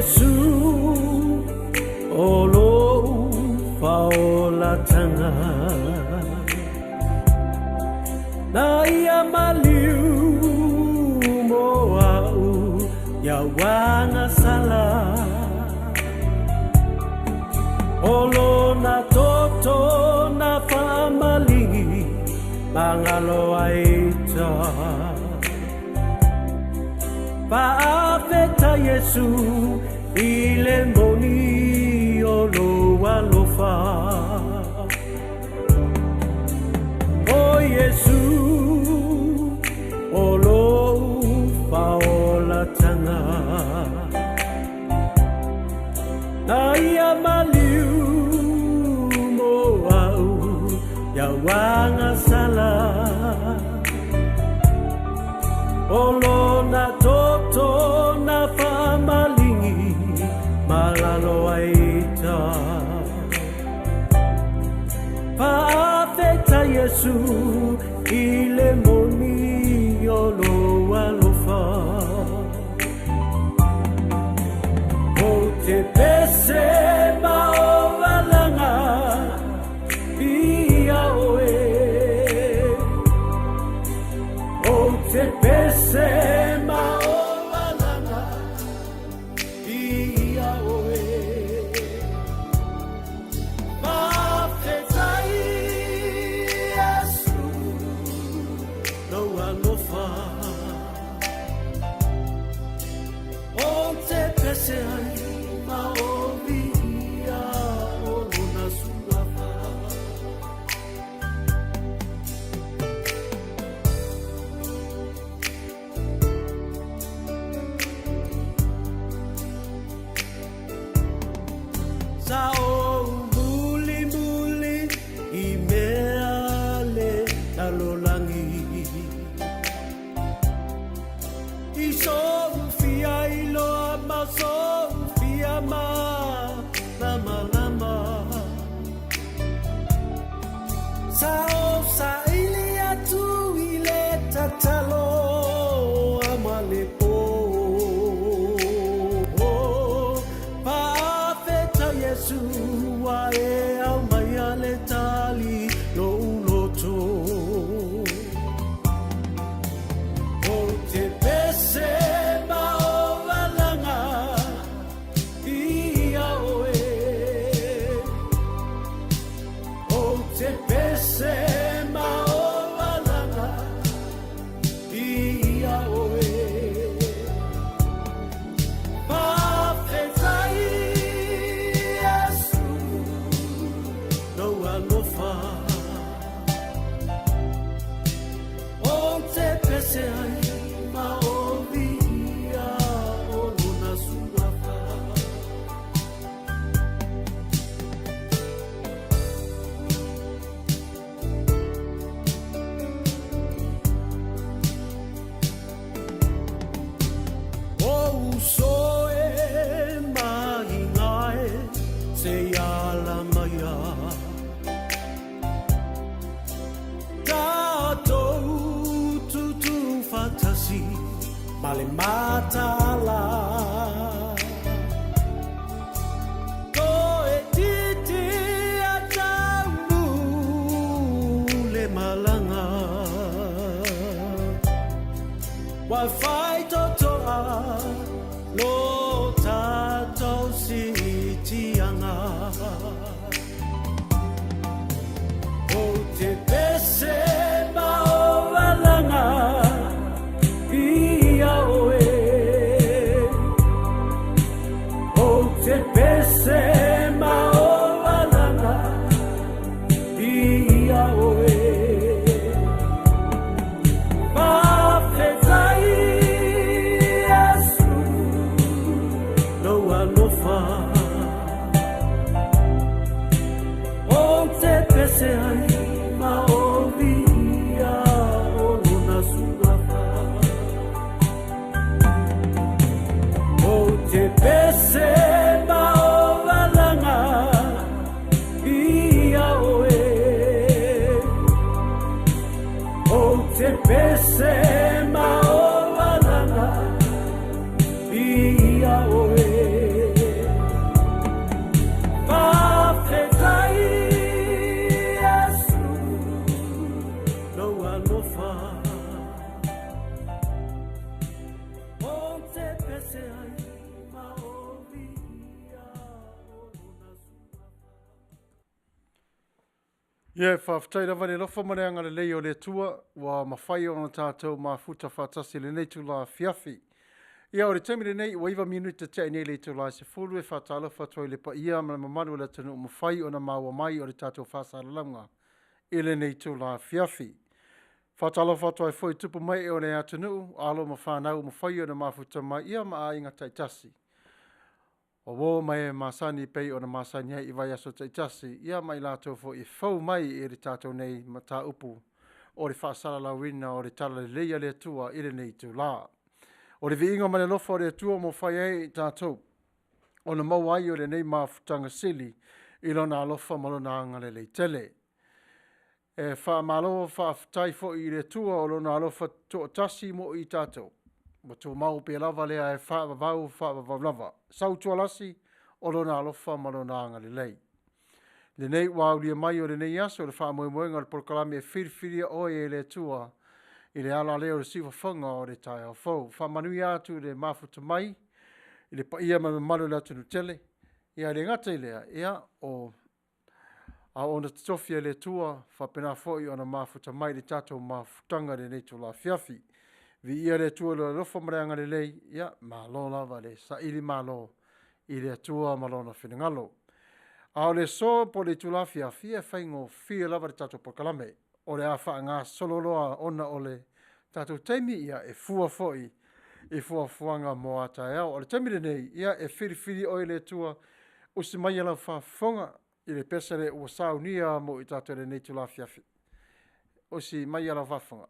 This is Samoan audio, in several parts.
Iesu o lou faolatanga. Na ia maliu mo au ia uagasala. O lona toto na faamaligi magalo ai ita. Faafetai Iesu i le moni o lou alofa. O Iesu o lou faolatanga. Na ia maliu mo au ia uagasala. O lona toto na faamaligi malalo ai ita. Faafetai Iesu i le moni o lou alofa. O te pese ma o alaga ia oe. O te pese ma o alaga ia oe. Faafetai Iesu lou alofa. O te pese ai ma o viia o lona suafa. Sa ou mulimuli i mea le lalolagi. I sou fia iloa ma sou fia malamalama. Sa ou saili atu i le tatalo ao ma le po. Faafetai Iesu ua e aumaia le tali lou loto. O te pese ma o alaga ia oe. O te pese ma o alaga ia oe. Faafetai Iesu lou alofa. O te pese ai ma o viia o lona suafa. O uso e mahinga e se i ala maia. Tatou tutū faatasi ma le mataala. Toeitiiti a taunuu le malaga. Ua faitotoa lo tatou siitiaga. O te pese ma o alaga ia oe. O te pese ma o alaga ia oe. Faafetai Iesu lou alofa. O te pese ai ma o viia o lona suafa. O te pese ma o alaga ia oe. O te pese ma o alaga ia oe. Ia, e faafetai lava i le alofa ma le agalelei o le Atua ua mafai ona tatou mafuta faatasi i lenei itula afiafi. Ia, o le taimi lenei ua 9 minute tea nei i le itula e 10, e faatalofa atu ai i le paia ma le mamalu o le atunuu ua mafai ona maua mai o le tatou faasalalauga i lenei itula afiafi. Faatalofa atu ai foi i tupu ma ee o le atunuu, alo ma fanau ua mafai ona mafuta mai, ia ma aiga taitasi. O uo ma e masani e pei ona masani ai i vaiaso taitasi, ia ma i latou foi e fou mai i le tatou nei mataupu o le faasalalauina o le Talalelei a le Atua i lenei itula. O le viiga ma le alofa o le Atua ua mafai ai i tatou ona maua ai o lenei mafutaga sili i Lona alofa ma Lona agalelei tele. E faamalo faafetai foi i le Atua o Lona alofa toatasi mo i tatou, ua tumau pea lava lea e faavavau, faavavau lava. Sautualasi o Lona alofa ma Lona agalelei. Lenei ua aulia mai o lenei aso le faamoemoega o le polokalame e filifilia oe e le Atua i le ala lea o le siufofoga o le taeao fou. Faamanuia atu i le mafuta mai i le paia ma le mamalu o le atunuu tele. Ia e le gata i lea, ia o auauna totofi a le Atua faapena foi ona mafuta mai i le tatou mafutaga i lenei itula afiafi. Viia le Atua i Lona alofa ma le agalelei, ia malo lava le sailimalo i le Atua ma Lona finagalo. A o le aso po o le itula afiafi, e faigofie lava le tatou polokalame. O le a faagasolo loa ona o le tatou taimi, ia e fua foi i fuafuaga mo a taeao. O le taimi lenei, ia e filifili oe e le Atua, usi maia lau faafofoga i le pese lea ua saunia mo i tatou i lenei itula afiafi. Usi maia lau faafofoga.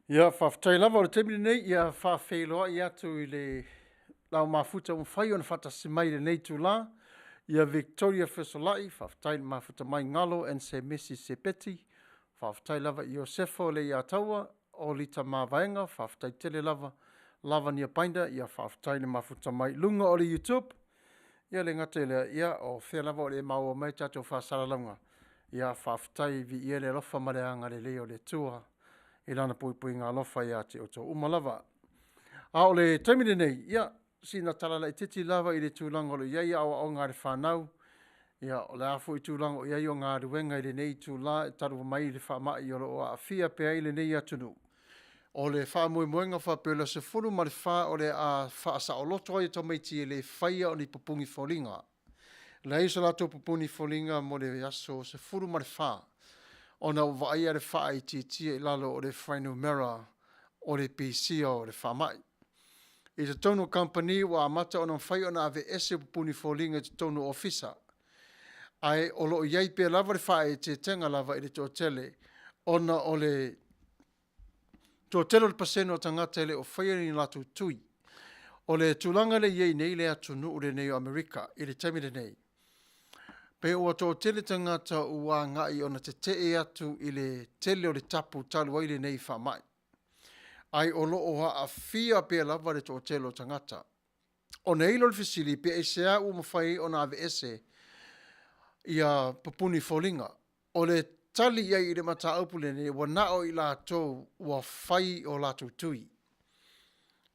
Ia, faafetai lava o le taimi lenei, ia faafeiloai atu i le lau mafuta ua mafai ona faatasi mai i lenei itula. Ia Victoria Fesolai, faafetai i le mafuta mai Galo and Semesi Sepeti, faafetai lava i Iosefo Leiataua, o Lita Mavaega, faafetai tele lava Lavania Binder, ia faafetai le mafuta mai i luga o le YouTube. Ia le gata i lea, ia o fea lava o le maua mai tatou faasalalauga, ia faafetai viia le alofa ma le agalelei o le Atua i lana puipuiga alofa ia te outou uma lava. A o le taimi lenei, ia sina tala laitiiti lava i le tulaga o lo o i ai aoaoga a le fanau, ia o le a foi tulaga o i ai o galuega i lenei itula e talu mai le faamai o lo o aafia pea ai lenei atunuu. O le faamoemoega faapea o le aso 14 o le a faasaoloto ai tamaiti e le faia o ni pupuni foliga. Leai so latou pupuni foliga mo le aso 14 ona ua vaaia le faaitiitia i lalo o le fuainumera o le pisia o le faamai. I totonu o kamupani ua amata ona mafai ona aveese pupuni foliga i totonu o ofisa, ae o lo o i ai pea lava le faaeteetega lava i le toatele ona o le toatele o le pasene o tagata e le o faia ni latou tui. O le tulaga lea e i ai nei le atunuu lenei o Amerika i le taimi lenei, pe ua toatele tagata ua agai ona tetee atu i le tele o le tapu talu ai lenei faamai, ae o lo o aafia pea lava le toatele o tagata. Ona i ai lea o le fesili, pe aisea ua mafai ai ona aveese ia pupuni foliga. O le tali i ai i le mataupu lenei, ua na o i latou ua fai o latou tui.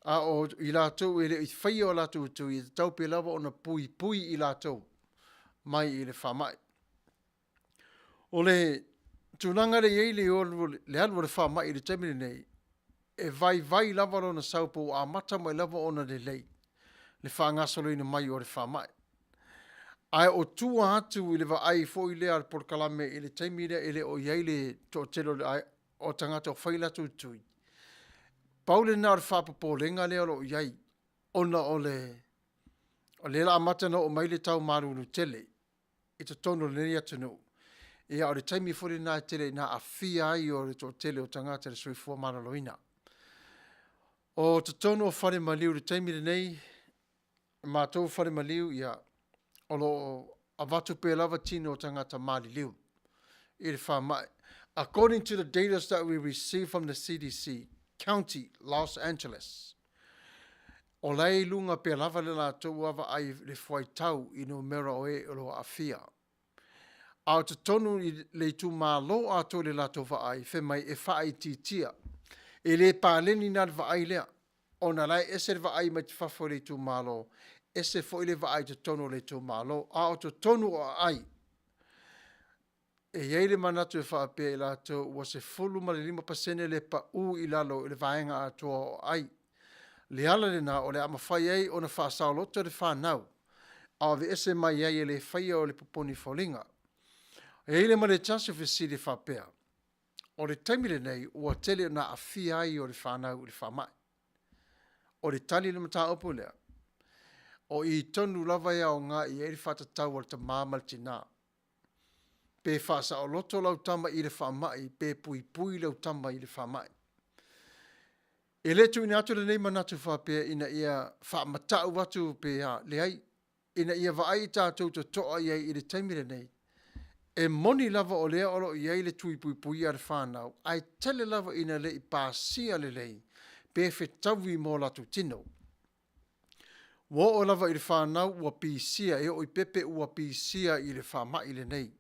A o i latou e le i faia o latou tui, e tatau pea lava ona puipui i latou mai i le faamai. O le tulaga lea e i ai le alu o le faamai i le taimi lenei, e vaivai lava lona sau po ua amata mai lava ona lelei le faagasoloina mai o le faamai. Ae o tua atu i le vaai foi lea a le polokalame i le taimi lea e le o i ai le toatele o tagata o fai o latou tui, pau lena o le faapopolega lea o lo o i ai, ona o lea o le a amata ona oo mai le tau malulu tele i totonu o lenei atunuu. Ia o le taimi foi lena e tele ina aafia ai o le toatele o tagata i le soifua maloloina. O totonu o fale maliu i le taimi lenei, o matou fale maliu, ia, o lo o avatu pea lava tino o tagata maliliu i le faamai. According to the data that we receive from the CDC, County, Los Angeles, o la e i luga pea lava le latou vaavaai i le fuaitau i numera o e o lo o aafia. A o totonu i le itumalo atoa i le latou vaai, fai mai e faaitiitia. E le paleni la le vaai lea, ona o la e ese le vaai mai fafo i le itumalo, ese foi le vaai i totonu o le itumalo. A o totonu o aai, e i ai le manatu e faapea i latou ua 15% le pau i lalo i le vaega atoa o aai. Le ala lena o le a mafai ai ona faasaoloto le fanau, a o aveese mai ai e le faia o le pupuni foliga. E i ai le ma le tasi o fesili e faapea, o le taimi lenei ua tele ina aafia ai o le fanau i le faamai. O le tali i le mataupu lea, o i tonu lava e aoga i ai le faatatau a le tama ma le tina. Pe faasaoloto lau tama i le faamai, pe puipui lau tama i le faamai. E le tuuina atu lenei manatu faapea ina ia faamatau atu pe a, leai, ina ia vaai i tatou totoa i ai i le taimi lenei. E moni lava o lea o lo o i ai le tui puipuia a le fanau, ae tele lava ina le i pasia lelei pe fetaui mo latou tino. Ua oo lava i le fanau ua pisia, e oo i pepe ua pisia i le faamai lenei.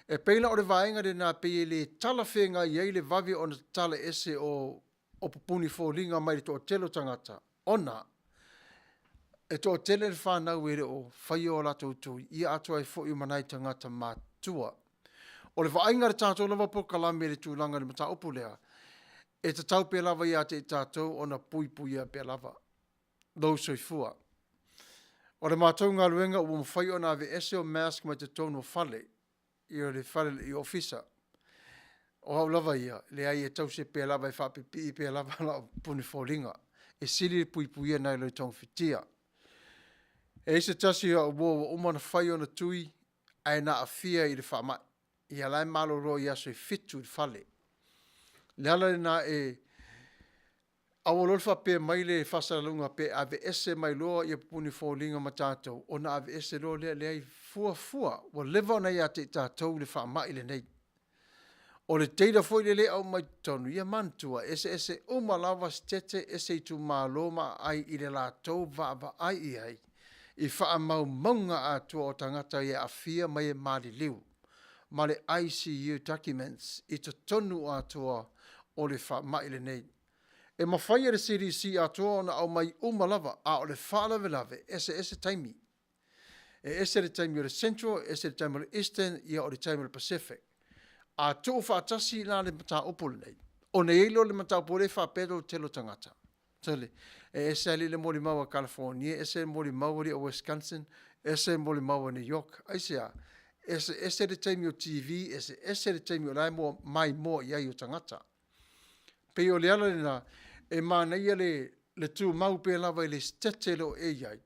E pei la o le vaega lena pei e le talafeagai ai le vave ona tatala ese o pupuni foliga mai le toatele o tagata, ona e toatele le fanau e le o faia o latou tui, ia atoa ai foi ma nai tagata matutua. O le vaaiga a le tatou lava polokalame i le tulaga i le mataupu lea, e tatau pea lava ia te i tatou ona puipuia pea lava lou soifua. O le matou galuega ua mafai ona aveese o mask mai totonu o fale, i le fale i ofisa. O au lava ia, leai e tause pea lava e faapipii pea lava lau pupuni foliga. E sili le puipuia nai lo le togafitia. E i ai se tasi o au uo ua uma ona fai ona tui ae na aafia i le faamai. Ia la e malolo i aso e 7 i le fale. O le ala lena e A ua loa le faapea mai le faasalalauga pe aveese mai loa ia pupuni foliga ma tatou, ona aveese loa lea, leai, fuafua ua leva ona ia te i tatou le faamai lenei. O le data foi lea e aumai i totonu, ia manatua, e eseese uma lava Setete, ese itumalo ma aai i le latou vaavaai i ai i faamaumauga atoa o tagata e aafia ma e maliliu ma le ICU documents i totonu atoa o le faamai lenei. E mafai e le CDC atoa ona aumai uma lava, a o le faalavelave, e eseese taimi. E ese le taimi o le Central, ese le taimi o le Eastern, ia o le taimi o le Pacific. A tuufaatasi la le mataupu lenei, ona i ai lea o le mataupu lea e faapea le tele o tagata, sole, e ese alii le molimau a California, ese le molimau alii o Wisconsin, ese le molimau a New York. Aisea? Eseese le taimi o TV, eseese le taimi o la e maimoa i ai o tagata. Pei o le ala lena, e manaia le tumau pea lava i le Setete o lo o e i ai,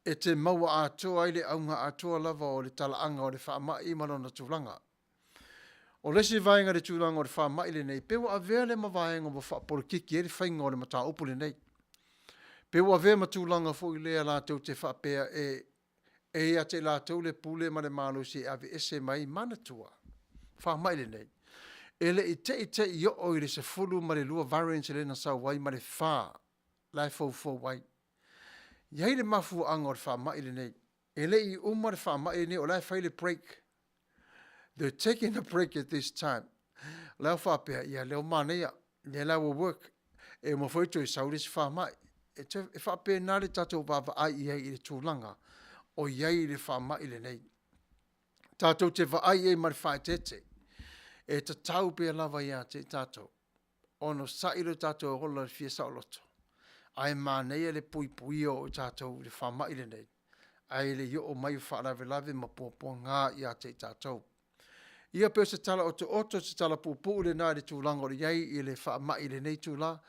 e te maua atoa ai le auga atoa lava o le talaaga o le faamai ma lona tulaga. O le isi vaega i le tulaga o le faamai lenei, pei ua avea lea ma vaega ua faapolokiki ai le faiga o le mataupu lenei. Pei ua avea ma tulaga foi lea latou te faapea e ia te i latou le pule ma le malosi e aveese mai ai. Manatua, faamai lenei, e le i te i te i oo i le 12 variants lea na sau ai ma le 4 la e foufou ai. E i ai le mafuaaga o le faamai lenei. E le i uma le faamai lenei o la e fai le break. They're taking a break at this time. O la e faapea, ia lea ua manaia, lea la ua work. E uma foi toe sau le isi faamai. E, e faapena le tatou vaavaai i ai i le tulaga o i ai le faamai lenei. Tatou te vaai i ai ma le faaeteete. E tatau pea lava ia te i tatou onosai lo tatou ola i le fia saoloto, ae manaia le puipuia o i tatou i le faamai lenei, ae le i oo mai o faalavelave ma puapuaga ia te i tatou. Ia pei o se tala otooto, o se tala puupuu lena i le tulaga o lo o i ai i le faamai i lenei itula,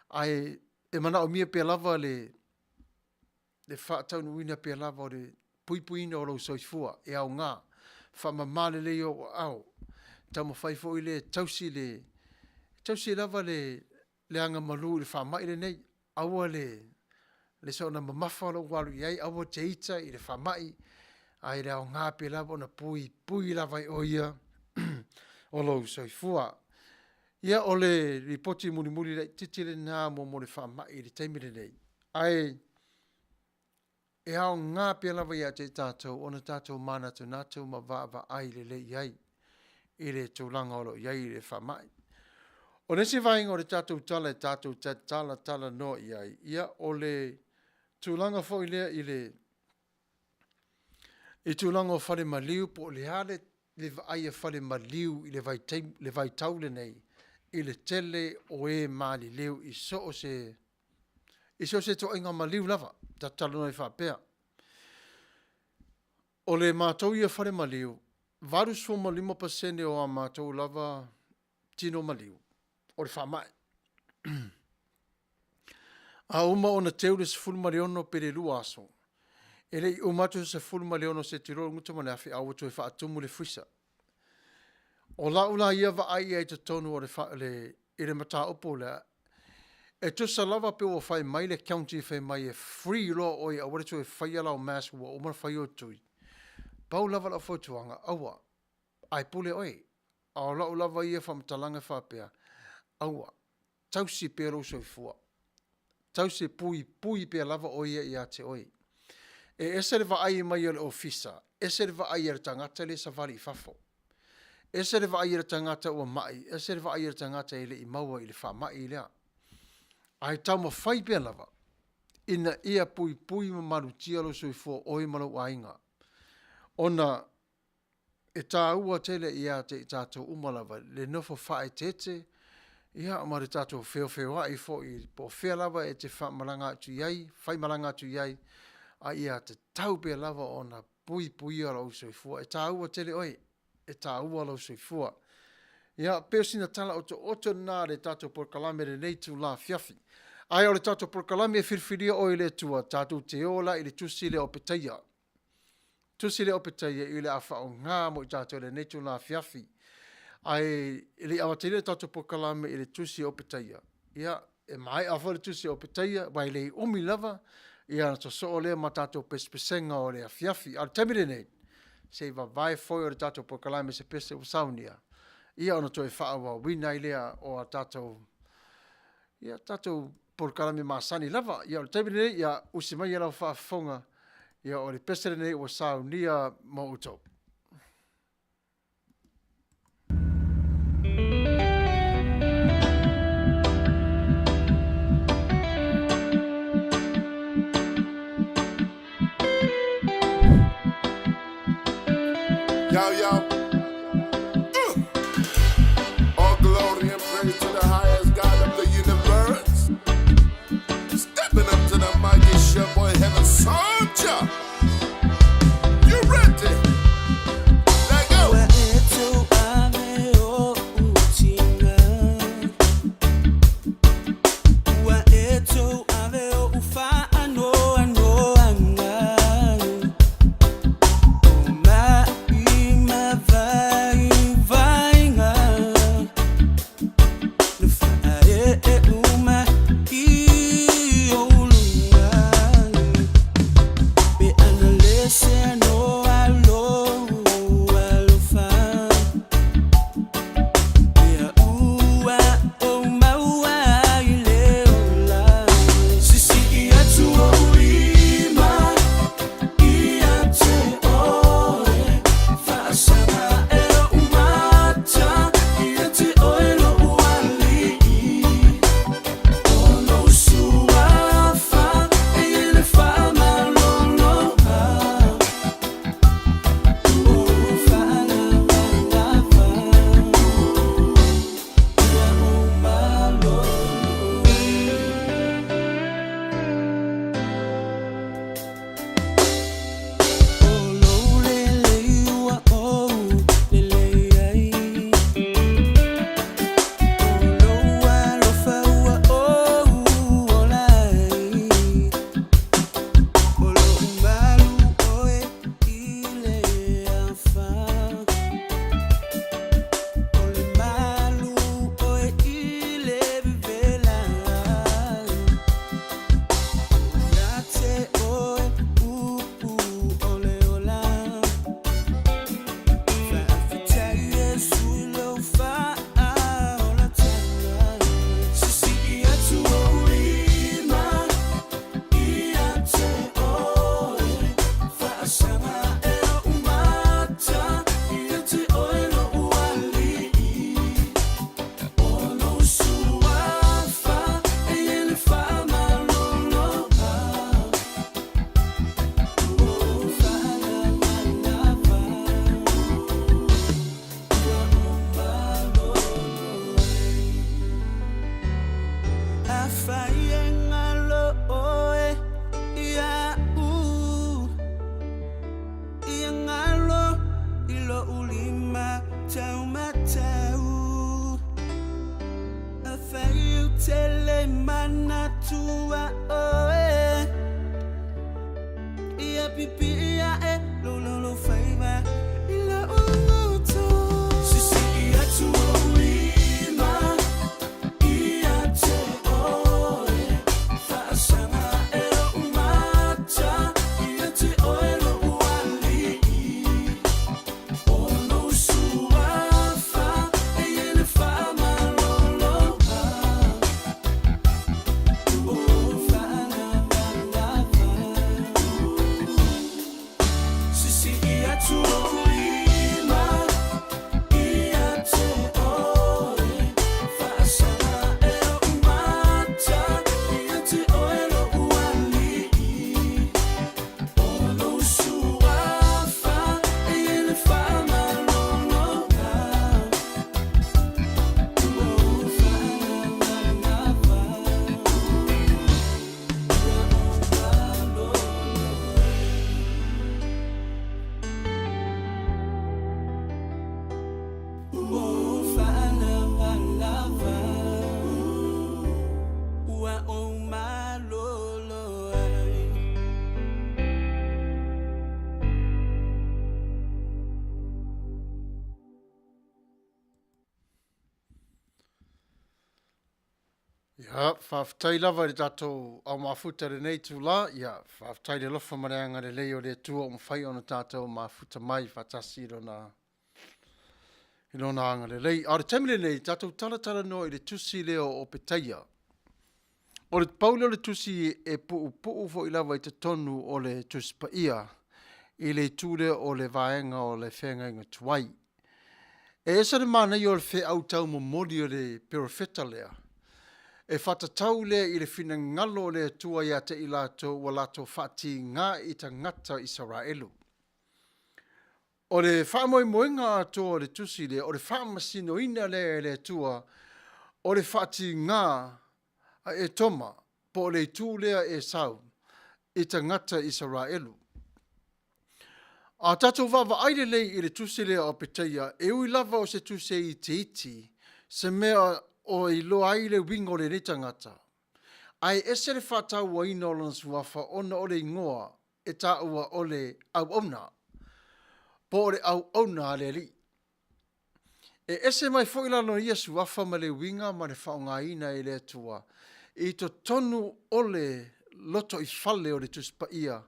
ae e manaomia pea lava le faataunuuina pea lava o le puipuiina o lou soifua e aoga. Faamama lelei ou aao, taumafai foi lea e tausi le tausi lava le le agamalu i le faamai lenei. Aua le le soona mamafa lou alu i ai, aua te ita i le faamai, ae le aoga pea lava ona puipui lava e oe ia o lou soifua. Ia o le lipoti mulimuli laitiiti lena mo le faamai i le taimi lenei, ae e aoga pea lava ia te i tatou ona tatou manatunatu ma vaavaai lelei i ai i le tulaga o lo o i ai le faamai. O le isi vaega o le tatou tala e tatou te talatalanoa i ai, ia o le tulaga foi lea i le i tulaga o fale maliu po o le a le le vaai a fale maliu i le vaitaimi, le vaitau lenei i le tele o e maliliu i so o se i so o se ituaiga maliu lava, tatou talanoa ai faapea. O le matou ia fale maliu, 85% o a matou lava tino maliu, o le faamai. A uma ona teu le 16 pe le 2 aso, e le i uma atu le 16 se i tulou le gutu ma le afi, a ua toe faatumu le freezer. O lau la ia vaai i ai i totonu o le i le mataupu lea, e tusa lava pe ua fai mai le county fai mai e free loa oe aua le toe faia lau mask ua uma ona fai ou tui, pau lava lau fautuaga, aua, ae pule oe. A o lau lava ia faamatalaga e faapea, aua, tausi pea lou soifua, tausi puipui pea lava oe ia ia te oe. E ese le vaai mai a le ofisa, ese le vaai a le tagata lea e savali i fafo. Ese le vaai a le tagata ua mai, ese le vaai a le tagata e le i maua i le faamai lea. Ae taumafai pea lava ina ia puipui ma malutia lou soifua o oe ma lou aiga, ona e taua tele ia te i tatou uma lava le nofo faaeteete ia ma le tatou feofeoai foi po o fea lava e te faamalaga atu i ai, faimalaga atu i ai, a ia tatau pea lava ona puipuia lou soifua. E taua tele oe, e taua lou soifua. Ia, pei o sina tala otooto lena a le tatou polokalame i lenei itula afiafi. Ae o le tatou polokalame e filifilia oe e le Atua, tatou te o la i le tusi lea o Petaia. Tusi lea o Petaia i le a faaaoga mo i tatou i lenei itula afiafi. Ae e le i amatalia le tatou polokalame i le tusi o Petaia, ia, e maea foi le tusi o Opetaia, aua e le umi lava, ia ona sosoo lea ma tatou pesepesega o le afiafi. A o le taimi lenei, se i vavae foe o le tatou polokalame i se pese ua saunia, ia ona toe faaauauina ai lea o a tatou, ia, tatou polokalame masani lava. Ia o le taimi lenei, ia usi maia lau faafofoga, ia o le pese lenei ua saunia mo outou. Yo, yo. All glory and praise to the highest God of the universe. Stepping up to the mic, it's your boy Heaven Soldier. You ready? Let go. Ua e tou ave o utina. Ua e tou ave o ufaanoanoaga. O mai ma vaivaiga. Na faaee uma i ou luga. Pe ana le se no alo alofa. Ia ua o maua i le ola. Sisii atu ou lima ia te oe. Faasaga e ou mata ia te oe lou alii. O lou suafa e i ai le faamalologa. O faalavalava ia ou malolo. O lou lelei ua ou lelei ai. O lou alofa ua ou ola ai. O lou malu oe i le afa. O le malu oe i le vevela. Ia te oe upu o le ola. Faafetai Iesu i lou faaolataga. Sisii atu ou lima ia te oe. Faasaga e ou mata ia te oe lou alii. O lou suafa e i ai le faamalologa. O faalavalava ua ou malolo ai. Afai e galo oe iaʻu, ia galo i lou lima taumatau. Afai ou te le manatua oe, ia pipii ae lou laulaufaiva i lou loto. Sisii atu ou lima ia te oe. Faasaga e ou mata ia te oe lou alii. O lou suafa e i ai le faamalologa. O faalavalava. Ia, faafetai lava i le tatou au mafuta i lenei itula. Ia, faafetai i le alofa ma le agalelei o le Atua ua mafai ona tatou mafuta mai faatasi i lona i lona agalelei. A o le taimi lenei, tatou talatalanoa i le tusi lea o Opetaia. O le pau lea o le tusi e puupuu foi lava i totonu o le Tusi Paia i le itu lea o le vaega o le feagaiga tuai. E ese le manaia o le feau taumomoli o le perofeta lea, e faatatau lea i le finagalo o le Atua ia te i latou ua latou faatiga i tagata Isaraelu. O le faamoemoega atoa o le tusi lea, o le faamasinoina lea e le Atua o le faatiga a Etoma, po o le itu lea Esau, i tagata Isaraelu. A tatou vaavaai lelei i le tusi lea a Opetaia, e ui lava o se tusi e itiiti, se mea o iloa ai le uiga o lenei tagata, ae ese le faatauaina o lona suafa ona o le igoa e taua o le auauna, po o le auauna a le Alii. E ese mai foi la lona ia suafa ma le uiga ma le faaaogaina e le Atua i totonu o le lotoifale o le Tusi Paia,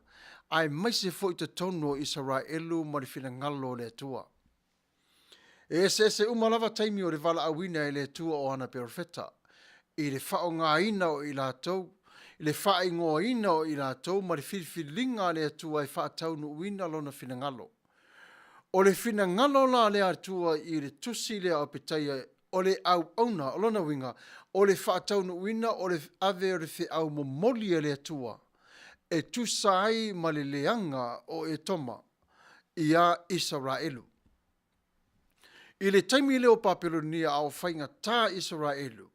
aemaise foi i totonu o Isaraelu ma le finagalo o le Atua. E eseese uma lava taimi o le valaauina e le Atua o ana perofeta, i le faaaogaina o i latou, i le faaigoaina o i latou ma le filifiliga a le Atua e faataunuuina Lona finagalo. O le finagalo la a le Atua i le tusi lea a Opetaia o le auauna, o lona uiga, o le faataunuuina o le ave o le feau momoli a le Atua e tusa ai ma le leaga o Etoma iā Isaraelu. I le taimi lea o Papelonia a o faigata Isaraelu,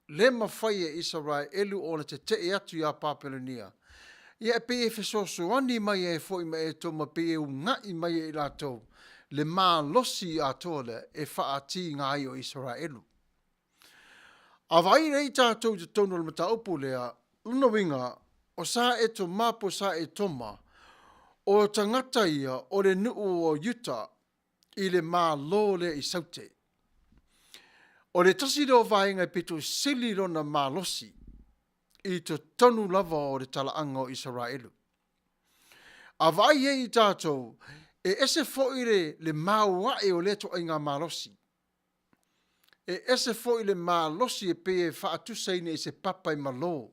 le mafai e Isaraelu ona tetee atu iā Papelonia, ia e pei e fesoasoani mai ai foi ma Etoma pei e una'i mai e i latou le malosi atoa lea e faatiga ai o Isaraelu. A vaai nei tatou i totonu o le mataupu lea, lona uiga, o sa Etoma po o sa Etoma, o tagata ia o le nuu o Iuta i le malo lea i Saute. O le tasi lea o vaega e pito sili lona malosi i totonu lava o le talaaga o Isaraelu. A vaai ai i tatou, e ese foi le, le maoae o lea ituaiga malosi. E ese foi le malosi e pei e faatusaina i se papa e malo.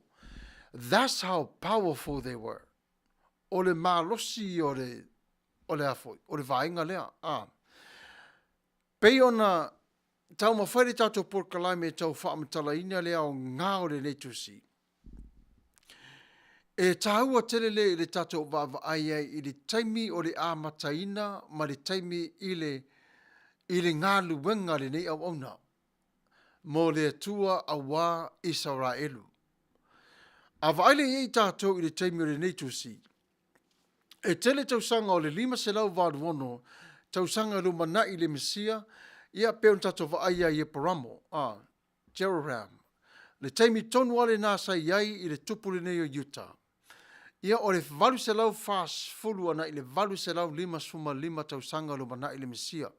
That's how powerful they were. O le malosi o le, o le a foi, o le vaega lea. A. Pei ona taumafai le tatou polokalame e tau faamatalaina le aoga o lenei tusi, e taua tele le i le tatou vaavaai ai i le taimi o le amataina ma le taimi i le i le galuega a lenei auauna mo le Atua auā Isaraelu. A vaai lea i ai tatou i le taimi o lenei tusi, e tele tausaga o le 586 tausaga lumanai i le Mesia, ia pei ona tatou vaai ia Ieporamo, a, Jeroram, le taimi tonu lava lena sa i ai i le tupu lenei o Iuta. Ia o le 840 agai i le 855 tausaga lumanai le Mesia.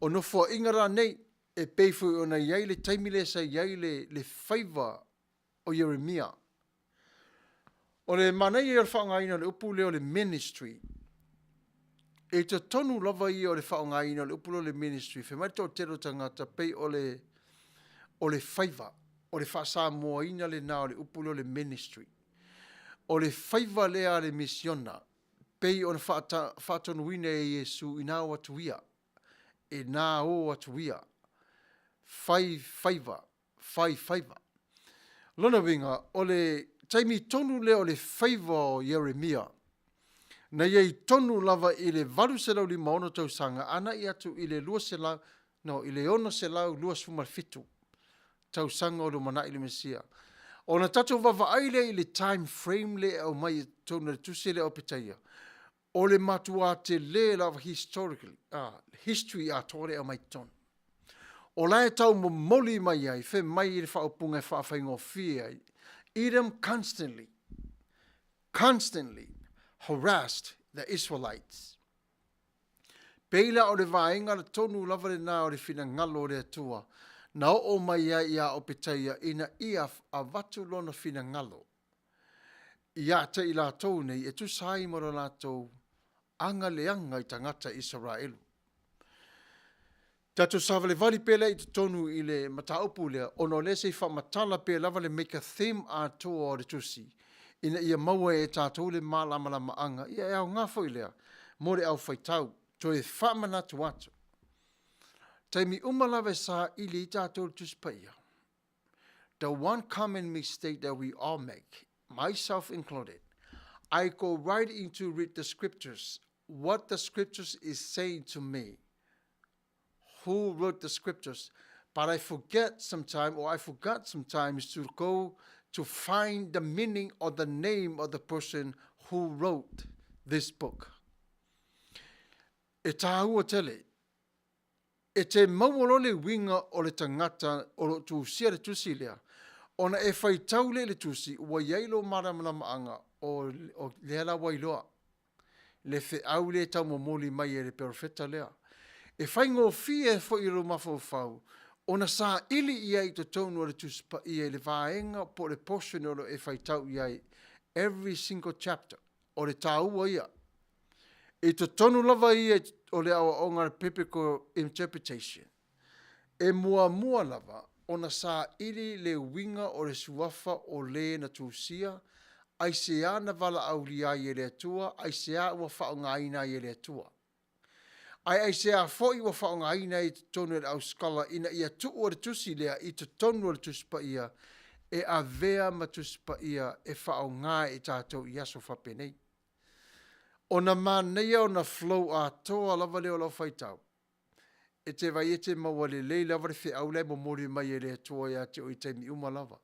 O nofoaiga la nei, e pei foi ona i ai le taimi lea sa i ai le, le faiva o Ieremia. O le manaia ia o le faaaogaina o le upu lea o le ministry. I totonu lava ia o le faaaogaina o le upu lea o le ministry, fai mai le toatele o tagata pei o le, o le faiva, o le faasamoaina lena o le upu lea o le ministry. O le faiva lea a le misiona, pei ona faatonuina e Iesu ina o atu ia, ina o atu ia, fai faiva, fai faiva. Lona uiga, o le taimi tonu lea o le faiva o Ieremia, na i ai tonu lava i le 856 tausaga ana'i atu i le 200, no, i le 627 tausaga o lumanai le Mesia. Ona tatou vaavaai lea i le time frame lea e aumai i totonu o le tusi lea a Opetaia, o le matuā telē lava historically, a, history atoa lea e aumai i totonu. O la e tau momoli mai ai, fai mai i le faaupuga e faafaigofie ai, Edom constantly, constantly harassed the Israelites. Pei la o le vaega tonu lava lena o le finagalo o le Atua. na oo mai ai iā Opetaia ina ia avatu lona finagalo iā te i latou nei e tusa ai ma lo latou aga leaga i tagata Isaraelu. Tatou savalivali pea lea i totonu i le mataupu lea, ona o lea se i faamatala pea lava le make a theme atoa o le tusi, ina ia maua ai e tatou le malamalamaaga, ia e aoga foi lea mo le aufaitau, toe faamanatu atu. Taimi uma lava e saili ai tatou i le Tusi Paia, the one common mistake that we all make, myself included, I go right into read the scriptures, what the scriptures is saying to me, who wrote the scriptures, but I forget sometimes, or I forgot sometimes to go to find the meaning or the name of the person who wrote this book. E tāua tele, e te maua loa le uiga o le tagata o lo o tusia le tusi lea, ona e faitau lea i le tusi ua i ai lou malamalamaaga o, o lea la ua iloa le feau lea e taumomoli mai e le perofeta lea. E faigofie ai foi i lou mafaufau ona saili i ai i totonu o le Tusi Paia i le vaega po o le portion o lo o e faitau i ai, every single chapter. O le taua ia. I totonu lava ia o le aoaoga a le Biblical Interpretation, e muamua lava ona saili le uiga o le suafa o le na tusia, aisea na valaaulia ai e le Atua, aisea ua faaaogaina ai e le Atua. Ae aisea foi ua faaaogaina ai i totonu e le au scholar ina ia tuu le tusi lea i totonu o le Tusi Paia e avea ma Tusi Paia e faaaoga e tatou i aso faapenei. Ona manaia ona flow atoa lava lea o lau faitau. E te vaai e te maua lelei lava le feau la e momoli mai e le Atua ia te oe i taimi uma lava.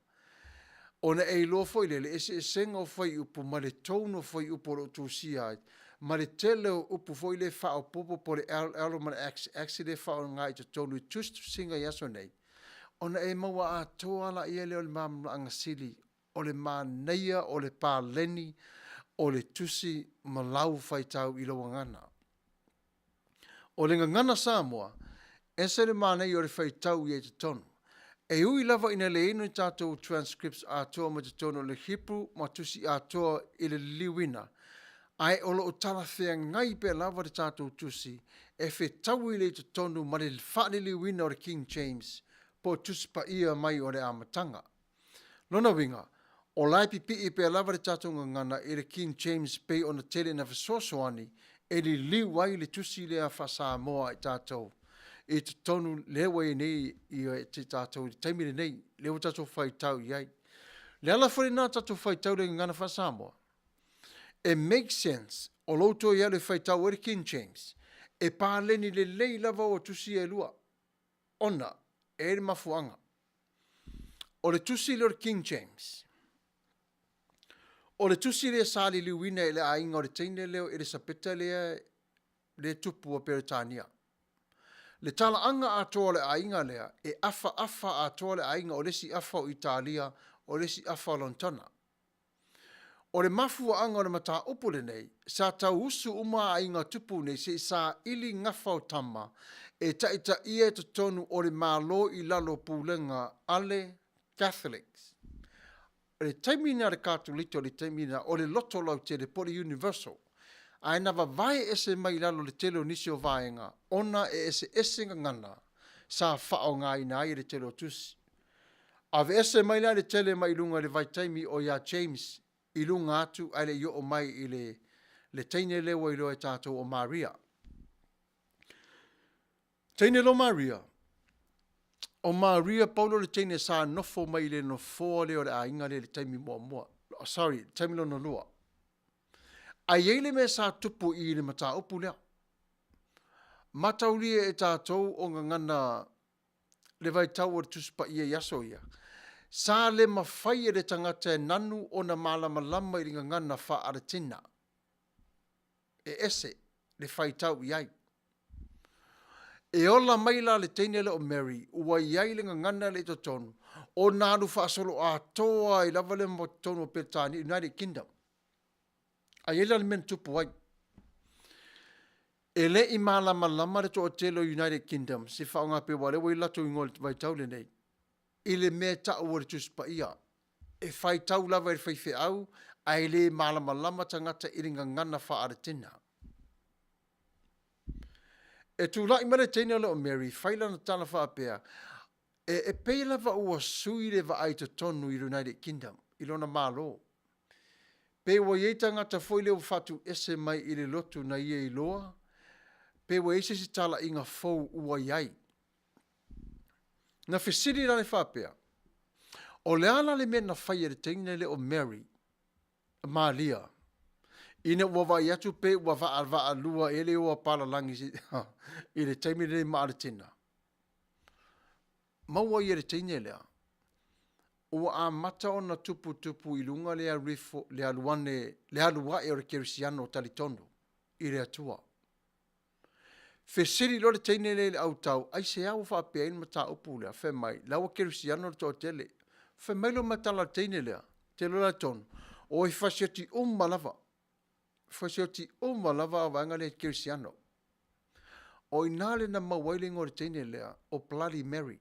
Ona e iloa foi lea le eseesega o fuaiupu ma le tone o fuaiupu o lo o tusia ai, ma le tele o upu foi lea e faaopoopo po o le LL ma le XX lea e faaaoga i totonu i tusitusiga i aso nei, ona e maua atoa laia lea o le malamalamaaga sili o le manaia o le paleni o le tusi ma lau faitau i lau gagana. O le gagana Samoa, ese le manaia o le faitau i ai i totonu. E ui lava ina leai ni tatou transcripts atoa mai totonu o le Hebrew ma tusi atoa i le liliuina, ae o lo o talafeagai pea lava le tatou tusi e fetaui lea i totonu ma le faaliliuina o le King James po o Tusi Paia mai o le amataga. Lona uiga, o la e pipii pea lava le tatou gagana i le King James pei ona tele ina fesoasoani e liliu ai le tusi lea faa-Samoa a i tatou i totonu lea ua i ai nei i te tatou i le taimi lenei, lea ua tatou faitau i ai. Le ala foi lena tatou faitau i le gagana faa-Samoa, e make sense o lou toe alu e faitau ai le King James, e paleni lelei lava ua tusi ia e lua. Ona, e i ai le mafuaaga. O le tusi lea o le King James, o le tusi lea sa liliuina e le aiga o le teine lea o Elisapeta lea lea tupu a Peretania. Le talaaga atoa o le aiga lea, e afaafa atoa le aiga, o le isi afa o Italia, o le isi afa o Lonetona. O le mafuaaga o le mataupu lenei, sa tau usu uma aiga tupu nei se i saili gafa o tama e taitaia i totonu o le Malo i lalo o pulega a le Catholics. O le taimi lena a le Katolito o le taimi lena o le loto lautele po o le universal, ae na vavae ese mai i lalo o le tele o nisi o vaega ona e eseese gagana sa faaaogaina ai e le tele o tusi. Aveese mai la le tele mai luga i le vaitaimi o ia James i luga atu ae le i oo mai i le le teine lea ua iloa e tatou o Maria. Teine lo Maria. O Maria Paulo le teine sa nofo mai i le nofoa lea o le aiga lea i le taimi muamua. Sorry, le taimi lona lua. Ae i ai le mea sa tupu i le mataupu lea. Mataulia e tatou o gagana le vaitau o le Tusi Paia i aso ia, sa le mafai e le tagata e nanu ona malamalama i le gagana faa-Alatina. E ese le faitau i ai. E ola mai la le teine lea o Mary, ua i ai le gagana lea i totonu, ona alu faasoloatoa ai lava lea ma totonu o Peretania, United Kingdom. A i ai la le mea na tupu ai. E le i malamalama le toatele o United Kingdom se faaaoga pei aua o lea ua i ai le latou igoa i le vaitau lenei, i le mea e tau o le Tusi Paia. E faitau lava i le faifeau ae le malamalama tagata i le gagana faa-Aletena. E tulai mai le teine lea o Mary, fai lana tala faapea, e, e pei lava ua sui le vaai i totonu i le United Kingdom, i lona Malo. Pe ua i ai tagata foi lea ua faatuese mai i le lotu na ia iloa, pe ua i ai se isi talaiga fou ua i ai. Na fesili la le faapea, O le a la le mea na fai e le teine lea o Mary, Malia, ina ua vaai atu pe ua vaavaalua ea le o a palalagi i le taimi lenei ma Aletena? Maua ia le teine lea, ua amata ona tuputupu i luga le alu ifo, le alu ane, le alu ae o le kerisiano talitonu i le Atua. Fesili loa le teine lea i le autao, aisea ua faapea ai le mataupu lea? Fai mai, la ua kerisiano le toatele. Fai mai loa ma le tala a le teine lea, te iloa la tonu, o e fasioti uma lava, fasioti uma lava a vaega lea kerisiano. O i ina lea na maua ai le igoa o le teine lea, o Bloody Mary.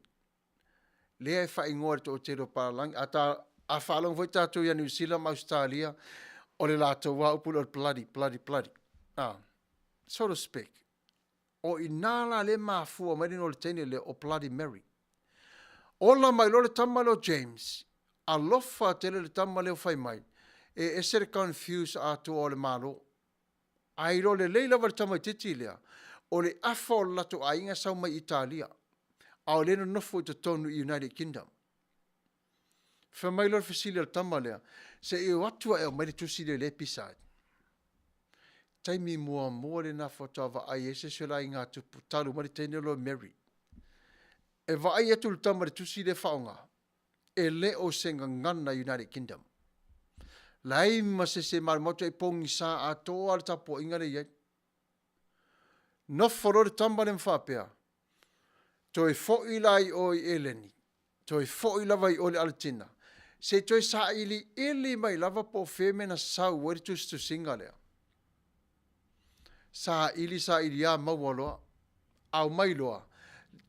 Lea e faaigoa e le toatele o palalagi. A, ta, a faalogo foi tatou ia Niu Sila ma Ausetalia, o le latou lava upu lea o le bloody, bloody, bloody. Ah, so to speak. O i ina la lea e mafua mai le igoa o le teine lea o Bloody Mary. Ola mai loa le tama lea o James, alofa tele le tama lea o fai mai, e ese le confuse atoa o le Malo. Ae iloa lelei lava e le tamaitiiti lea, o le afa o le latou aiga sau mai Italia, a o lea e nonofo i totonu i United Kingdom. Fai mai loa le fesili a le tama lea, se i o atu a e aumai le tusi lea o lea e pisa ai. Taimi muamua lena faatoa vaai ai se isi o le aiga tupu talu mai le teine loa Mary. E vaai atu le tama i le tusi lea e faaaoga, e le o se gagana United Kingdom. Leai ma se isi e malumalu e pogisa atoa le tapuaiga lea e i ai. Nofo loa le tama lea ma faapea, toe foi la i o i Eleni, toe foi lava i o i le Aletina, se i toe sailiili mai lava po o fea mea na sau ai le tusitusiga lea. Saili saili lava maua loa, aumai loa,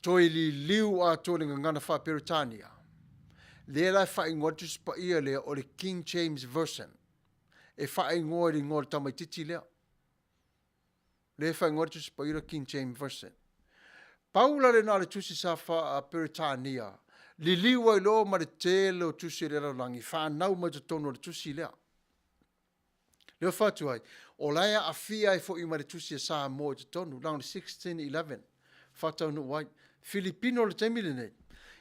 toe liliu atoa i le gagana faa-Peretania. Lea la e faaigoa ai le Tusi Paia lea o le King James Version. E faaigoa i le igoa o le tamaitiiti lea. Lea e faaigoa ai le Tusi Paia lea King James Version. Pau la lena o le tusi sa faa-Peretania, liliu ai loa ma le tele o tusi o le lalolagi, fanau mai totonu o le tusi lea. Lea ua fai atu ai, o la e aafia ai foi ma le tusi a Samoa i totonu, leaga o le 1611 faataunuu ai. Filipino i le taimi lenei,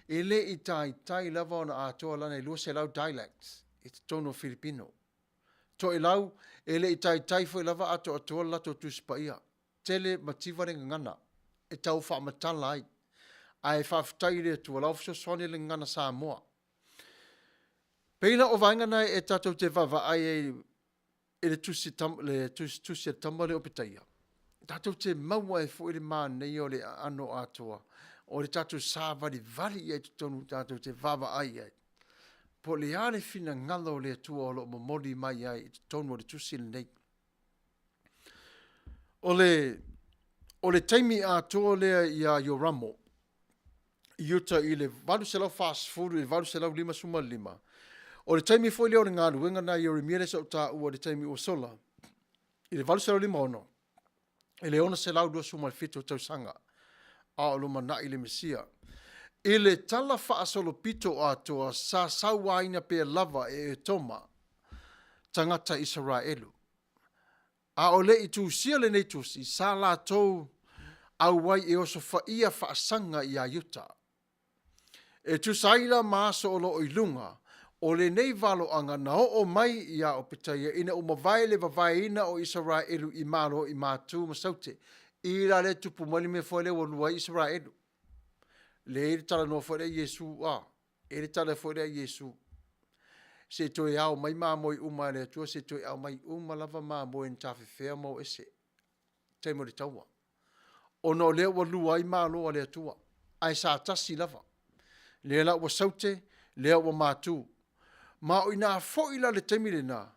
e le i taitai lava ona atoa lana e 200 dialects i totonu o Filipino. Toelau, e le i taitai foi lava atoatoa le latou Tusi Paia. Tele mativa le gagana e tau faamatala ai. Ae faafetai i le Atua, o la ua fesoasoani le gagana Samoa. Pei la o vaega na e tatou te vaavaai ai i le tusi, le tusitusi a le tama lea o Petaia, tatou te maua ai foi le manaia o le aano atoa o le tatou savalivali i ai i totonu tatou te vaavaai i ai. Po o le a le finagalo o le Atua o lo o momoli mai ai i totonu o le tusi lenei. O le, o le taimi atoa lea iā Ioramo, i uta i le 840 i le 855. O le taimi foi lea o le galuega na Ieremia lea sa ou taua i le taimi ua sola, i le 856 i le 627 o tausaga a o lumanai le Mesia. I le tala faasolopito atoa sa sauaina pea lava e Etoma tagata Isaraelu. A o le i tusia lenei tusi, sa latou auai e osofaia faasaga iā Iuta. E tusa ai la ma aso o lo o i luga, o lenei valoaga na oo mai iā Opetaia ina ua mavae le vavaeina o Isaraelu i Malo i Matu ma Saute, i la lea tupu mai le mea foi lea ua lua ai Isaraelu. Lea e i ai le talanoa foi lea a Iesu, a, e i ai le tala foi lea a Iesu, se i toe ao mai mamoe uma a le Atua, se i toe aumai uma lava mamoe na tafefea ma o ese, taimi o le taua. Ona o lea ua lua ai malo a le Atua, ae sa tasi lava. Lea la ua saute, lea ua matu. Ma o i ina foi la le taimi lena,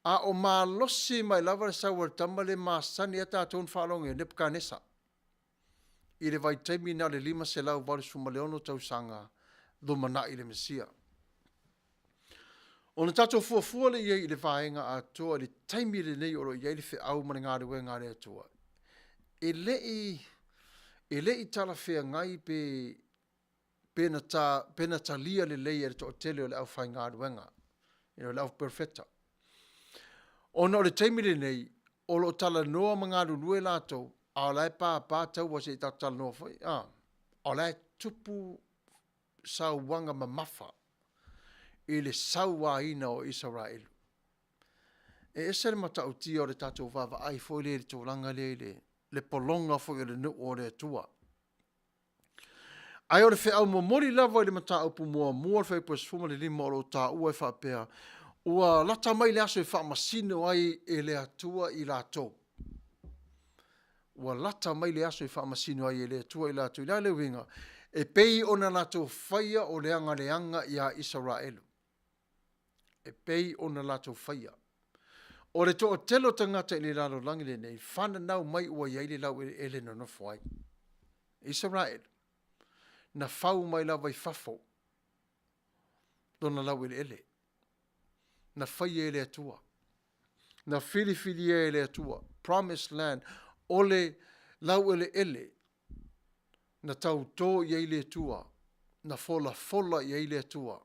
A o malosi mai lava le sau a le tama lea e masani ai tatou ona faalogo ia Nepukanesa i le vaitaimi na o le 586 tausaga lumanai le Mesia. Ona tatou fuafua lea i ai i le vaega atoa i le taimi lenei o lo o i ai le feau ma le galuega a le Atua, e le i, e le i talafeagai pe pe na, ta, pe na talia lelei e le toatele o le aufaigaluega, you know, le au perofeta. Ona o le taimi lenei, o lo o talanoa ma galulue latou, a o la e pāpā taua se i tatou talanoa foi, a, o la e tupu sauaga mamafa i le sauaina o Isaraelu. E ese le matautia o le tatou vaavaai foi lea i le tulaga lea i le, le pologa foi o le nuu o le Atua. Ae o le feau momoli lava i le mataupu muamua o le fuaiupu e 15 o lo o taua e faapea, ua lata mai le aso e faamasino ai e le Atua i latou. Ua lata mai le aso e faamasino ai e le Atua i latou. I le a le uiga? E pei ona latou faia o le agaleaga ia Isaraelu. E pei ona latou faia. O le toatele o tagata i le lalolagi lenei, fananau mai ua i ai le laueleele e nonofo ai. Isaraelu, na fau mai lava i fafo lona laueleele. Na faia e le Atua. Na filifilia e le Atua. Promised land. O le laueleele na tautō i ai le Atua, na folafola i ai le Atua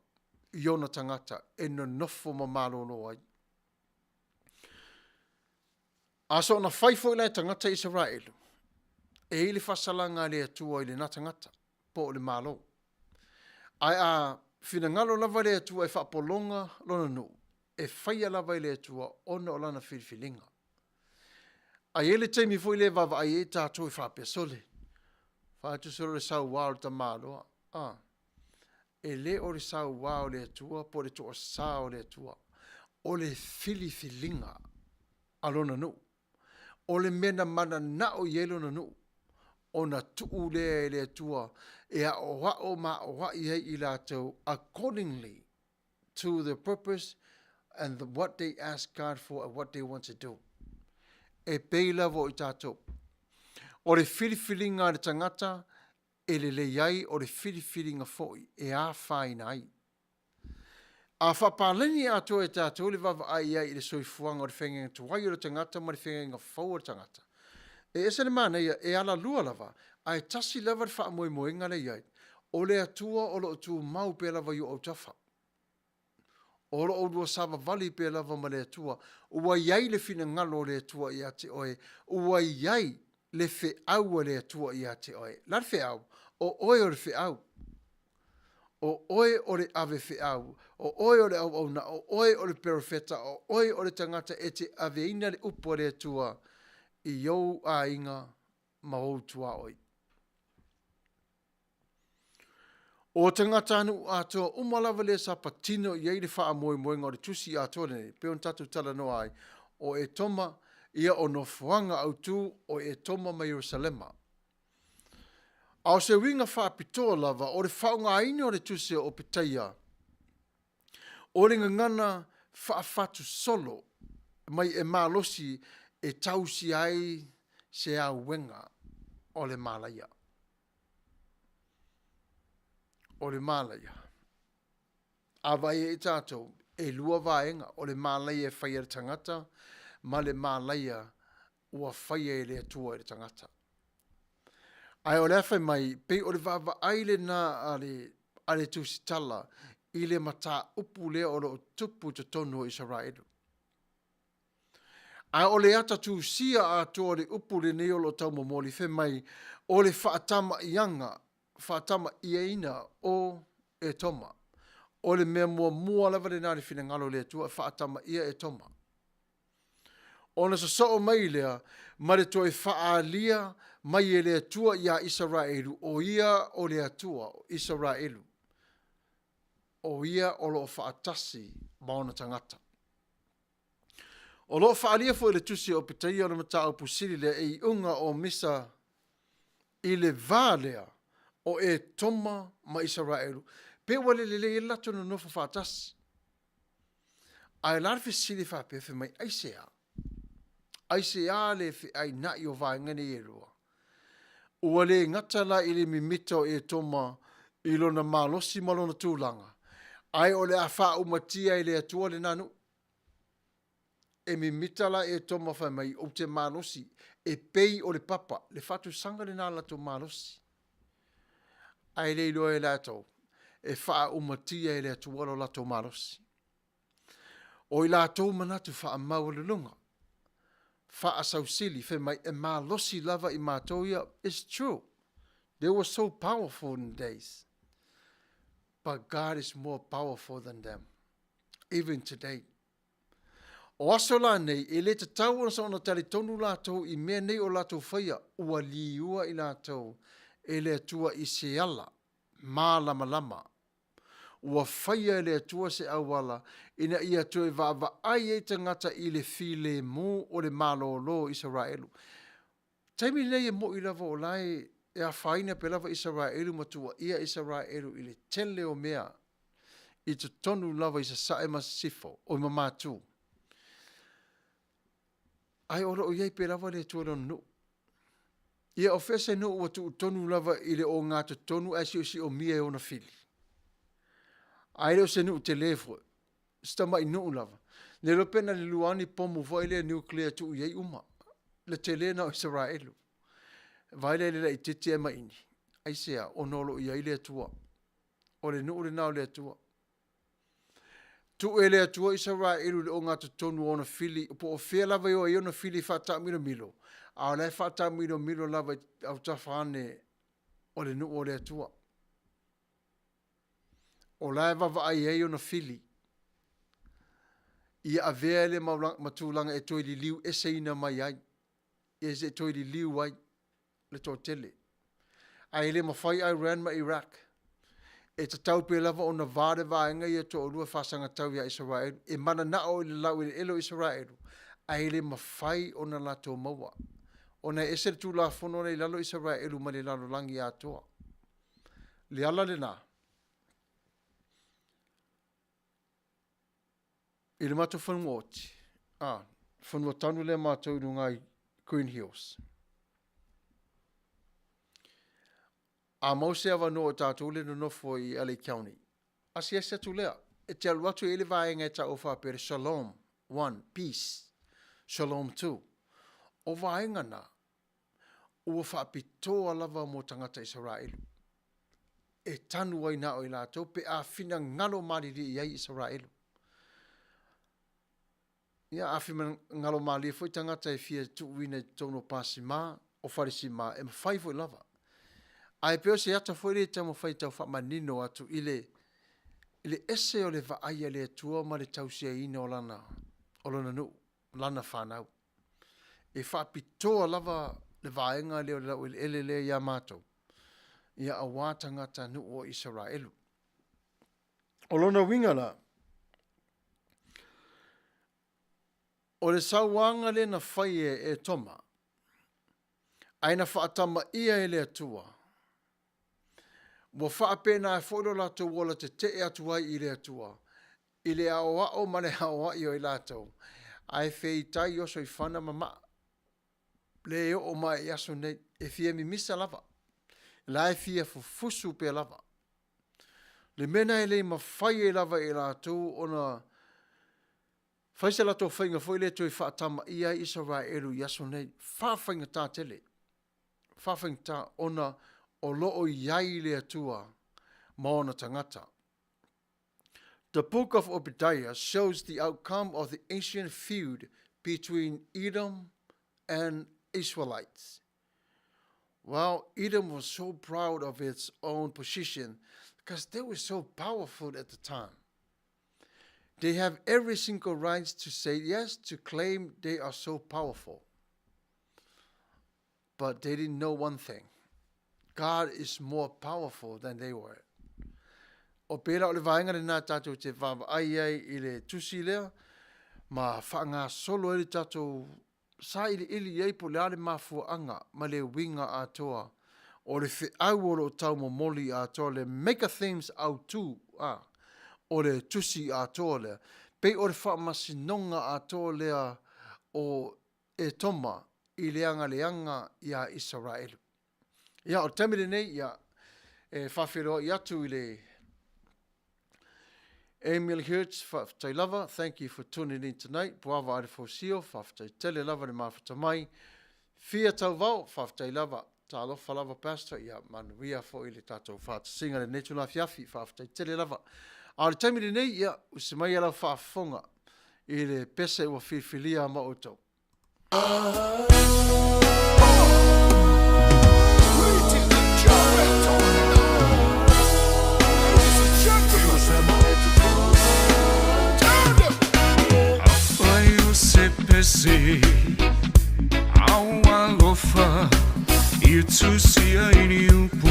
i ona tagata e nonofo ma malolo ai. A soona fai foi la e tagata Isaraelu, e i ai le faasalaga a le Atua i lena tagata, po o le Malo. Ae a finagalo lava le Atua e faapologa lona nuu, e faia lava e le Atua ona o lana filifiliga. Ae i ai le taimi foi lea e vaavaai ai tatou e faapea, sole, fai atu sole o le sauā o le tamaloa. A, e le o le sauā o le Atua po o le toasā o le Atua, o le filifiliga a lona nuu. O le mea na mananao i ai lona nuu, ona tuu lea e le Atua e aoao ma aoai ai i latou accordingly to the purpose and the, what they ask God for and what they want to do. E pei lava o i tatou. O le filifiliga a le tagata e lelei ai, o le filifiliga foi e afaina ai. A faapaleni atoa e tatou le vaavaai i ai i le soifuaga o le feagaiga tuai o le tagata ma le feagaiga fou o le tagata, e ese le manaia, e alalua lava, ae tasi lava le faamoemoega lea e i ai, o le Atua o lo o tumau pea lava i ou autafa. O lo o oulua savavali pea lava ma le Atua. Ua i ai le finagalo o le Atua ia te oe. Ua i ai le feau a le Atua ia te oe. La le feau? O oe o le feau. O oe o le ave feau, o oe o le auauna, o oe o le perofeta, o oe o le tagata e te aveina le upu a le Atua i ou aiga ma ou tuaoi. O tagatanuu atoa uma lava lea sa patino i ai le faamoemoega o le tusi atoa lenei, pei ona tatou talanoa ai, o Etoma, ia o nofoaga autu o Etoma ma Ierusalema. A o se uiga faapitoa lava o le faaaogaina o le tusi o Opetaia, o le gagana faafatusolo mai e malosi e tausia ai se auega o le malaia. O le malaia. A vaai ai tatou, e lua vaega, o le malaia e faia e le tagata ma le malaia ua faia e le Atua i le tagata. Ae o le a fai mai, pei o le vaavaai lena a le, a le Tusitala i le mataupu lea o lo o tupu i totonu o Isaraelu. A o le ata tusia atoa o le upu lenei o lo o taumomoli, fai mai, o le faatama'iaga, faatama'iaina o Etoma. O le mea muamua lava lena i le finagalo o le Atua e faatamaia Etoma. Ona sosoo mai lea ma le toe faaalia mai e le Atua iā Isaraelu, o Ia o le Atua o Isaraelu, o Ia o lo o faatasi ma ona tagata. O lo o faaalia foi e le Tusi o Opetaia o le mataupu sili lea e iuga o Misa i le va lea o Etoma ma Isaraelu, pe ua le lelei ai le latou nonofo faatasi. Ae o le a le fesili faapea fai mai, aisea? Aisea le feaina'i o vaega nei e lua? Ua le gata la i le mimita o Etoma i lona malosi ma lona tulaga, ae o le a faaumatia e le Atua lena nuu. E mimita la Etoma fai mai, Ou te malosi e pei o le papa, le faatusaga lena o le latou malosi. Ae le iloa e latou, e faaumatia e le Atua lo latou malosi. O i latou manatu faamaualuluga, faasausili, fai mai, e malosi lava i matou ia. It's true. They were so powerful in the days. But God is more powerful than them. Even today. O aso la nei, e le tatau ona ona talitonu latou i mea nei o latou faia, ua liua i latou e le Atua i se ala malamalama. Ua faia e le Atua se auala ina ia toe vaavaai ai tagata i le filemu o le malōlō o Isaraelu. Taimi lenei e moʻi lava o la e e afaina pea lava Isaraelu ma tuuaia Isaraelu i le tele o mea i totonu lava i Sasae ma Sisifo, oi ma Matu. Ae o lo o i ai pea lava le Atua i Lona nuu. Ia o fea se nuu ua tuu tonu lava i le ogatotonu ae siosiomia e ona fili? Ae le o se nuu tele foi, si tamai nuu lava. Le iloa pe na lilua ni pomu foi lea nuclear e tuu i ai uma. Le tele na o Isaraelu. Vaai la i le laitiiti ae maini. Aisea? Ona o lo o i ai le Atua. O le nuu lena o le Atua. Tuu e le Atua Isaraelu i le ogatotonu o ona fili, po o fea lava e o ai ona fili e faataamilomilo, a o la e faataamilomilo lava i autafa ane o le nuu o le Atua. O la e vaavaai ai ona fili, ia avea lea ma tulaga e toe liliu eseina mai ai, e toe liliu ai le toatele. Ae le mafai Iran ma Iraq. E tatau pea lava ona va le vaega ia toalua e faasagatau ia Isaraelu. E mananao i le laueleele o Isaraelu, ae le mafai ona latou maua. Ona e ese le tulafono la e i lalo Isaraelu mai le lalolagi atoa. Le ala lena, i le matou fanua oti, a, fanua tanu lea matou i luga i Green Hills. A maua se avanoa o tatou le nonofo i LA County, asiasi atu lea, e te alu atu e i ai le vaega e taua faapea le Shalom 1, Peace, Shalom 2. O vaega na, ua faapitoa lava mo tagata Isaraelu, e tanu ai na o i latou pe a finagalo malilie i ai Isaraelu. Ia, a finagalo malie foi tagata e fia tuuina i totonu o pasima, o falesima, e mafai foi lava. Ae pei o se ata foi lea e taumafai e tau faamanino atu i le, i le ese o le vaai a le Atua ma le tausiaina o lana, o lona nuu, lana fanau. E faapitoa lava le vaega lea o le laueleele lea iā matou, ia aua tagata nuu o Isaraelu. O lona uiga la, o le sauaga lea na fai e Etoma, ae na faatamaia e le Atua, ua faapena foi lo latou ola tetee atu ai i le Atua, i le aoao ma le aoai o i latou, ae feitai oso i fana ma maa, le e oo mai i aso nei, e fia mimisa lava, la e fia fufusu pea lava. Le mea na e le mafai ai lava e i latou ona fai se latou faiga foi lea e toe faatamaia ai Isaraelu i aso nei, faafaigata tele, faafaigata ona o lo o i ai le Atua ma ona tagata. The book of Obadiah shows the outcome of the ancient feud between Edom and Israelites. Well, Edom was so proud of its own position because they were so powerful at the time. They have every single right to say yes, to claim they are so powerful. But they didn't know one thing. God is more powerful than they were. O pēlā o le vaega lena tātou te vaavaai ai i le tusi lea, ma faagasolo ai le tātou sailiili i ai po o le a le mafuaaga ma le uiga atoa o le feau o lo o taumomoli atoa le mega themes autū, a, o le tusi atoa lea. Pei o le faamasinoga atoa lea o Etoma i le agaleaga iā Isaraelu. Ia, o le taimi lenei, ia, e faafeiloai atu i le Emil Hertz, faafetai lava, thank you for tuning in tonight, Puava Alefosio, faafetai tele lava le mafuta mai, Fia Tauvao, faafetai lava, talofa lava Pastor, ia manuia foi le tatou faatasiga lenei itula afiafi, faafetai tele lava. A o le taimi lenei, ia, usi mai lau faafofoga i le pese ua filifilia ma outou. Afai o se pese au alofa i tusia i ni upu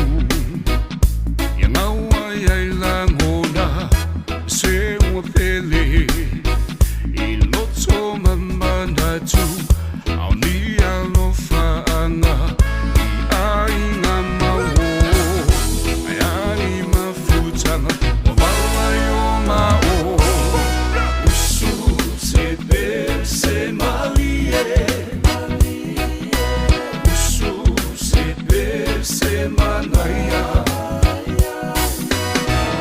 Ia ngau ai ai lagona se ua pele I loto ma manatu ao ni alofa anga I aiga mau Ai ani mafutaga ua vala i o ma o Usu se pese malie Usu se pese manaia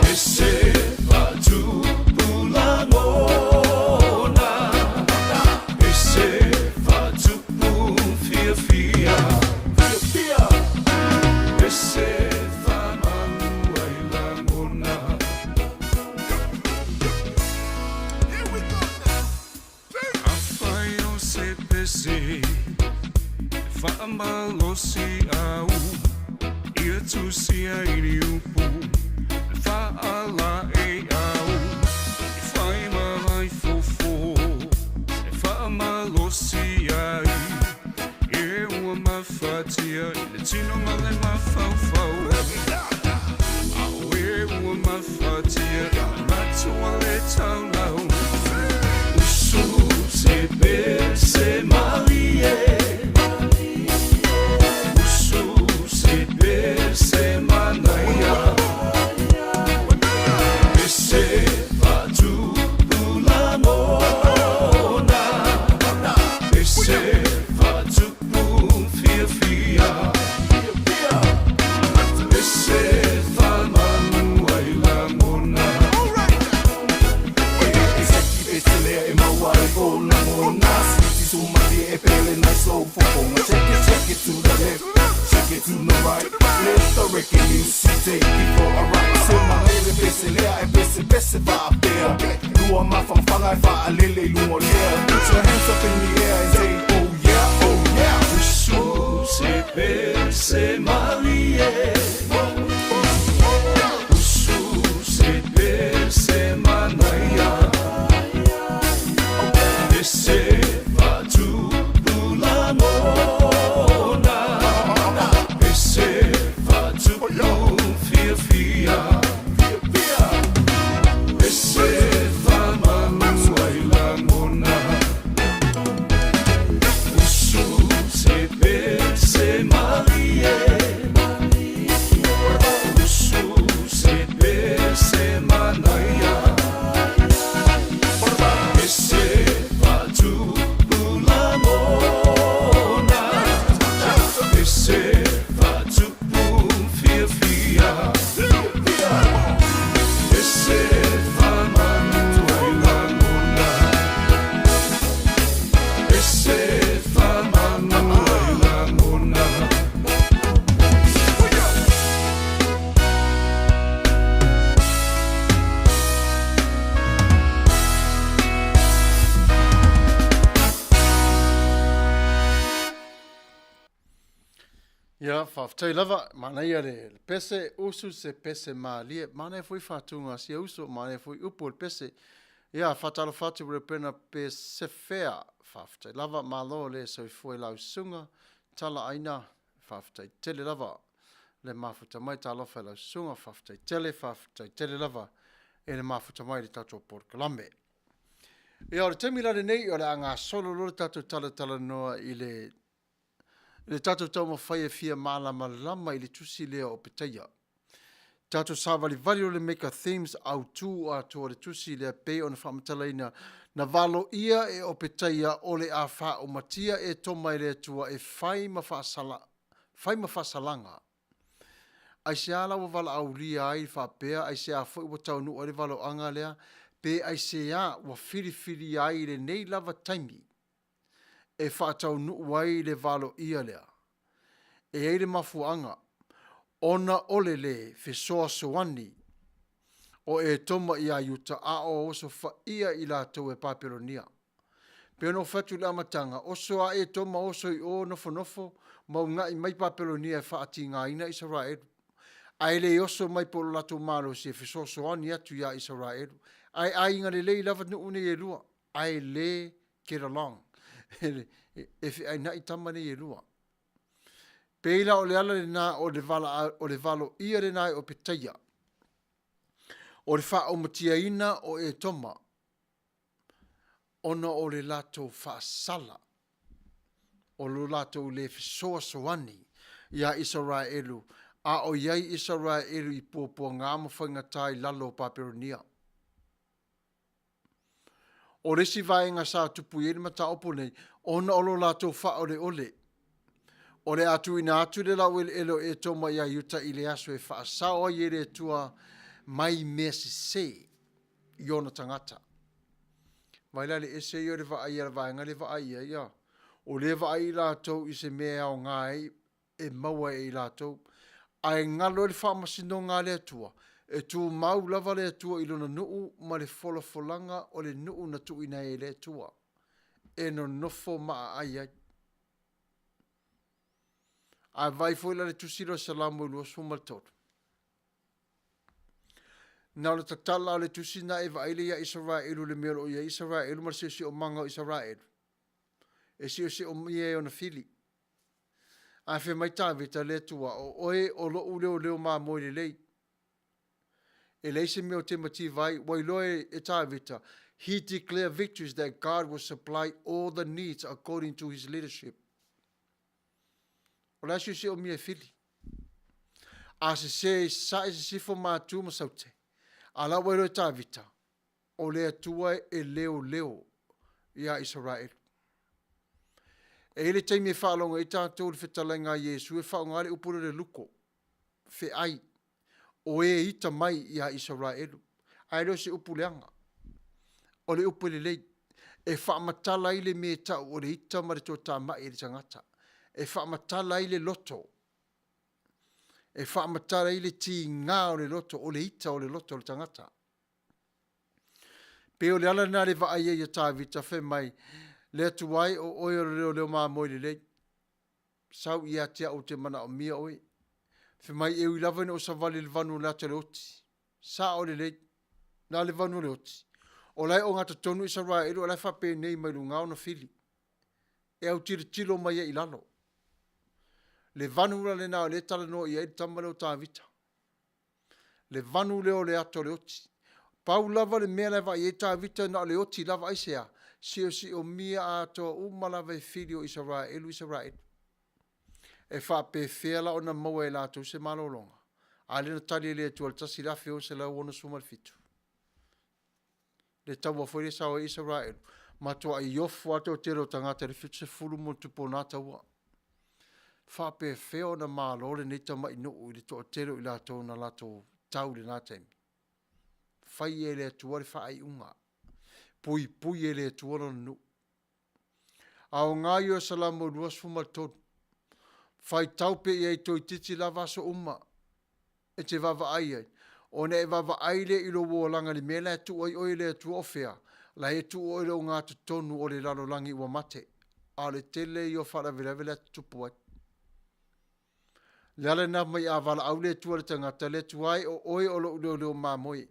Pese fatupu lagona Pese fatupu fiafia Pese famalu ai lagona. Afai o se pese e faamalosi au ia tusia i ni upu e faalaei au i whai ma ai fofo e faamalosi ai e ua mafatia i le tino ma le mafaufau a e ua mafatia i le matua le taulau usu se pese malie usu se pese manaia pese fatupu lagona pese fatupu fiafia pese faamanu ai lagona. Usu se pese malie Usu se pese manaia Pese fatupu lagona Pese fatupu fiafia Pese faamanu ai lagona Usu se pese malie Usu se pese manaia Pese fatupu lagona Pese fatupu fiafia Pese faamanu ai lagona Pese faamanu ai lagona. Ia, faafetai lava, manaia le pese, usu se pese malie, manaia foi faatuga a sia uso, manaia foi upu o le pese. Ia, faatalofa atu Reupena Pesefea, faafetai lava, malo le soifua i lau susuga, tala aina, faafetai tele lava le mafuta mai, talofa i lau susuga, faafetai tele, faafetai tele lava i le mafuta mai i le tatou polokalame. Ia, o le taimi la lenei, o le a gasolo loa le tatou talatalanoa i le le tatou taumafai e fia malamalama i le tusi lea o Petaia. Tatou savalivali o le Make a Themes autū atoa o le tusi lea pei ona faamatalaina na valoia e Opetaia o le a faaumatia Etoma e le Atua e fai ma faasala, fai ma faasalaga. Aisea la ua valaaulia ai faapea, aisea foi ua taunuu ai le valoaga lea, pe aisea ua filifilia ai i lenei lava taimi e faataunuu ai le valoia lea? E i ai le mafuaaga, ona o le lē fesoasoani o Etoma ia Iuta a o osofaia i latou e Papelonia. Pei ona ou fai atu i le amataga, oso lava Etoma oso i o nofonofo ma uunai mai Papelonia e faatigaina Isaraelu, ae le oso mai po o lo latou malosi e fesoasoani atu ia Isaraelu. Ae aiga lelei lava nuu nei e lua, ae le get along. E feainai tama nei e lua. Pei la o le ala lena o le o le valoia lena e Opetaia o le faaumatiaina o Etoma ona o le latou faasala, o lo latou le fesoasoani iā Isaraelu a o i ai Isaraelu i puapuaga ma faigata i lalo o Papelonia. O le isi vaega sa tupu i ai le mataupu lenei, ona o lo latou faaoleole, o le a tuuina atu le laueleele o Etoma iā Iuta i le aso e faasao ai e le Atua mai mea sese i ona tagata. Vaai la i le ese ia o le vaai a le vaega lea e vaai i ai, a? O lea e vaai i latou i se mea e aoga ai e maua e i latou. Ae galo ai le faamasinoga a le Atua, e tumau lava le Atua i Lona nuu ma le folafolaga o le nuu na tuuina ai e le Atua e nonofo ma aai ai. A vaai foi la i le tusi lea o Salamo 23, na o le tatala o le tusi na e vaai lea ia Isaraelu i le mea o lo o i ai Isaraelu ma le siosiomaga o Isaraelu, e siosiomia e ona fili. Ae fai mai Tavita, Le Atua, o oe o lou leoleo mamoe lelei. E leai se mea ou te mativa ai. Ua iloa e Tavita, he declare victories that God will supply all the needs according to his leadership. O le a siosiomia e fili? A sese i sasae, sisifo, matu ma saute. A la ua iloa e Tavita, o le Atua e leoleo iā Isaraelu. E i ai le taimi e faalogo ai tatou i le fetalaiga a Iesu e faaaoga le upu lea o le luko, feai, o e ita mai iā Isaraelu. Ae le o se upu leaga, o le upu e lelei, e faamatala ai le mea e tau o le ita ma le toatamai i le tagata, e faamatala ai le loto, e faamatala ai le tiga o le loto, o le ita o le loto o le tagata. Pei o le ala lena le vaai ai ia Tavita fai mai, Le Atua e, o oe o le leoleo mamoe lelei. Sau ia te au ou te manaomia oe. Fai mai, e ui lava ina ou savali i le vanu o le ata o le oti. Sao lelei. Na le vanu o le oti. O la e ogatotonu Isaraelu o la e faapenei mai luga ona fili. E autilotilo mai ai i lalo. Le vanu la lena o lea e talanoa i ai le tama lea o Tavita. Le vanu lea o le ata o le oti. Pau lava le mea la e vaai i ai Tavita na o le oti lava. Aisea? Siosiomia atoa uma lava e fili o Isaraelu Isaraelu. E faapefea la ona maua e latou se malologa? A lea na tali e le Atua i le 1667. Le taua foi lea sa o ai Isaraelu, matuai ofo lava le toatele o tagata i le 70 ma ona tupu o na taua. Faapefea ona malo lenei tamai nuu i le toatele o i latou na latou tau i lena taimi? Fai e le Atua le faaiuga. Puipui e le Atua lona nuu. Aoga ia o Salamo 23. Faitau pea i ai toeitiiti lava aso uma e te vaavaai ai, ona e vaavaai lea i lou olaga i le mea la e tuu ai oe e le Atua o fea, la e tuu oe i le ogatotonu o le lalolagi ua mate, a o le tele ia o faalavelave la e tutupu ai. O le ala lena fai mai a valaau le Atua i le tagata, le Atua e, o oe o lou leoleo mamoe.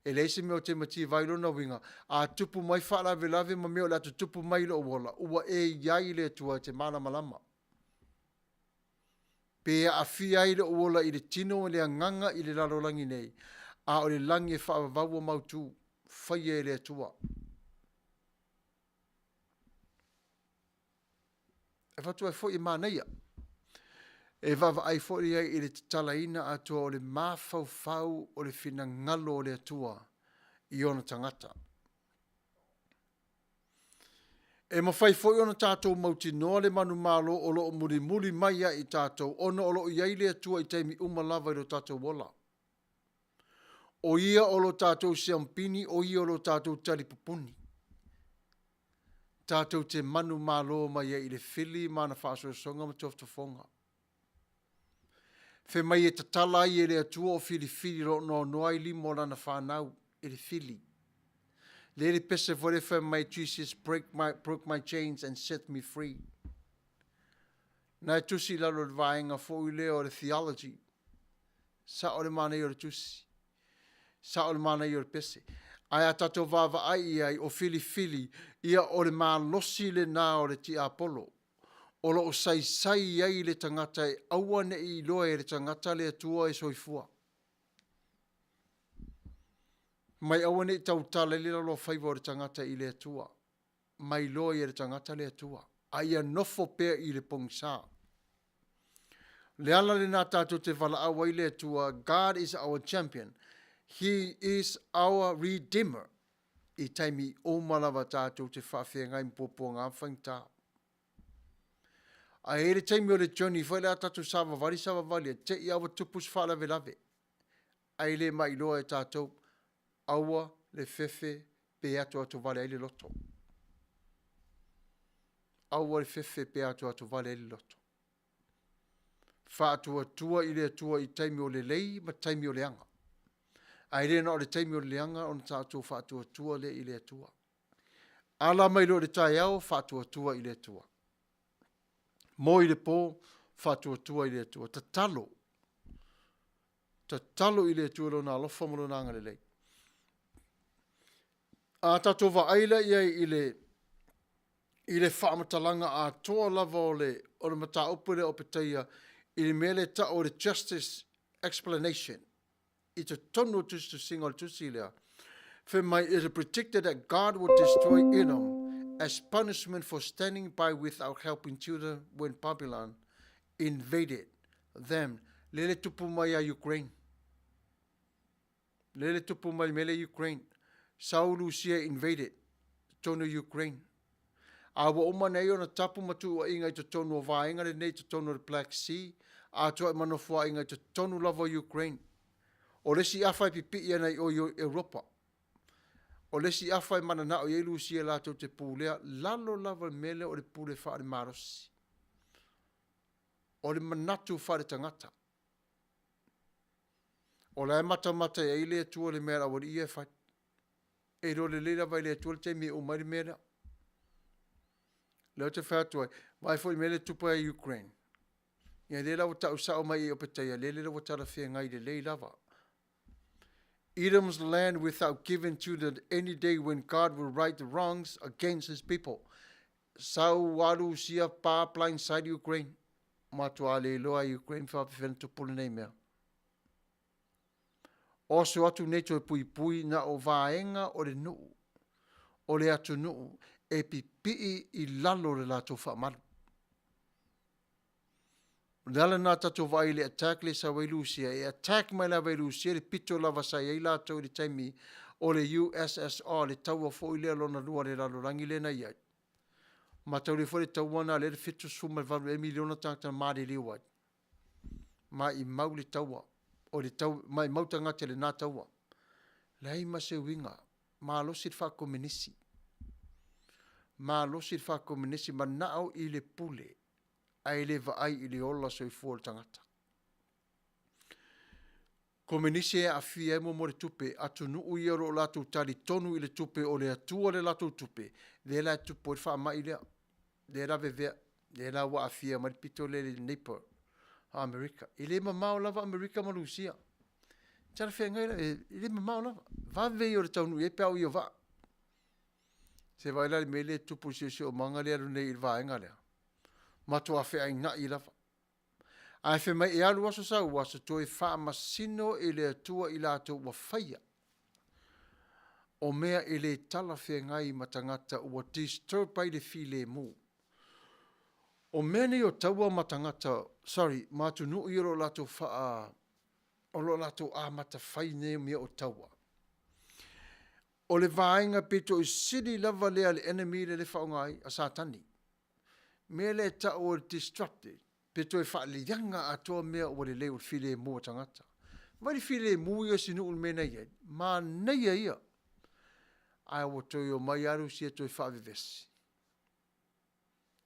E leai se mea ou te mativa ai, lona uiga, a tupu mai faalavelave ma mea o le a tutupu mai i lou ola, ua e i ai le Atua e te malamalama. Pe aafia ai lou ola i le tino ma le agaga i le lalolagi nei, a o le lagi e faavavau ua mautu, faia e le Atua. E avatu ai foi e manaia. E vaavaai foi i ai i le tatalaina atoa o le mafaufau o le finagalo o le Atua i ona tagata. E mafai foi ona tatou mautinoa le manumalo o lo o mulimuli mai ia i tatou ona o lo o i ai le Atua i taimi uma lava i lo tatou ola. O ia o lo tatou siampini, o ia o lo tatou talipupuni. Tatou te manumalo mai ai i le fili ma ana faasoasoga ma tofotofoga. Fai mai e tatala ai e le Atua o filifili o lo o noanoa ai lima o lana fanau i le fili. Lea le pese foi lea fai mai Jesus break my, broke my chains and set me free. Na e tusi i lalo o le vaega foi lea o le theology. Sao le manaia o le tusi. Sao le manaia o le pese. Ae a tatou vaavaai i ai o filifili, ia o le malosi lena o le tiapolo. O lo o saisai ai le tagata e aua ne i iloa e le tagata le Atua e soifua. Mai aua ne i tautala i le laloafaiva o le tagata i le Atua. Mai iloa ia le tagata le Atua, a ia nofo pea i le pogisa. Le ala lena tatou te valaau ai le Atua, God is our champion. He is our redeemer. I taimi uma lava tatou te faafeagai ma puapuaga ma faigata. Ae i ai le taimi o le journey foi lea a tatou savavali savavali e te i lava ua tupu se faalavelave. Ae le mailoa e tatou, aua le fefe pe atoatovale ai le loto. Aua le fefe pe atoatovale ai le loto. Faatuatua i le Atua i taimi o lelei ma taimi o leaga. Ae le na o le taimi o le leaga ona tatou faatuatua lea i le Atua. Ala mai loa i le taeao, faatuatua i le Atua. Moe i le po, faatuatua i le Atua. Tatalo. Tatalo i le Atua i Lona alofa ma Lona agalelei. A tatou vaai la i ai i le i le faamatalaga atoa lava o le o le mataupu lea o Petaia i le mea lea e tau o le justice explanation i totonu o tusitusiga o le tusi lea, fai mai, it predicted that God would destroy Edom as punishment for standing by without helping Judah when Babylon invaded them. Lele tupu mai a Ukraine. Lele tupu mai mele Ukraine. Sau Lucia invaded totonu Ukraine. A ua uma nei ona tapu ma tuuaiga i totonu o vaega lenei i totonu o le Black Sea, atoa i ma nofoaiga i totonu lava o Ukraine. O le isi afa e pipii ana i o i Europa. O le isi afa e mananao i ai Lusia latou te pulea, lalo lava le mea lea o le pule faalemalosi. O le manatu faaletagata. O la e matamata i ai le Atua i le mea a le aualii ia e fai. E iloa lelei lava e le Atua le taimi e uma ai le mea lea. Lea ou te fai atu ai, vaai foi i le mea lea e tupu ai i Ukraine. Ia lea la ua tau sao mai i Opetaia, lea lea ua talafeagai lelei lava. Edom's land without giving to the any day when God will right the wrongs against his people. Sau alu sia pa blindside Ukraine. Matua le iloa Ukraine faapefea na tupu lenei mea. Oso atu nei toe puipui na o vaega o le nuu, o le atunuu e pipii i lalo o le latou faamalu. O le ala lena tatou vaai i le attack lea sau ai Lusia, e attack mai lava e Lusia le pito lava sa i ai latou i le taimi o le USSR, le taua foi lea lona lua a le lalolagi lea na i ai. Mataulia foi le taua lena lea le 78 ea miliona tagata na maliliu ai. Maimau le taua, o le tau, maimau tagata i lena taua. Leai ma se uiga, malosi le faakomenisi. Malosi le faakomenisi, manao i le pule, ae le vaai i le ola soifua o le tagata. Komenisi e aafia ai muamua le tupe, atunuu ia o lo o latou talitonu i le tupe o le Atua le latou tupe, lea la e tupu ai le faamai lea, lea e lavevea, lea la ua aafia mai le pito lea i le neighbor a Amerika. E le mamao lava Amerika ma Lusia. Talafeagai la, e le mamao lava. Vave ia o le taunuu i ai pe a o ia vaa. Se vaai la i le mea lea e tupu i le siosiomaga lea e alu nei i le vaega lea. Matua feainai lava. Ae fai mai e alu aso sau aso toe faamasino e le Atua i latou ua faia o mea e le talafeagai ma tagata ua disturb ai le filemu. O mea nei o taua ma tagata, sorry, ma atunuu ia o lo o latou faa, o lo o latou amata fai nei mea o taua. O le vaega pito i sili lava lea a le enemy lea le faaaoga ai, a Satani. Mea lea e tau o le destructive, pe toe faaleaga atoa mea ua lelei o le filemu a tagata. Vaai le filemu ia o si nuu i le mea na i ai, manaia ia. Ae ua toe omai lava Rusia e toe faavevesi.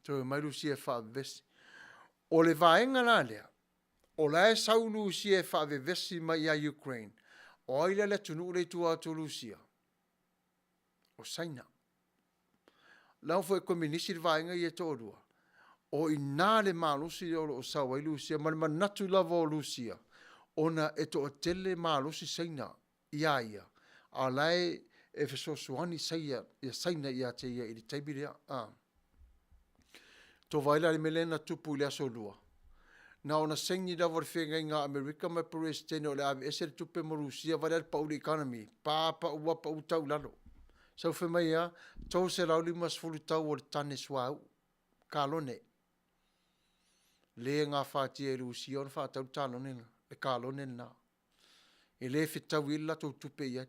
Toe omai Rusia e faavevesi. O le vaega la lea, o la e sau Rusia e faavevesi mai ia Ukraine. O ai la le atunuu lea i tua atu o Rusia? O Saina. Leaga foi e komenisi le vaega ia e toalua. O i ina le malosi lea o lo o sau ai Rusia ma le manatu lava o Rusia, ona e toatele malosi Saina iā ia, a o la e e fesoasoani Saina ia te ia i le taimi lea. A. Tou vaai la i le mea lea na tupu i le Aso Lua? Na ona saini lava o le feagaiga a Amerika ma le Peresetene o le a aveese le tupe ma Rusia, vaai la i le pau o le economy, pa pau lava pau tau i lalo. Sau fai mai a? $350 le tau o le tane suauu, kalone. Le gafatia e Rusia ona faatau le talone, le kalone lena. E le fetaui ai le latou tupe i ai.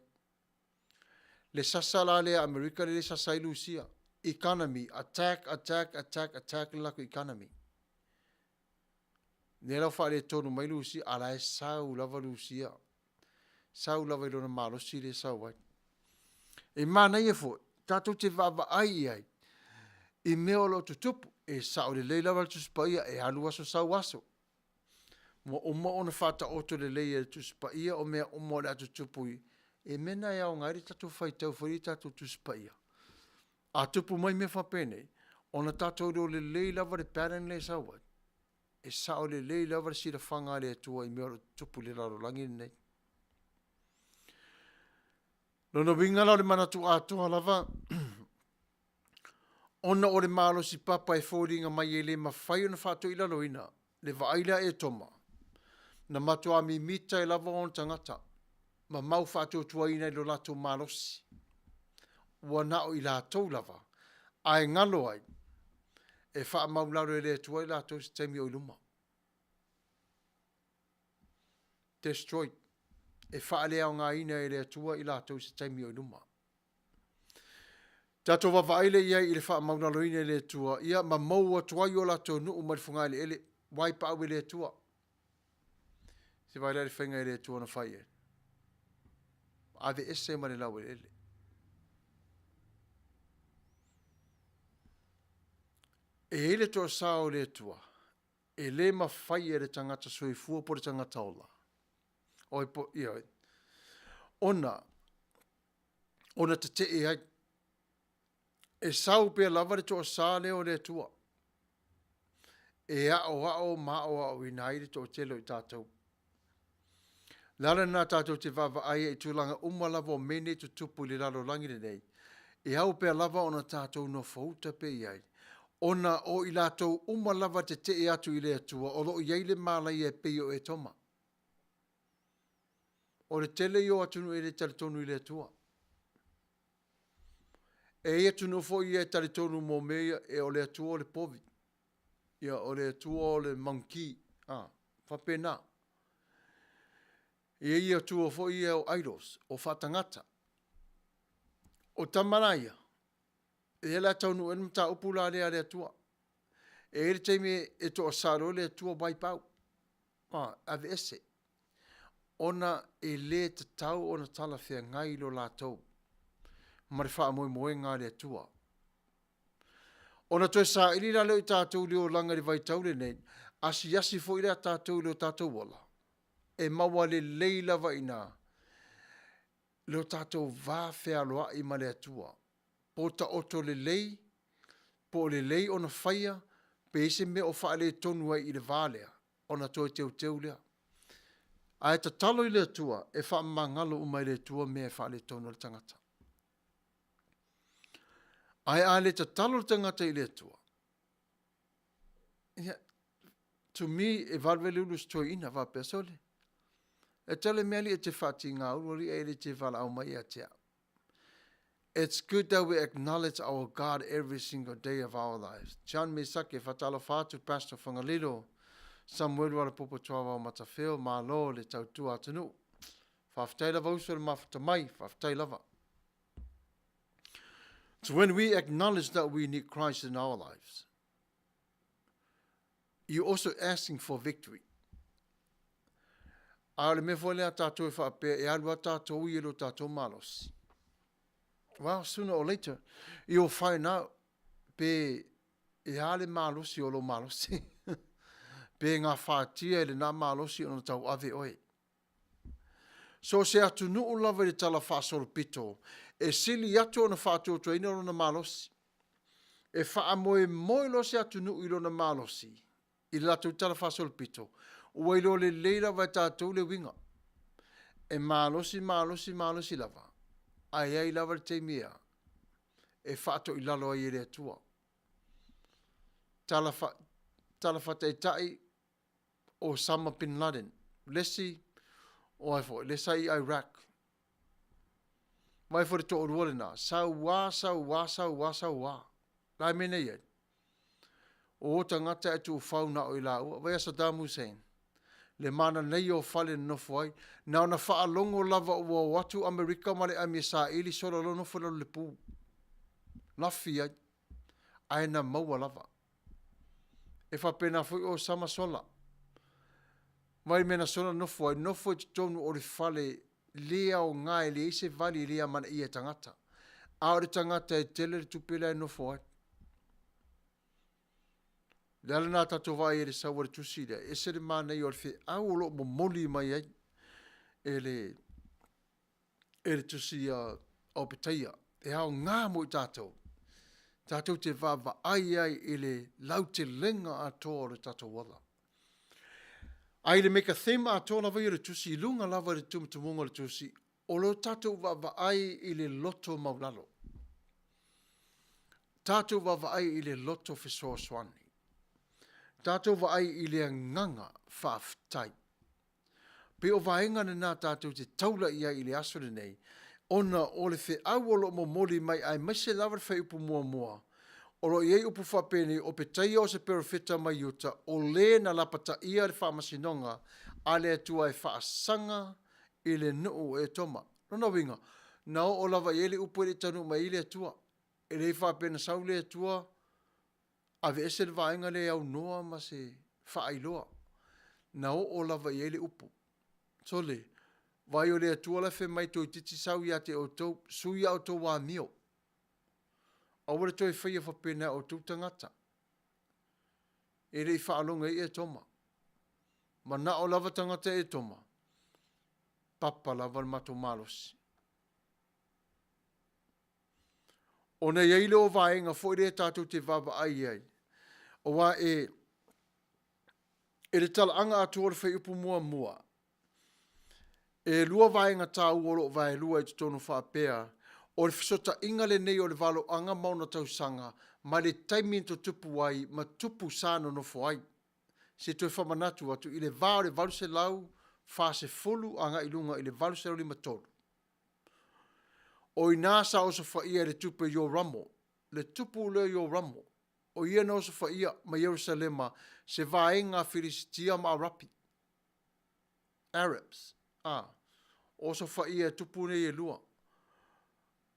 Le sasa la lea a Amerika lea e sasa ai Rusia. Economy, attack, attack, attack, attack le latou economy. Lea la ua faaletonu mai Rusia, a o la e sau lava Rusia. Sau lava i lona malosi lea e sau ai. E manaia foi, tatou te vaavaai i ai i mea o lo o tutupu. E sao lelei lava le Tusi Paia, e alu aso sau aso. Ua uma ona faataoto lelei e le Tusi Paia o mea uma o le a tutupu i i mea na e aoga ai le tatou faitau foi lea i tatou Tusi Paia. A tupu mai mea faapenei, ona tatou iloa lelei lava le pattern lea e sau ai. E sao lelei lava le silafaga a le Atua i mea o lo o tutupu i le lalolagi lenei. Lona uiga la o le manatu atoa lava, ona o le malosi papa e foliga mai e le mafai ona faatoilaloina le vaai lea a Etoma, na matuā mimita ai lava ona tagata ma mau faatuatuaina i lo latou malosi. Ua na o i latou lava, ae galo ai, e faamaulalo e le Atua i latou i se taimi o i luma. Destroyed. E faaleaogaina e le Atua i latou i se taimi o i luma. Tatou vaavaai lea i ai i le faamaulaloina e le Atua, ia ma mou atu ai o latou nuu mai le fogaeleele, wipe out e le Atua. Se vaai la i le faiga e le Atua na fai ai. Aveese ma le laueleele. E i ai le toasā o le Atua, e le mafai e le tagata soifua po o le tagata ola, oi po, ia, ona ona tetee ai. E sau pea lava le toasa lea o le Atua e aoao ma aoaoina ai le toatele o i tatou. O le ala lena tatou te vaavaai ai i tulaga uma lava o mea nei e tutupu i le lalolagi lenei, e ao pea lava ona tatou nofouta pea i ai, ona o i latou uma lava e tetee atu i le Atua o lo o i ai le malaia e pei o Etoma. O le tele ia o atunuu e le talitonu i le Atua. E i ai atunuu foi ia e talitonu mo mea ia, e o le Atua o le povi, ia o le Atua o le monkey, a, faapena. E i ai Atua foi ia o idols, o faatagata. O tama la ia, lea la e taunuu ai le mataupu la lea a le Atua. E i ai le taimi e toasā loa le Atua wipe out. A, aveese, ona e lē tatau ona talafeagai lo latou ma le faamoemoega a le Atua. Ona toe saili la lea o i tatou i le olaga i le vaitau lenei, asiasi foi lea a tatou i lo tatou ola, e maua lelei lava i ina lo tatou va fealoai ma le Atua, po o taoto lelei, po o lelei ona faia, pe i ai se mea o faaletonu ai i le va lea, ona toe teuteu lea. Ae tatalo i le Atua e faamagalo uma e le Atua mea e faaletonu ai le tagata. Ae a le tatalo le tagata i le Atua, ia, to me, e vave le ulu o se toeaina faapea, sole, e tele mea alii e te faatiga ulu alii ae le te valaau mai ia te au. It's good that we acknowledge our God every single day of our lives. John Mesake, Whatalofa atu Pastor Whangalilo, Samuelu Alapopo Tuavao Matawheo, Malo le tautua atunuu. Whawhetai lava uso le mawhata mai, whawhetai lava. So when we acknowledge that we need Christ in our lives, you're also asking for victory. A o le mea foi lea tātou e whaapea, e alu a tātou i e lo tātou malosi. Well, sooner or later, you'll find out pe e a le malosi o lo malosi. pe ngā whātia e le nā malosi o na tau ave oe. So se atunuu lava i le tala faasolopito, e sili atu ona faatuatuaina lona malosi. E faamoemoe loa se atunuu i lona malosi, i le latou tala faasolopito, ua iloa lelei lava e tatou le uiga. E malosi, malosi, malosi lava, ae i ai lava le taimi ea e faatoilalo ai e le Atua. Tala, fa, tala faataitai Osama bin Laden, le isi o ai foi, le sa i Iraq. Mai foi le toalua lena, sauā, sauā, sauā, sauā. La e mea nei ai. O o tagata e tuufau na o i laua. Vai a Saddam Hussein. Le mana nei o fale na nofo ai. Na ona faalogo lava ua o atu Amerika ma le ami e saili sola loa nofo i lalo le pu. Lafi ai. Ae na maua lava. E faapena foi o Samasola. Mai mea na sola nofo ai, nofo i totonu o le fale le aoga e leai se vali e le amanaia e tagata. A o le tagata e tele le tupe la e nofo ai. Le ala nā tatou vaai e le sau a le tusi lea, ese le manaia o le feau o lo o momoli mai ai e le e le tusi a Opetaia, e aoga mo i tātou. Tātou te vaavaai ai i le lautelega atoa o le tātou ola. A i le meka theme atoa lava ia o le tusi, i lunga lava i le tumutumuga o le tusi, o lo tātou vaavaai i le loto maulalo. Tātou vaavaai i le loto fesoasoani. Tātou vaai i le agaga faafetai. Pei o vaega lena tātou te taula i ai i le aso lenei, ona o le feau o lo o momoli mai aemaise lava le fuaiupu muamua, o lo o i ai upu faapenei, O Petaia o se perofeta mai Iuta, o le na lapataia le faamasinoga a le Atua e faasaga i le nuu o Etoma. Lona uiga, na oo lava i ai le upu e le i taunuu mai ai le Atua. E le faapea na sau le Atua Aveese le vaega lea e aunoa ma se faailoa. Na oo lava i ai le upu. Sole, vaai o le Atua la e fai mai toeitiiti sau ia te outou, sui a outou amio. Aua le toe faia faapena e outou tagata. E le i faalogo ai Etoma. Manao lava tagata Etoma, papa lava le matou malosi. Ona i ai lea o vaega foi lea tatou te vaavaai ai, aua e, e le talaaga atoa o le fuaiupu muamua, e lua vaega taua o lo o vaelua i totonu faapea, o le fesootaiga lenei o le valoaga ma ona tausaga mai le taimi na tutupu ai ma tupu sa nonofo ai. Se toe faamanatu atu, i le va o le 840 agai i luga i le 853. O i ina sa osofaia e le tupe Ioramo, le tupu lea Ioramo, o ia na osofaia ma Ierusalema se vaega a Filisitia ma Arapi, Arabs, a, osofaia e tupu nei e lua.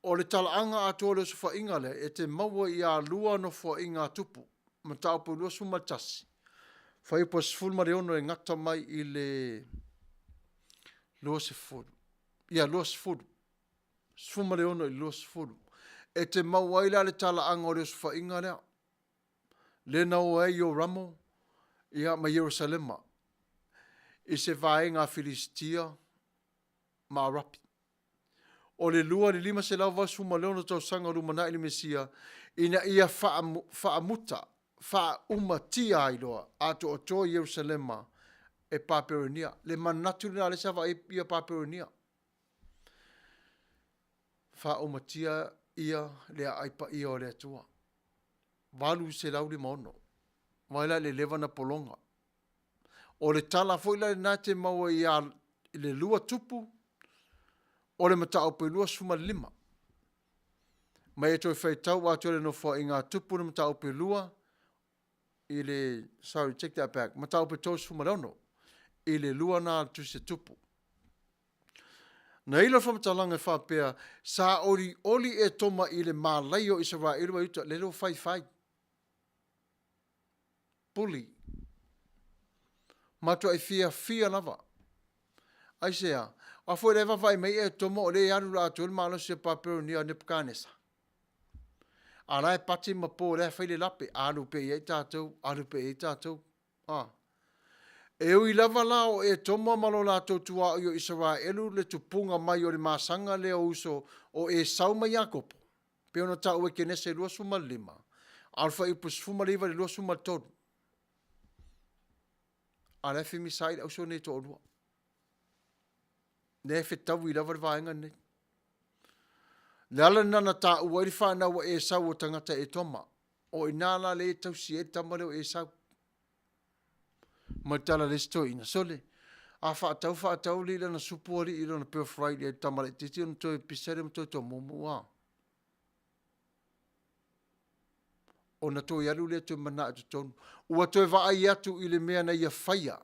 O le talaaga atoa o le osofaiga lea e te maua i a lua nofoaiga a tupu, mataupu 21, fuaiupu 16 e gata mai i le 20. Ia, 20. 16 i le 20. E te maua ai la le talaaga o le osofaiga lea. Lea na o ai Ioramo, ia, ma Ierusalema, i se vaega a Filisitia ma Arapi. O le 2 i le 586 tausaga o lumanai le Mesia, ina ia faamuta, faaumatia ai loa atoatoa Ierusalema e Papelonia. Le manatu lena lea sa vaai ia Papelonia. Faaumatia ia le aai paia o le Atua. 856. Vaai la i le leva na pologa. O le tala foi la lena e te maua ia i le lua tupu o le mataupu e 25. Ma e toe faitau atoa le Nofoaiga a Tupu le mataupu e 2 i le, sorry, take that back, mataupu e 36 i le 2 na a le Tusi a Tupu. Na ilo le faamatalaga e faapea, Sa olioli Etoma i le malaia o Isaraelu ma Iuta, lele ua faifai. Bully. Matuai fiafia lava. Aisea? A foi la e vaavaai mai Etoma o lea e alu la atoa le malosi o Papelonia o Nepukanesa. A la e pati ma po, la e fai le lape, alu pea i ai tatou, alu pea i ai tatou. A. E ui lava la o Etoma ma lo latou tuaoi o Isaraelu le tupuga mai o le masaga lea o uso o Esau ma Iakopo, pei ona taua i Kenese 25, a o le fuaiupu 19 i le 23. A o la e femisa ai le auso nei e toalua. Lea e fetaui lava le vaega lenei. Le ala lena na taua ai le fanau a Esau o tagata Etoma. O i ina la lea e tausi ai le tama lea o Esau. Ma le tala a le isi toeaina, sole, a faatau faatau alii lana supu alii i lona birthright i le tama laitiiti ona toe pisa lea ma toe tomumu a. Ona toe alu lea toe manao i totonu. Ua toe vaai atu i le mea na ia faia.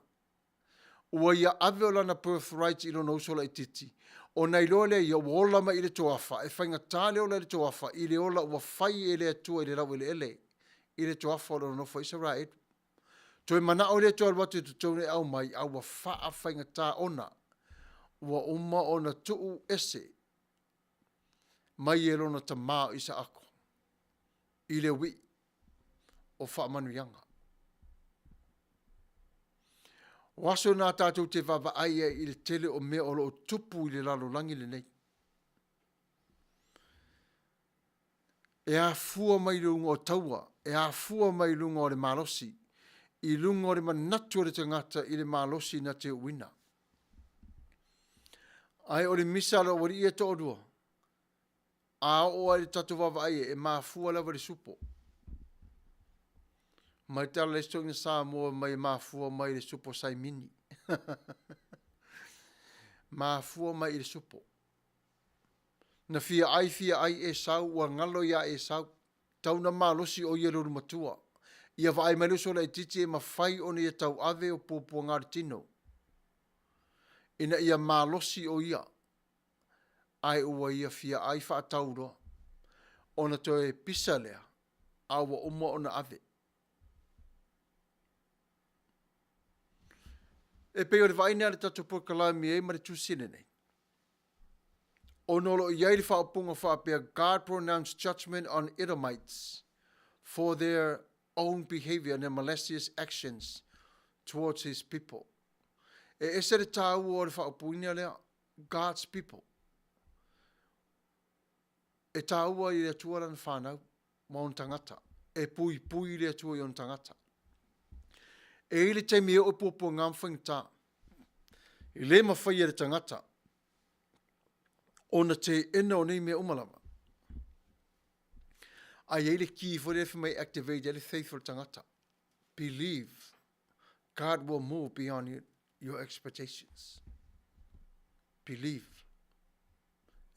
Ua ia ave o lana birthright i lona uso laitiiti, ona iloa lea ia ua ola mai i le toafa, e faigata le ola i le toafa i le ola ua fai e le Atua i le laueleele i le toafa o lona nofo a Isaraelu. Toe manao lea e toe alu atu i totonu e aumai, a ua faafaigata ona ua uma ona tuu ese mai e lona tama o Isaako i le uii o faamanuiaga. O aso na tatou te vaavaai ai i le tele o mea o lo o tupu i le lalolagi lenei. E afua mai i luga o taua, e afua mai i luga o le malosi, i luga o le manatu o le tagata i le malosi na te uuina. Ae o le misa a lou alii e toalua, a oo lava i le tatou vaavaai e mafua lava i le supo. Mai tala le isi toeaina Samoa mai e mafua mai i le supo Saimini. Mafua mai i le supo. Na fia ai fia ai Esau, ua galo iā Esau. Tau na malosi o ia i le ulumatua. Ia vaai mai le uso laitiiti e mafai ona ia tauave o puapuaga o le tino. Ina ia malosi o ia, ae ua ia fia ai faatau loa. Ona toe pisa lea, a ua uma ona ave. E pei o le vaai lea a le tatou polokalame i ai ma le tusi lenei. Ona o lo o i ai le faaupuga faapea, God pronounced judgment on Edomites for their own behavior and their malicious actions towards his people. E ese le tāua o le faaupuina lea, God's people. E tāua i le Atua lana whānau ma ona tagata. E puipui le Atua i ona tagata. E i le taimi e oo puapua ngā mawhaingatā. E le mawhai e le tangata ona teena o nei mea uma lava. A i ai le kī foi lea fai mai activate ai le faith o le tagata. Believe God will move beyond your expectations. Believe.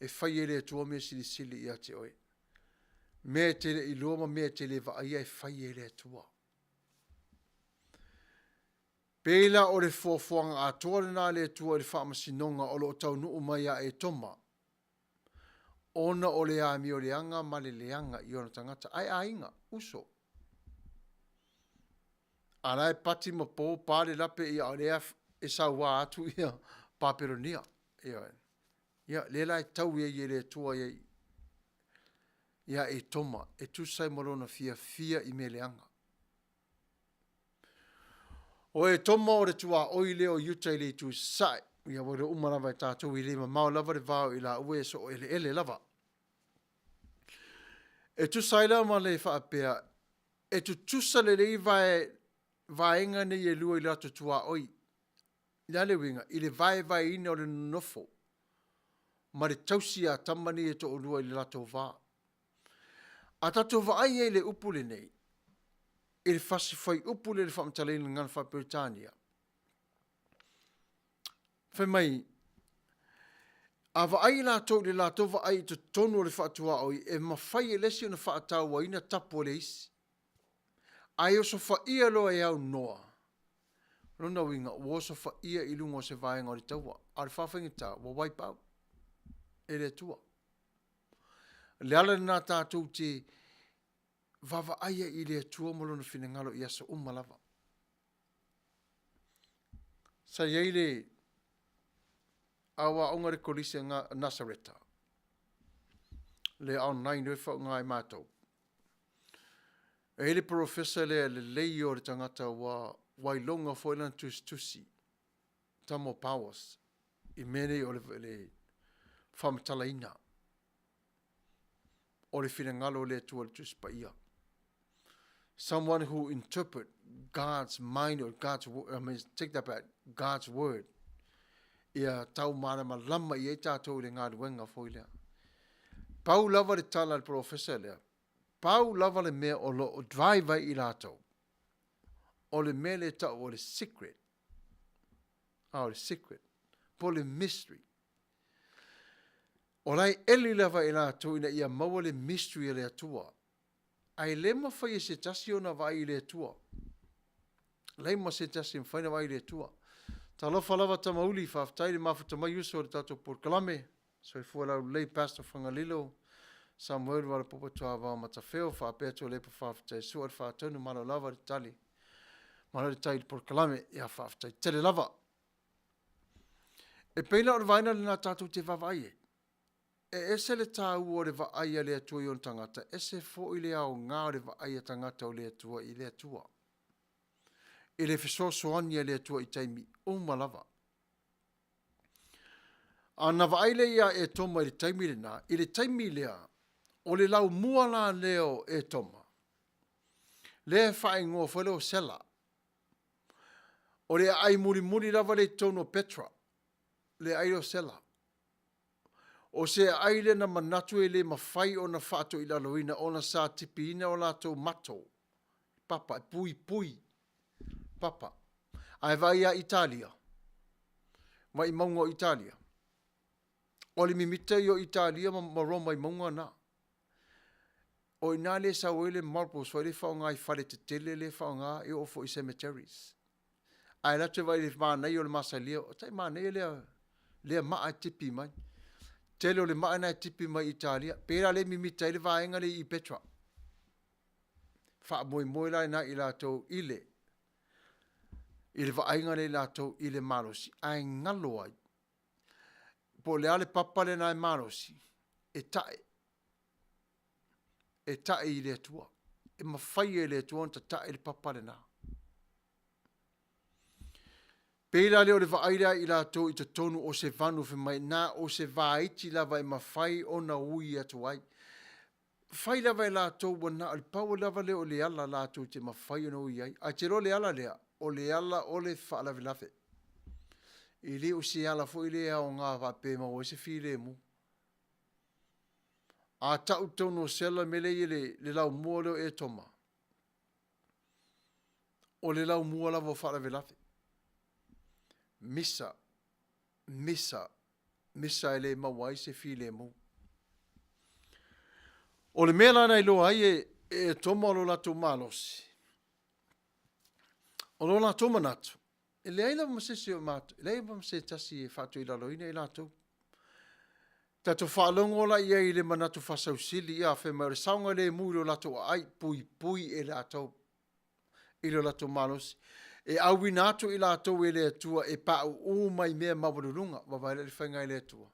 E fai e le Atua mea silisili ia te oe. Mea e te le iloa ma mea e te le vaaia e fai e le Atua. Pēlā o le foafoaga atoa lena a le Atua i le faamasinoga o lo o taunuu mai ia Etoma, ona o le amioleaga ma le leaga i ona tagata ae aiga, uso. A la e pati ma po, pa le lape ia o lea e sauā atu ia Papelonia. Ioe. Ia, lea la e tau ai e le Atua ia ia Etoma e tusa ai ma lona fiafia i mea leaga. O Etoma o le tuaoi lea o Iuta i le itu sasae. Ia ua iloa uma lava e tatou e le mamao lava le va o i laua e soo eleele lava. E tusa ai la ma le faapea, e tutusa lelei vae, vaega nei e lua i le latou tuaoi. Le a le uiga? I le vaevaeina o le nonofo ma le tausi a tama nei e toalua i le latou va. A tatou vaai ai i le upu lenei, i le fasi fuaiupu lea i le faamatalaina i le gagana faa-Peretania, fai mai, A vaai i latou i le latou vaai i totonu o le faatuaoi, e mafai e le isi ona faatauaina tapu a le isi. Ae osofaia loa e aunoa, o lona uiga ua osofaia i luga o se vaega o le taua, a o le faafaigata ua wipe out e le Atua. O le ala lena tatou te vaavaai ai i le Atua ma Lona finagalo i aso uma lava. Sa i ai le aoaoga i le Kolisi a Nasareta, le online lea e faaaoga e matou. E i ai le polofesa lea lelei o le tagata ua ua iloga foi lana tusitusi, tama o Powers, i mea nei o le, le faamatalaina o le finagalo o le Atua i le Tusi Paia. Someone who interpret God's mind or God's I mean, take that back, God's word. Ia tau malamalama i ai tātou i le galuega foi lea. Pau lava le tala a le polofesa lea, pau lava le mea o lo o drive ai i latou, o le mea lea e tau o le secret. A o le secret. Po o le mystery. O la e eli lava i latou ina ia maua le mystery a le Atua. Ae le mafai e se tasi ona vaai i le Atua. Leai ma se tasi e mafai ona vaai i le Atua. Talofa lava Tamauli, faafetai le mafuta mai uso i le tatou polokalame. Soifua laulelei Pastor Fagalilo, Samuel Valapopo Tuavao Matafeo, faapea Tuilaepa Faafetai Sua le faatonu, malo lava le tali. Malo le tai i le polokalame, ia faafetai tele lava. E pei la o le vaega lena tatou te vaavaai ai. E ese le taua o le vaai a le Atua i ona tagata, ese foi le aoga o le vaai a tagata o le Atua i le Atua. I le fesoasoani a le Atua i taimi uma lava. A na vaai lea ia Etoma i le taimi lena, i le taimi lea, o le laumua la lea o Etoma, lea e faaigoa foi lea o Sela. O le aai mulimuli lava lea i totonu o Petra, le aai lea o Sela. O se aai lea na manatu e le mafai ona faatoilaloina ona sa tipiina o latou mato, papa, e puipui papa. Ae vaai ia Italia, maimauga o Italia, o le mimita ia o Italia ma Roma i mauga na. O i ina lea e sau ai le marbles foi lea e faaaoga i fale tetele lea e faaaoga e oo foi i cemeteries. Ae alu atu e vaai i le manaia o le masalia, o tai manaia lea, lea maa e tipi mai. Tele o le maa lena e tipi mai Italia. Pe la lea e mimita ai le vaega lea i Petra. Faamoemoe la ina i latou i le i le vaaiga lea i latou i le malosi, ae galo ai po o le a le papa lena e malosi, e tae. E tae i le Atua. E mafai e le Atua ona tatae le papa lena. Pei la lea o le vaai lea i latou i totonu o se vanu fai mai, na o se vaiti lava e mafai ona ui atu ai. Fai lava e latou ua na o le pau lava lea o le ala latou te mafai ona ui ai. Ae te iloa le ala lea, o le ala o le faalavelave. E le o se ala foi lea e aoga faapea e maua ai se filemu. A tau totonu o sela le mea lea e i ai le laumua lea o Etoma, o le laumua lava o faalavelave. Misa, misa, misa e le maua ai se filemu. O le mea la na iloa ai e Etoma o lo latou malosi, o lo latou manatu, E leai lava ma se isi o matou, e leai lava ma se tasi e faatuilaloina i latou. Tatou faalogo la i ai i le manatu faasausili, ia, fai mai o le saogalemu i lo latou aai, puipui e latou i lo latou malosi. E auina atu i latou e le Atua e pauu mai mea maualuluga. Vaavaai la i le faiga e le Atua.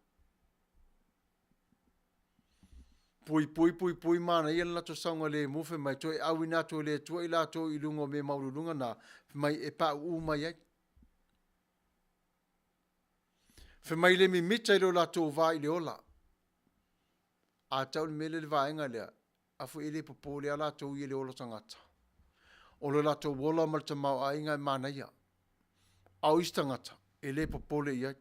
Puipui, puipui, manaia le latou saogalemu, fai mai, toe auina atu e le Atua i latou i luga o mea maualuluga na, fai mai, e pauu mai ai. Fai mai le mimita i lo latou va i le ola. A tau le mea lea le vaega lea, a foi e le popole lava latou ia i le ola tagata. O lo latou ola ma le tamaoaiga e manaia. A o isi tagata, e le popole i ai.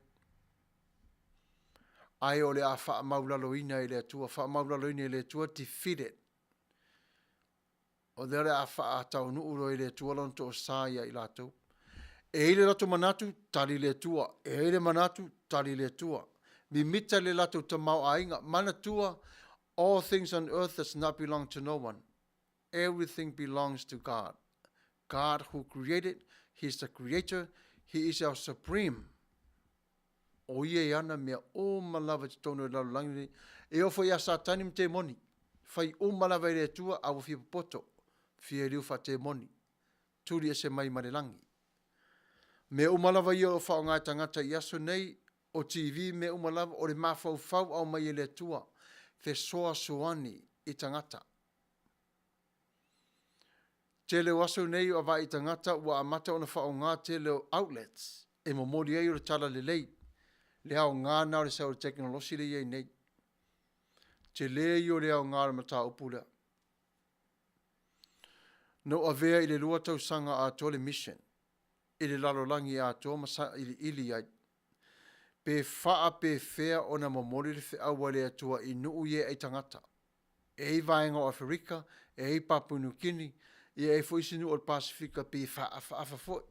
Ae o le a faamaulaloina e le Atua, faamaulaloina e le Atua, defeated. O lea o le a faataunuu loa e le Atua lona toosa ia i latou. E i ai le latou manatu, tali le Atua. E i ai le manatu, tali le Atua. Mimita le latou tamaoaiga. Manatua, all things on earth does not belong to no one. Everything belongs to God. God who created, He is the creator, He is our supreme. O ia e ana mea uma lava i totonu o le lalolagi lenei. E oo foi ia Satani ma temoni, fai uma lava e le Atua a ua fia popoto, fia liu faatemoni, tuli ese mai ma le lagi. Mea uma lava ia o lo o faaaoga e tagata i aso nei, o TV mea uma lava, o le mafaufau aumai e le Atua, fesoasoani i tagata. Tele o aso nei o vaai tagata ua amata ona faaaoga tele o outlets e momoli ai o le tala lelei, le aoga na o le sau o le tekonolosi lea e i ai nei. Tele ia o le aoga o le mataupu lea. Na ou avea i le lua tausaga atoa le mission i le lalolagi atoa ma sailiili ai pe faapefea ona momoli le feau a le Atua i nuu ia e ai tagata. E i ai vaega o Aferika, e i ai Papua Niu Kini, ia e i ai foi isi nuu o le Pasefika e pei e faaafaafa foi.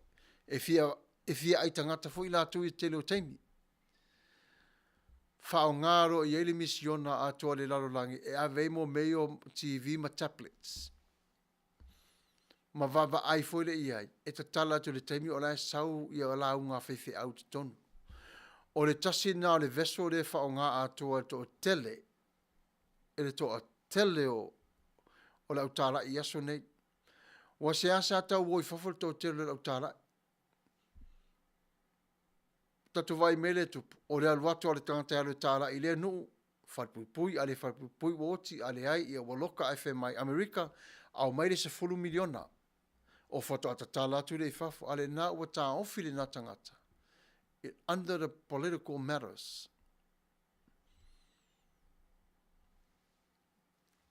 E fia, e fia ai tagata foi latou i le tele o taimi. Faaaoga loa i ai le misiona atoa a le lalolagi e ave ai mo mea ia o TV ma tablets. Ma vaavaai foi lea i ai, e tatala atu i le taimi o la e sau ia lauga a faifeau i totonu. O le tasi lena o le vessel lea e faaaoga atoa e le toatele, e le toatele o, o le au talai i aso nei. Ua seasea tau o i fafo le toatele o le au talai. Tatou vaai i mea lea e tupu, o le alu atu lava o le tagata e alu e talai i lea nuu, falepuipui, a le falepuipui ua oti, a leai ia ua loka ae fai mai, Amerika, aumai le $10 miliona. O faatoa tatala atu lea i fafo, a lena ua taofi lena tagata under the political matters.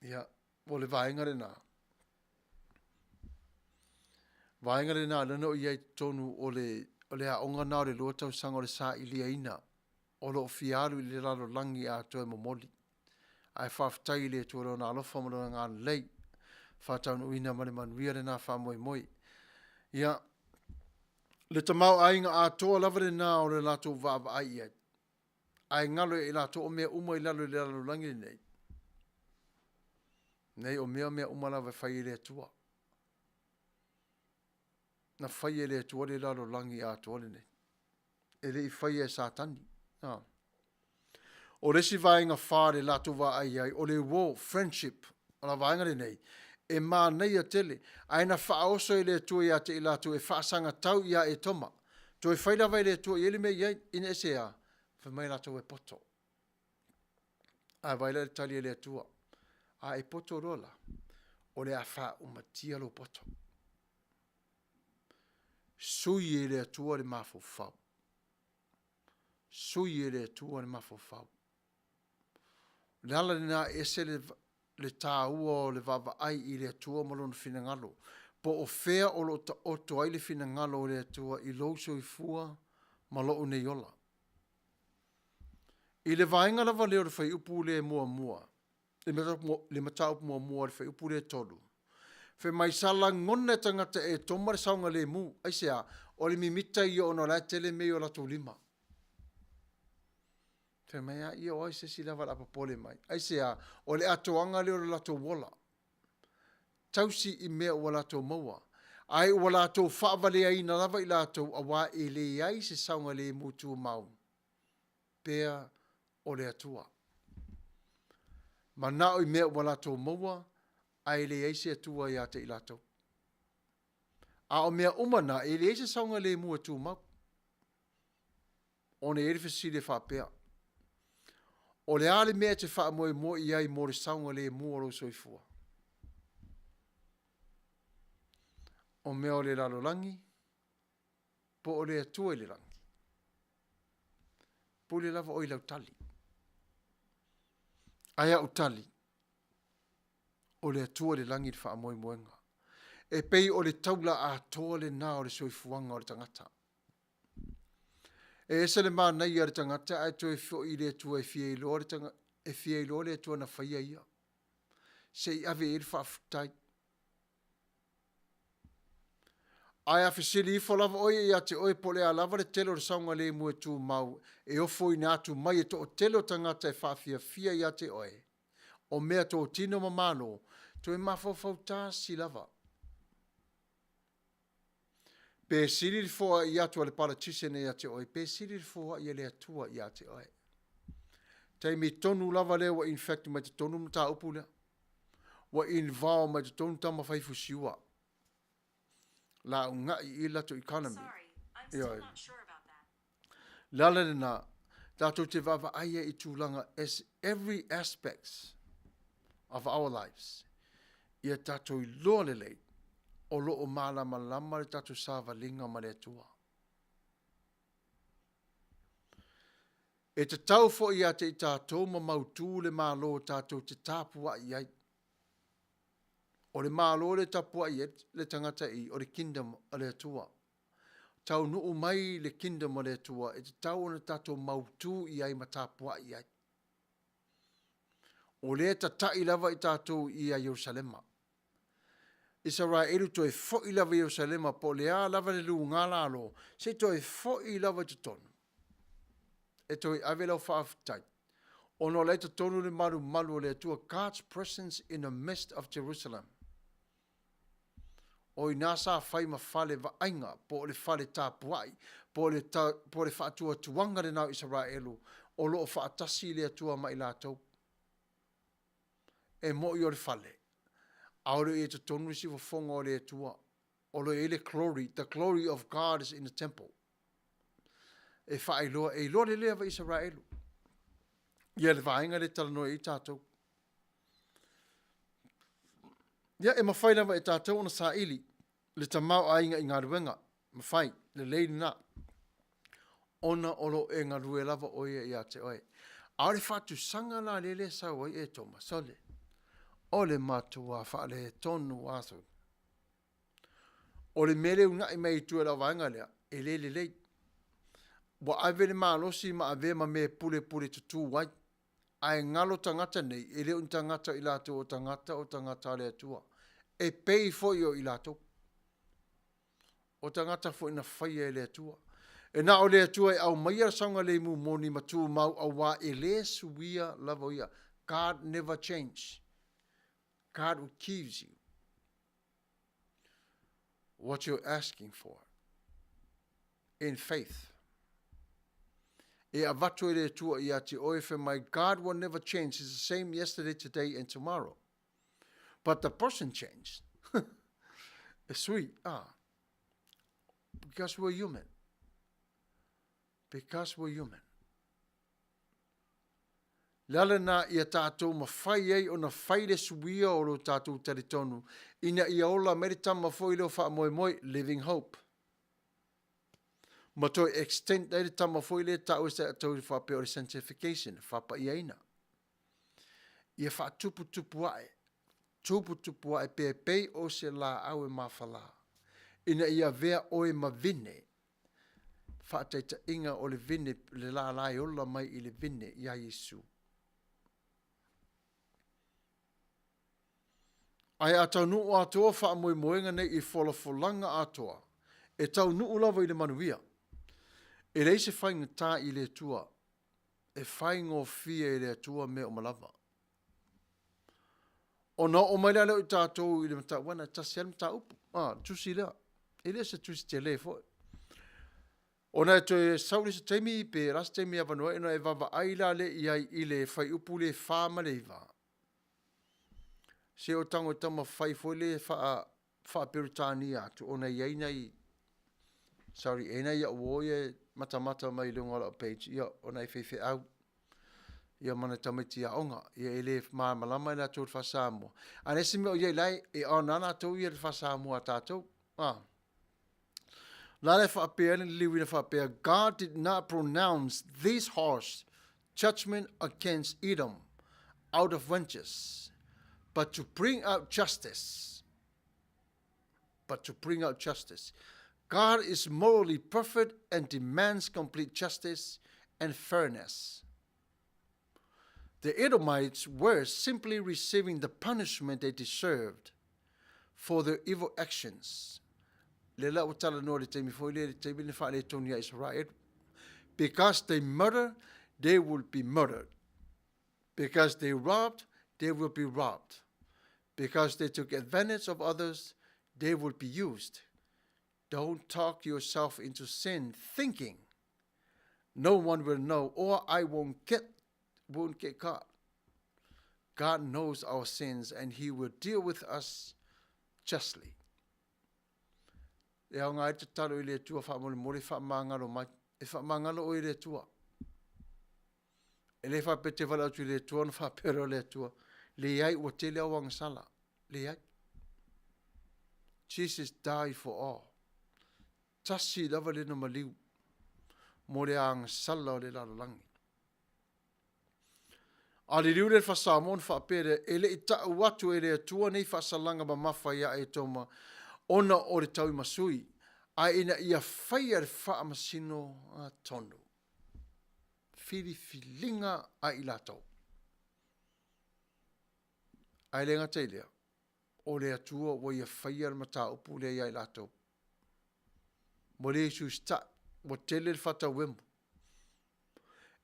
Ia, o le vaega lena. Vaega lena lea na ou i ai i totonu o le, o le aoga na o le lua tausaga o le sailiaina o lo o fia alu i le lalolagi atoa e momoli. Ae faafetai i le Atua i Lona alofa ma Lona agalelei, faataunuuina ma le manuia lena faamoemoe. Ia, le tamaoaiga atoa lava lena o le latou vaavaai i ai. Ae galo ia i latou o mea uma i lalo i le lalolagi lenei. Nei o mea mea uma lava e fai e le Atua. Na fai e le Atua le lalolagi atoa lenei. E le i faia e Satani. A. O le isi vaega fa le latou vaai ai, o le uo, friendship, o la vaega lenei, e manaia tele, ae na faaoso e le Atua ia te i latou e faasagatau ia Etoma. Toe fai lava e le Atua i ai le mea i ai, ina ese a, fai mai latou e poto. Ae vaai la i le tali a le Atua, a e poto loa la, o le a faaumatia lou poto. Sui e le Atua le mafaufau. Sui e le Atua le mafaufau. O le ala lena e ese le, le tāua o le vaavaai i le Atua ma lona finagalo. Po o fea o lo o taoto ai le finagalo o le Atua i lou soifua ma lou nei ola. I le vaega lava lea o le fuaiupu lea muamua, le mataupu muamua o le fuaiupu lea 3, fai mai sa lagona e tagata Etoma le saogalemu. Aisea? O le mimita ia ona o la e tele mea i o latou lima. Fai mai, a ia o ai se isi lava o le a popole mai. Aisea? O le atoaga lea o le latou ola. Tausi i mea ua latou maua, ae ua latou faavaleaina lava i latou auā e leai se saogalemu tumau pea o le Atua. Manao i mea ua latou maua, ae leai se Atua ia te i latou. A o mea uma na, e leai se saogalemu e tumau. Ona e i ai le fesili e faapea, O le a le mea e te faamoemoe i ai mo le saogalemu o lou soifua? O mea o le lalolagi po o le Atua i le lagi? Pule lava oe i lau tali. Ae au tali, o le Atua i le lagi le faamoemoega. E pei o le taula atoa lena o le soifuaga o le tagata. E ese le manaia o le tagata ae toe foi i le Atua e fia iloa le tagata, e fia iloa le Atua na faia ia. Se i ave i ai le faafetai. Ae a fesili ifo lava ʻoe ia te oe po o le a lava le tele o le saogalemu e tumau e ofoina atu mai e toʻatele o tagata e faafiafia ia te oe, o mea totino ma malo, toe mafaufau tasi lava. Pe sili le foai atu a le politician ia te oe, pe sili le foai a le Atua ia te oe. Taimi tonu lava lea ua infect mai totonu le mataupu lea. Ua involve mai totonu tama fai fusiua. La unaʻi i latou economy. Ioe. Le ala lena, tatou te vaavaai ai i tulaga as every aspects of our lives. Ia tatou iloa lelei o lo o malamalama le tatou savaliga ma le Atua. E tatau foi ia te i tatou ma mautu le Malo tatou te tapuai ai. O le Malo lea e tapuai ai le tagata i, o le Kingdom a le Atua. Taunuu mai le Kingdom a le Atua e tatau ona tatou mautu i ai ma tapuai i ai. O lea e tatai lava i tatou ia Ierusalema. Isaraelu toe foi lava i Ierusalema po o le a lava le luga lalo, se i toe foi lava i totonu. E toe ave lau faafetai. Ona o la e totonu le malumalu o le Atua, God's presence in the midst of Jerusalem. O ina sa fai ma fale vaaiga, po o le fale tapuai, po o le, ta, po o le faatuatuaga lena o Isaraelu, o lo o faatasi le Atua ma i latou. E moʻi o le fale, ʻaʻole o i ai totonu le siufofoga o le Atua. O lo o i ai le glory, the glory of God is in the temple. E faailoa, e iloa lelei lava Isaraelu. Ia le vaega lea e talanoa ai tatou. Ia e mafai lava e tatou ona saili le tamaoaiga i galuega, mafai, lelei lena, ona o lo o e galue lava ʻoe ia iā te oe. A o le faatusaga la lea lea sau ai e Toma, sole, o le matua faaletonu lava sole. O le mea lea e unaʻi mai i tua i lau vaega lea, e le lelei. Ua ave le malosi ma avea ma mea e pulepule tutū ai. Ae galo tagata nei, e le o ni tagata o i latou o tagata o tagata a le Atua. E pei foi o i latou. O tagata foi na faia e le Atua. E na o le Atua e aumaia le saogalemu moni ma tumau auā e le suia lava o ia. God never change. God will gives you what you're asking for in faith. E avatu e le Atua ia te oe fai mai, God will never change. He's the same yesterday, today and tomorrow. But the person changed. e sui, ah. Because we're human. Because we're human. Le ala lena ia tātou mawhai ai ona whai le suia o lo tātou talitonu, ina ia ola mai le tama foi leo whaamoemoe, living hope. Ma toe extend ai le tama foi lea ta'u e sa tau faapea o le sanctification, faapaiaina. Ia faatuputupu a'e, tuputupu a'e pea e pei o se laau e mafalā, ina ia avea oe ma vine, faataitaiga o le vine, le lālā e ola mai i le vine iā Iesu. Ae a taunuu atoa faamoemoega nei i folafolaga atoa, e taunuu lava i le manuia. E leai se faigata i le Atua, e faigofie i le Atua mea uma lava. Ona oo mai la lea o i tatou i le mataupu, e tasi lava le mataupu, a, le tusi lea. E le o se tusi tele foi. Ona e toe sau le isi taimi, pe o le a se taimi e avanoa ai, ona e vaavaai la lea i ai i le fuaiupu lea e 4 ma le 9. Se o tago e taumafai foi lea e faa, faa-Peretania atu, ona e i ai nai, sorry, e i ai nai au uo ia e matamata mai i luga o lau page, ia, o nai faifeau, ia ma nai tamaiti aoga, ia e le malamalama i latou i le faa-Samoa. A o le isi mea o i ai la e, e on lava latou ia i le faa-Samoa a tatou, a. La le faapea le liliuina faapea, God did not pronounce this harsh judgment against Edom out of vengeance, but to bring out justice. But to bring out justice. God is morally perfect and demands complete justice and fairness. The Edomites were simply receiving the punishment they deserved for their evil actions. Lea la ua talanoa i le taimi foi lea i le taimi na faaletonu ia Israel. Because they murder, they will be murdered. Because they robbed, they will be robbed. Because they took advantage of others, they will be used. Don't talk yourself into sin thinking no one will know or I won't get won't get caught. God knows our sins and he will deal with us justly. E aoga ai le tatalo i le Atua faamolemole faamagalo mai. E faamagalo oe i le Atua. E le faapea te valaau atu i le Atua ona faapea loa le Atua, leai ua tele au agasala. Leai. Jesus died for all. Tasi lava lena maliu mo le agasala o le lalolagi. A liliu le Samoa ona faapea lea, e le i ta'u atu e le Atua nei faasalaga mamafa iā Etoma ona o le tauimasui, ae ina ia faia le faamasino tonu. Filifiliga a i latou. Ae le gata i lea, o le Atua ua ia faia le mataupu lea iā i latou. Ua le usiusita'i, ua tele le faatauemu.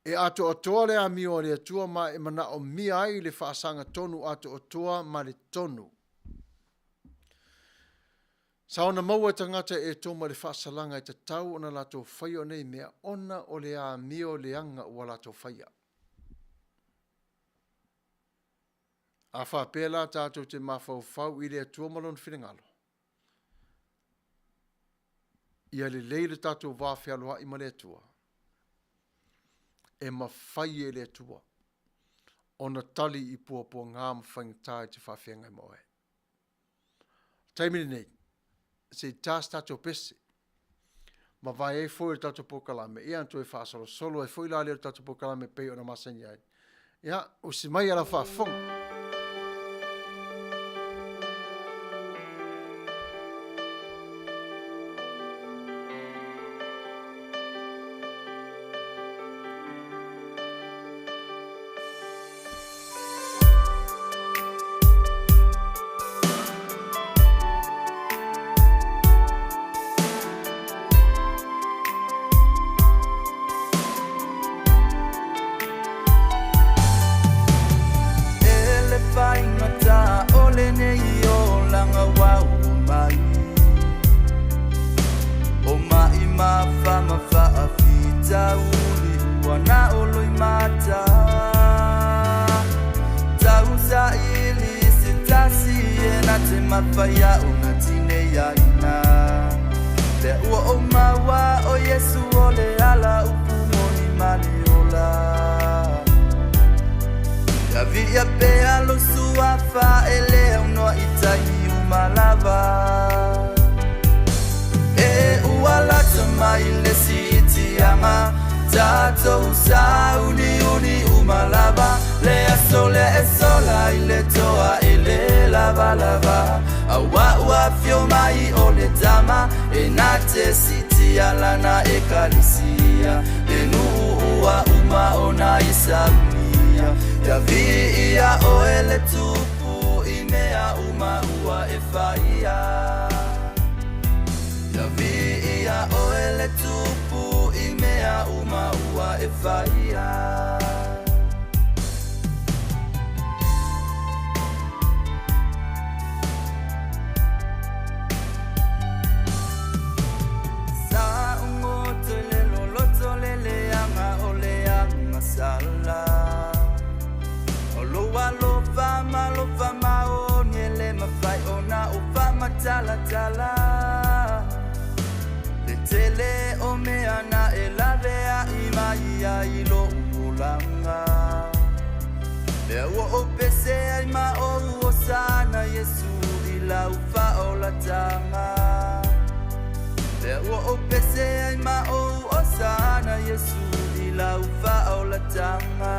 E atoatoa le amio a le Atua ma e manaomia ai le faasagatonu atoatoa ma le tonu. Sa ona maua e tagata e Etoma le faasalaga e tatau ona latou faia o nei mea ona o le amio leaga ua latou faia. A faapea la tatou te mafaufau i le Atua ma Lona finagalo, ia lelei le tatou va fealoa'i ma le Atua, e mafai e le Atua ona tali i puapuaga ma faigata i te faafeagai ma oe. Taimi lenei, se i ta se tatou pese, mavae ai foi o le tatou polokalame, ia ona toe faasolosolo ai foi la lea o le tatou polokalame e pei ona masani ai. Ia, usi mai a lau faafofoga. E le faigata o lenei olaga ua oo mai O ma'i ma afa ma faafitauli ua na o loimata Tau saili se tasi e na te mafaia ona tinei aina Lea ua ou maua o Iesu o le ala upu moni ma le ola Ia viia pea lou suafa e le aunoa i taimi uma lava E ua lata mai le siitiaga Tatou sauniuni uma lava Le aso lea e sola i le toa e le lavalava Aua ua afio mai o le tama E na te siitia lana ekalisia Le nuu ua uma ona i saunia Ia viia oe le Tupu i mea uma ua e faia Ia viia oe le Tupu i mea uma ua e faia. Sa ogoto i le loloto le leaga o le agasala O lou alofa ma alofa maoni e le mafai ona ou faamatalatala Le tele o mea na e laveai mai ai i lou olaga Lea ua ou pese ai ma ou Hosana Iesu i lau faaolataga Lea ua ou pese ai ma ou Hosana Iesu i lau faaolataga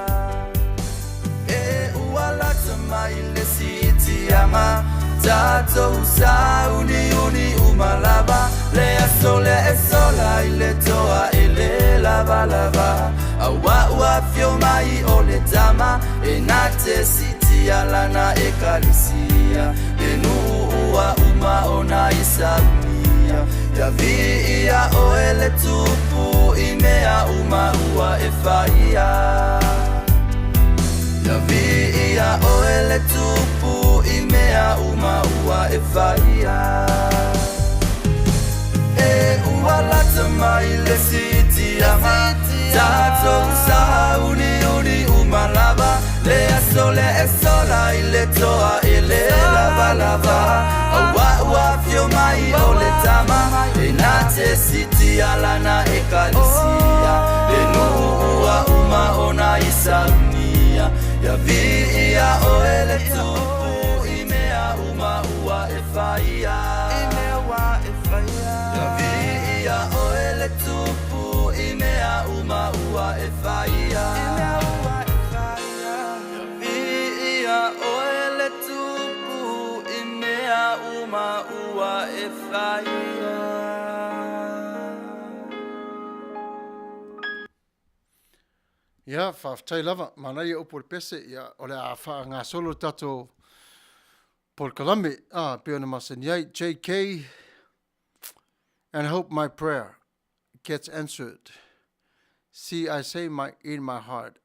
E ua lata mai le siitiaga Tatou sauniuni uma lava Le aso lea e sola i le toa e le lavalava Aua ua afio mai o le tama E na te siitia lana ekalisia Le nuu ua uma ona i saunia. Viia ʻoe le Tupu i mea uma ua e faia. Ia viia ʻoe le Tupu i mea uma ua e faia. E ua lata mai le sitiaga, tatou sauniuni uma lava, le aso lea e sola i le toa e le lavalava. Auā ua afio mai o le Tama, e na te sitia lana Ekalesia, le nuu ua uma ona i saunia. Ia viia ʻoe le Tupu i mea uma ua e faia. Ia viia ʻoe le Tupu i mea uma ua e faia. Ia viia ʻoe le Tupu i mea uma ua e faia. Ia, faafetai lava. Manaia upu o le pese, ia, o le a faagasolo le tatou polokalame, ah, pei ona masani ai. JK, and hope my prayer gets answered. See, I say my, in my heart,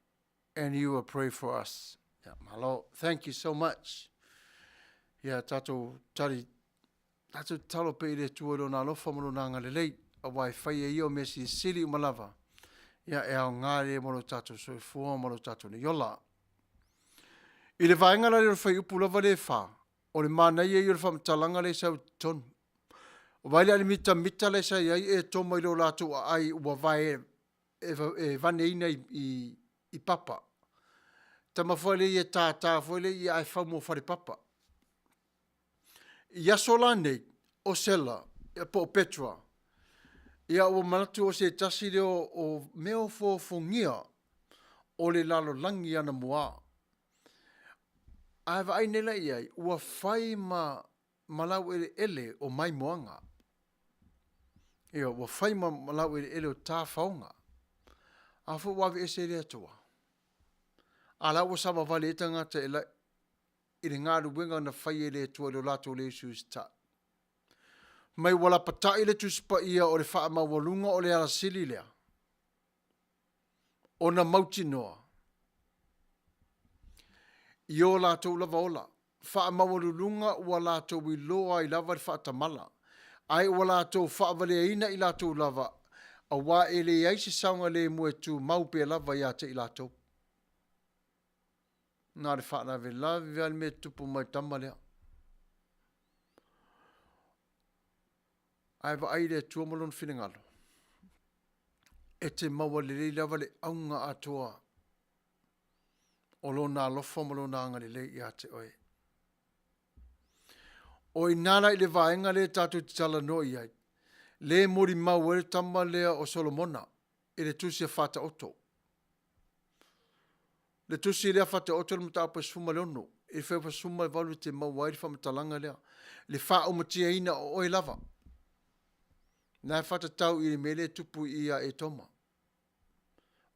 and you will pray for us. Ia, malo. Thank you so much. Ia, tatou tali, tatou tatalo pea i le Atua i Lona alofa ma Lona agalelei, auā e fai e Ia o mea silisili uma lava, ia, e aoga lea mo lo tatou soifua ma lo tatou nei ola. I le vaega la lea o le fuaiupu lava lea e fā, o le manaia ia o le faamatalaga lea e sau i totonu. O vaai la i le mitamita lea sa i ai Etoma i lo latou aai ua vae e vaneina i papa. Tama foi lea ia tātā foi lea ia ae fau mo falepapa. I aso la nei, o Sela, po o Petra, ia ua manatu o se tasi lea o mea ofoofogia o le lalolagi anamua. Ae vaai nei la i ai, ua fai ma ma laueleele o maimoaga. Ioe, ua fai ma laueleele o tafaoga. A foi ua aveese e le Atua. A la ua savavali ai tagata e la, i le galuega na fai e le Atua i lo latou le usiusitai. Mai ua lapatai le Tusi Paia o le faamaualuga o le alasili lea, ona mautinoa i o latou lava ola, faamaualuluga ua latou iloa ai lava le faatamala, ae ua latou faavaleaina i latou lava, auā e leai se saogalemu e tumau pea lava ia te i latou. Na o le faalavelave lava le mea e tupu mai i le tama lea. Ae vaai le Atua ma lona finagalo, e te maua lelei lava le auga atoa o Lona alofa ma Lona agalelei ia te oe. O i ina la i le vaega lea tatou te talanoa i ai, le molimau ai le tama lea o Solomona i le tusi a Faataoto. Le tusi lea Faataoto le mataupu e 16, i le fuaiupu 18 e te maua ai le faamatalaga lea, le faaumatiaina o oe lava. Na e faatatau i le mea lea e tupu i ia Etoma.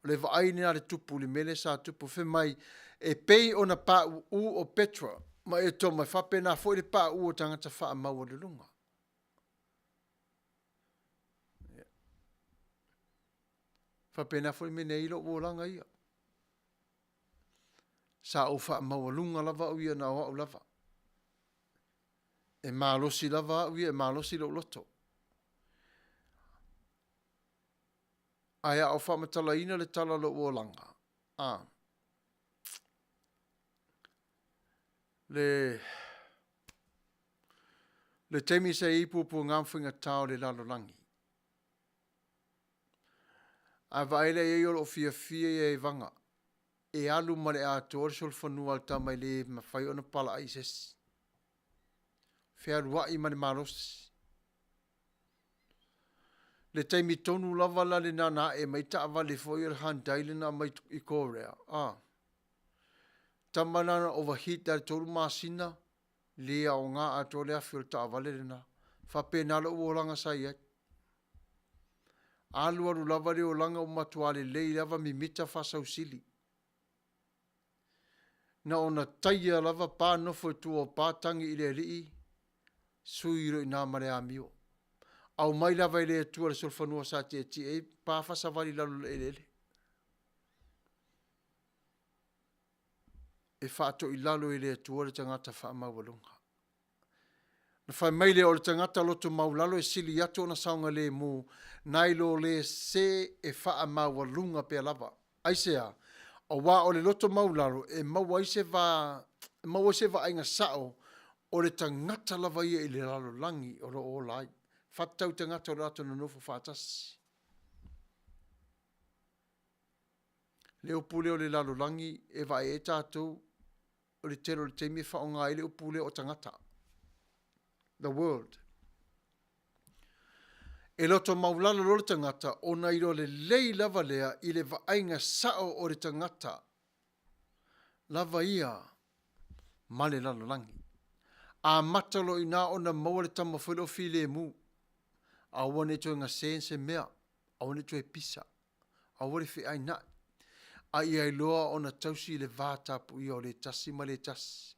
O le vaai lena a le tupu i le mea lea sa tupu, fai mai, e pei ona pauu o Petra ma Etoma, e faapena foi le pauu o tagata faamaualuluga. E faapena foi le mea na i ai lou olaga ia. Sa ou faamaualuga lava au ia na o au lava. E malosi lava au ia, e malosi lou loto. Ae a ou faamatalaina le tala o lou olaga, a, le, le taimi sa i ai puapuaga ma faigatā o le lalolagi, a vaai la i ai o loo fiafia ia Evaga e alu ma le atoa le solofanua a le tama e le mafai ona palaai i se isi, fealuai ma le malosi. Le taimi tonu lava la lena na ae mai taavale foi o le Hyundai lena mai i Korea, a. Tama na na overheat a le tolu masina, le aoga atoa le afi o le taavale lena. Faapena lou olaga sa i ai. Alu alu lava le olaga ua matua lelei lava mimita faasausili. Na ona taia lava pa nofo i tua o pa tagi i le alii, sui loa i ina ma le amio. Aumai lava e le Atua le solofanua sa tietie ai, pa faasavali i lalo o le eleele. E faatoilalo e le Atua le tagata faamaualuga. Na fai mai lea o le tagata loto maulalo e sili atu ona saogalemu nai lo le se e faamaualuga pea lava. Aisea? Aua o le loto maulalo e maua ai se va, e maua ai se vaaiga sao o le tagata lava ia i le lalolagi o lo o ola ai. Faatatau i tagata o lo o latou nonofo faatasi. Le upu lea o le lalolagi e vaai ai tatou o le tele o le taimi e faaaoga ai le upu lea o tagata. The world. E loto maulalo loa le tagata ona iloa lelei lava lea i le vaaiga sao o le tagata lava ia ma le lalolagi. Amata loa i ina ona maua le tama foi lea o filemu. Aua ne i toe gase se mea, aua ne i toe pisa, aua le feaina'i, a ia iloa ona tausi le va tapuia o le tasi ma le tasi.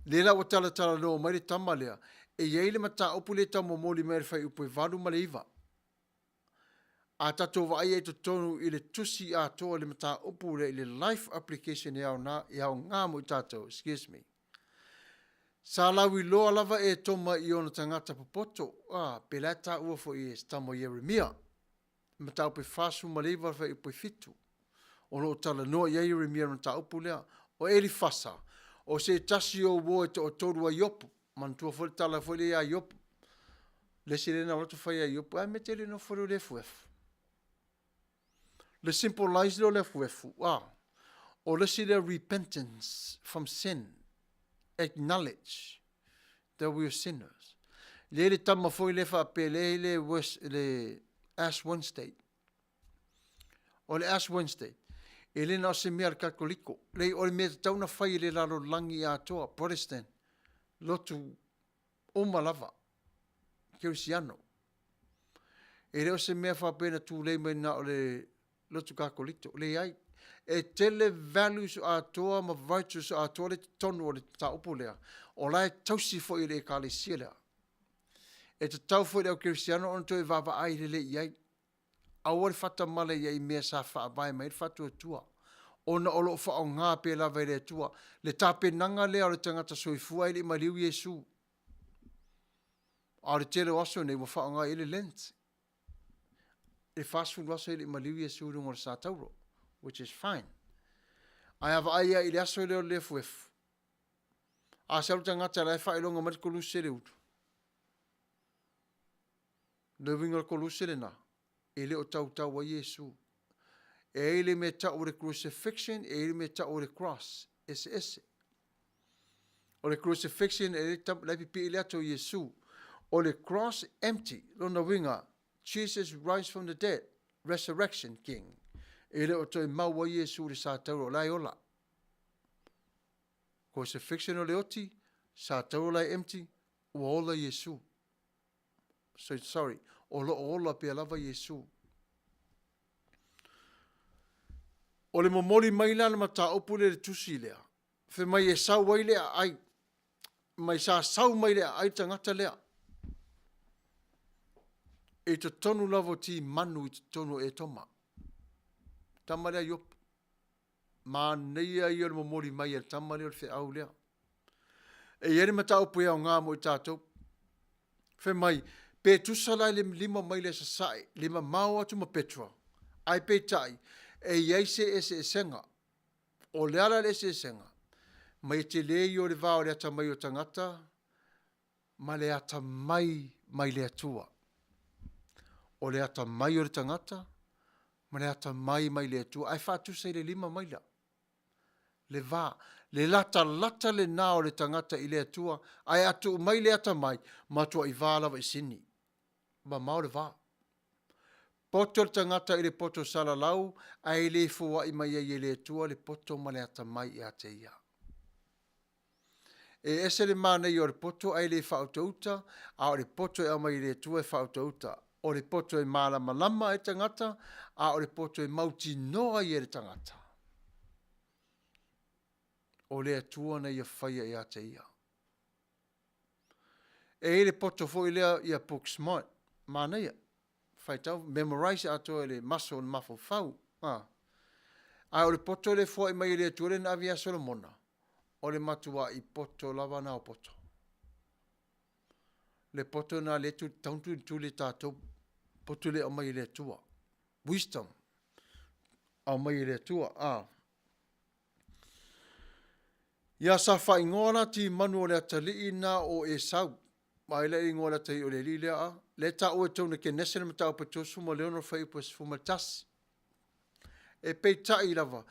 Lea la ua talatalanoa mai le tama lea, e i ai le mataupu lea e tau momoli mai e le fuaiupu e 8 ma le 9. A tatou vaai i totonu i le tusi atoa i le mataupu lea i le life application e aoga, e aoga mo i tatou, excuse me. Sa lauiloa lava Etoma i ona tagata popoto, a, pe la e taua foi e se tama o Ieremia. Mataupu e 49 fuaiupu e 7. O lo o talanoa i ai Ieremia i le mataupu lea. O Elifasa, o se tasi o uo e toatolu a Iopu. Manatua foi le tala foi lea ia Iopu. Le isi lea na alu atu fai ia Iopu, a mea e te le nofo loa i le efuefu. Le symbolize lea o le efuefu, a, o le isi lea repentance from sin, acknowledge that we are sinners. Lea le tama foi lea faapea lea le, le Ash Wednesday. O le Ash Wednesday, e le na o se mea a le Katoliko. Leai, o le mea tatau ona fai e le lalolagi atoa, Protestant, lotu uma lava, Kerisiano. E le o se mea faapea na tulei mai na o le lotu Kakolito. Leai. E tele values atoa ma virtues atoa le totonu o le mataupu lea, o la e tausi foi e le Ekalesia lea. E tatau foi i le au Kerisiano ona toe vaavaai lelei i ai. Aua le faatamala i ai i mea sa faavae mai ai le faatuatua, ona o lo o faaaoga pea lava e le Atua le tapenaga lea o le tagata soifua ae le i maliu Iesu. A o le tele o aso nei ua faaaoga i ai le Lent, le 40 aso e le i maliu Iesu i luga o le sa tauro, which is fine. Ae a vaai lava i le aso lea o le efuefu, a sau le tagata la e faailoga mai le koluse le ulu. Le uiga o le koluse lena, e le o tautau ai Iesu. E ai le mea tau o le crucifixion, e ai le mea tau o le cross, eseese. O le crucifixion e le la e pipii le ato o Iesu. O le cross empty, lona uiga, Jesus rise from the dead, resurrection king. E le o toe mau ai Iesu i le sa tauro, o la e ola. Crucifixion o le oti, sa tauro la e empty, ua ola Iesu. So, sorry, o lo o ola pea lava Iesu. O le momoli mai la le mataupu lea i le tusi lea, fai mai e sau ai le aai, mai sa sau mai le aai le tagata lea. I totonu lava o timanu i totonu o Etoma. Tama lea Iopu. Manaia ia o le momoli mai e le tama lea o le feau lea. E i ai le mataupu e aoga mo i tatou. Fai mai, pe tusa la i le lima mai le sasae, le mamao atu ma Petra, ae peitai, e i ai se eseesega. O le a la le eseesega? Mai e tele ia o le va o le atamai o tagata ma le atamai mai le Atua. O le atamai o le tagata ma le atamai mai le Atua, ae faatusa i le 5 maila. Le va, le latalata lena o le tagata i le Atua, ae a tuu mai le atamai, matuai va lava i sini. Mamao le va. Poto le tagata i le poto salalau, ae le foai mai ai e le Atua le poto ma le atamai ia te ia. E ese le manaia o le poto ae le faautauta, a o le poto e aumai e le Atua e faautauta. O le poto e malamalama ai le tagata, a o le poto e mautinoa ai e le tagata. O le Atua na ia faia ia te ia. E i ai le poto foi lea ia book smart. Manaia. Faitau, memorize atoa e le maso o le mafaufau. A. Ae o le poto lea e foai mai e le Atua lea na ave ia Solomona, o le matua'i poto lava na o poto. Le poto na lea e tatau ona tulituli e tatou, poto lea e aumai e le Atua. Wisdom, aumai e le Atua. A. Ia sa faaigoa la Timanu o le atalii na o Esau. Vaai la i le igoa o le atalii o le alii lea a. Lea e taua i totonu o Kenese le mataupu e 36 fuaiupu e 11. E peitai lava,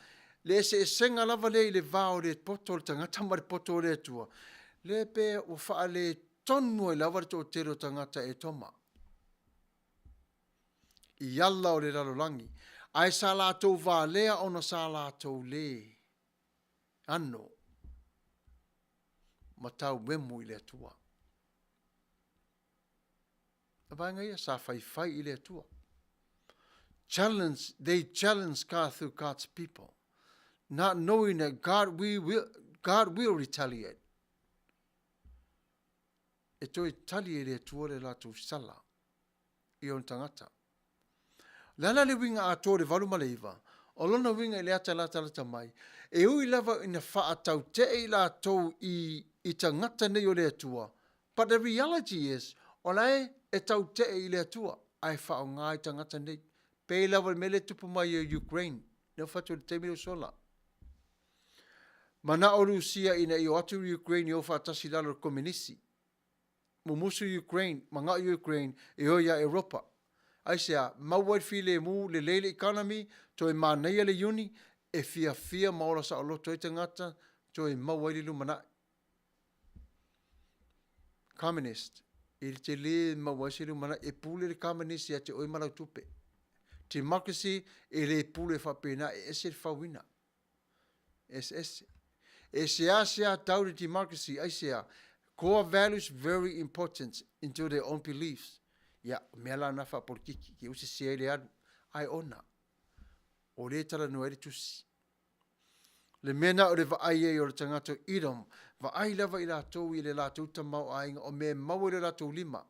le eseesega lava lea i le va o le poto o le tagata ma le poto o le Atua, lea pe ua faaletonu ai lava le toatele o tagata Etoma i ala o le lalolagi, ae sa latou valea ona sa latou lē ano ma tauemu i le Atua. O vaega ia sa faifai i le Atua. Challenge, they challenge God through God's people, not knowing that God, we will, God will retaliate. E toe tali e le Atua le latou sala i ona tagata. O le a la le uiga atoa o le 8 ma le 9? O lona uiga i le ata latalata mai, e ui lava ina faatautee i latou i, i tagata nei o le Atua, but the reality is, o la e e tautee i le Atua, ae faaaoga i tagata nei. Pei lava o le mea lea e tupu mai i Ukraine, lea ua fai atu i le taimi lea ua sola. Manao Rusia ina ia o atu Ukraine e o faatasi i lalo o le Komenisi. Mumusu Ukraine, manao Ukraine e o iā Europa. Aisea? Maua ai le filemu, lelei le economy, toe manaia le iuni, e fiafia ma ola saoloto ai tagata, toe maua ai le lumanai. Communist, e te le maua ai se lumanai, e pule le communist ia te oe ma lau tupe. Democracy, e le pule faapena, e ese le fauina. Eseese. E seasea tau le democracy, aisea? Core values very important into their own beliefs. Ia, o mea la na faapolitiki, ke use sese ai le alu. Ae ona, o lea e talanoa ai le tusi. Le mea na o le vaai ai o le tagata o Edom, vaai lava i latou i le latou tamaoaiga o mea e maua i le latou lima.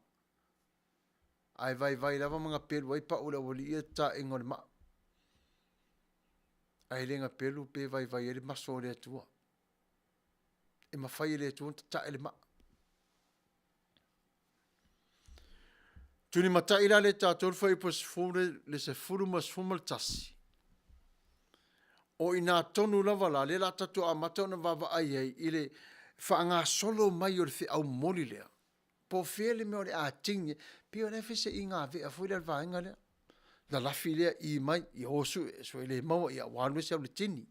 Ae vaivai lava ma gapelu ai pau o le aualii ia taega o le maa. Ae le gapelu pe vaivai ai le maso o le Atua. E mafai e le Atua ona tatae le maa. Tulimatai la le tatou le fuaiupu e le 10 ma le 11. O i nā tonu lava la, lea la tatou amata ona vaavaai ai i le faagasolo mai o le feau momoli lea. Po o fea le mea o le a tini, pei o la e feseaiga avea foi lea le vaega lea. Lalafi lea i mai, ia o sue, sue le maua, ia ua alu ese au le tini.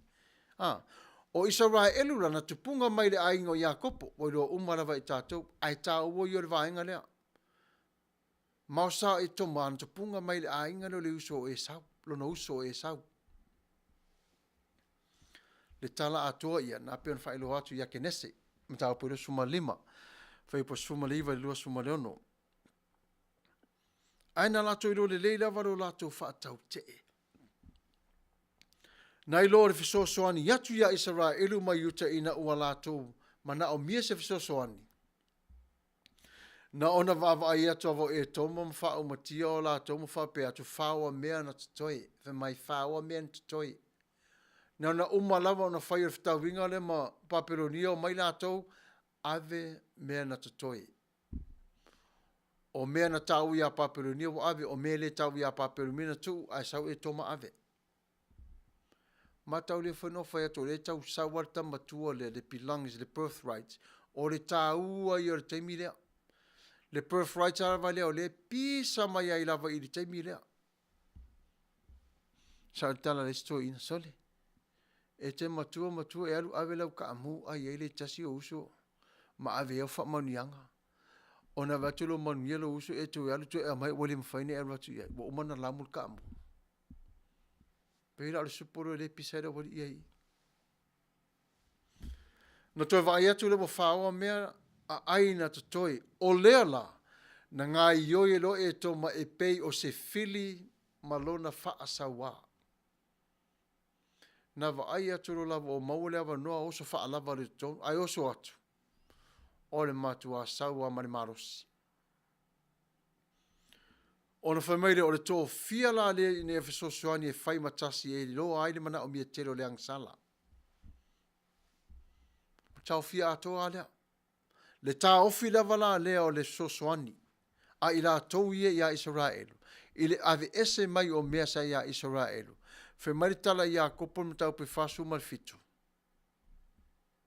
A, o Isaraelu la, na tupuga mai le aiga o Iakopo, ua iloa uma lava e tatou, ae taua ia o le vaega lea. Ma o sa Etoma na tupuga mai le aiga lea o le uso o Esau, lona uso o Esau. Le tala atoa ia, na pei ona faailoa atu ia Kenese, mataupu e 25, fuaiupu 19 i le 26. Ae na latou iloa lelei lava lo latou faatautee. Na iloa o le fesoasoani atu iā Isaraelu ma Iuta ina ua latou manaomia se fesoasoani. Na ona vaavaai atu lava o Etoma ma faaumatia o latou ma faapea atu, Faoa mea na totoe, fai mai, faoa mea na totoe. Na ona uma lava ona fai o le fetauiga lea ma Papelonia omai latou, ave mea na totoe. O mea na tau iā Papelonia ua ave, o mea le tau iā Papelonia na tuu, ae sau Etoma ave. Mataulia foi na fai atu o lea e tau sau lava le tama matua lea, le belongs, le birthright. O le taua ia o le taimi lea. Le birthright lava lea o lea e pisa mai ai lava i le taimi lea. Sa o le tala a le isi toeaina, sole, e te matua matua e alu ave lau kaamu ai ai le tasi o uso ma ave ai au faamanuiaga. Ona ave atu lou manuia lou uso e toe alu toe aumai ua le mafai ona e alu atu i ai, ua uma ona lamu le kaamu. Pei la o le supo lea o lea e pisa ai le aualii ia i i. Na toe vaai atu lea ua faoa mea aai na totoe. O lea la, na gaoioi ai loa Etoma e pei o se fili ma lona faasauā. Na vaai atu loa lava ua maua le avanoa oso faalava loa i totonu, ae oso atu. O le matuā sau lava ma le malosi. Ona fai mai lea, o le tofia la lea ina ia fesoasoani e fai ma tasi e iloa ai le manaomia tele o le agasala. O le taofia atoa lava lea. Le taofi lava la lea o le fesoasoani a i latou ia ia Isaraelu i le aveese mai o mea sa ia Isaraelu, fai mai le tala i Iakopo i le mataupu e 47,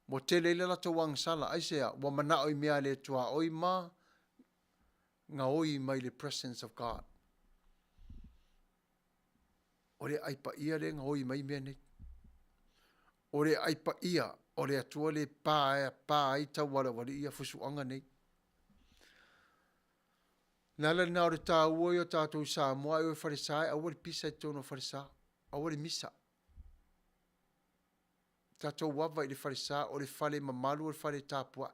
Ua tele ai le latou agasala, aisea? Ua manao i mea le tuaoi ma gaoi mai le presence of God. O le aai paia lea e gaoi mai mea nei. O le aai paia o le Atua lea e pa, pa ai tau a le aualii ia fusuaga nei. Le ala lena o le taua ia o tatou i Samoa, ai o e falesa e aua le pisa i totonu o falesa, aua le misa. Tatou ava i le falesa, o le fale mamalu o le fale tapuai.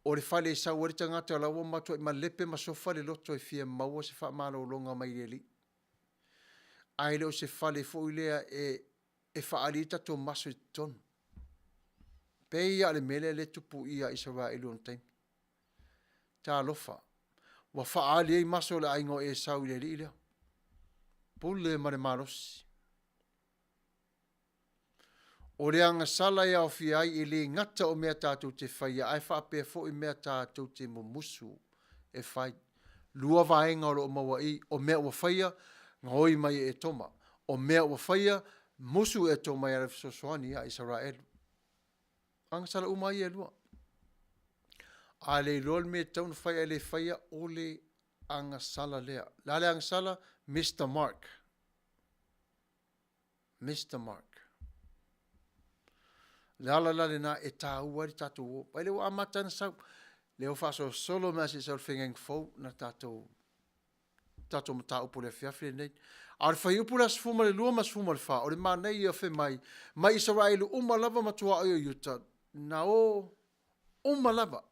O le fale e sau ai le tagata o la ua matuai malepe ma sofa le loto e fia maua se faamalologa mai le Alii. Ae le o se fale foi lea e, e faaali ai tatou maso i totonu. Pei lava o le mea lea lea e tupu i ia Isaraelu i lona taimi. Talofa, ua faaali ai maso o le aiga o Esau i le alii lea. Pule ma le malosi. O le agasala e aofia ai e le gata o mea tatou te faia ae faapea foi mea tatou te mumusu e fai. Lua vaega o lo o maua i i, o mea ua faia, gaoi mai e Etoma. O mea ua faia, musu Etoma e alu e fesoasoani ia Isaraelu. Agasala uma lava ia e lua. A le iloa le mea e tatau ona fai ae le faia, o le agasala lea. O le a le agasala? Miss the mark. Miss the mark. Le ala la lena e tāua ai le tatou o. Vai lea ua amata ona sau. Lea ua faasolosolo mai se i sau le fegeng fou na tatou tatou mataupu o le afiafi lenei. A o le fuaiupu la 12 ma 14, o le manaia ia fai mai, mai Isaraelu uma lava ma tuaoi o Iuta, na o uma lava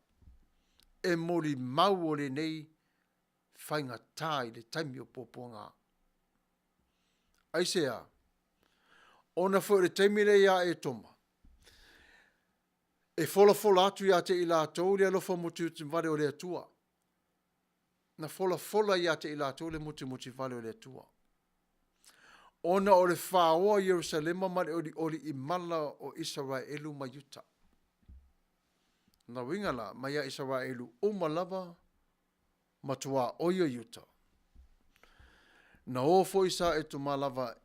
e molimau o lenei faigata i le taimi o puapuaga. Aisea? Ona foi o le taimi lea ia Etoma, e folafola atu ia te i latou le alofa mutimutivale o le Atua. Na folafola ia te i latou le mutimutivale o le Atua. Ona o le faoa o Ierusalema ma le olioli i mala o Isaraelu ma Iuta. Na uiga la, mai ia Isaraelu uma lava ma tuaoi o Iuta. Na o foi sa Etoma lava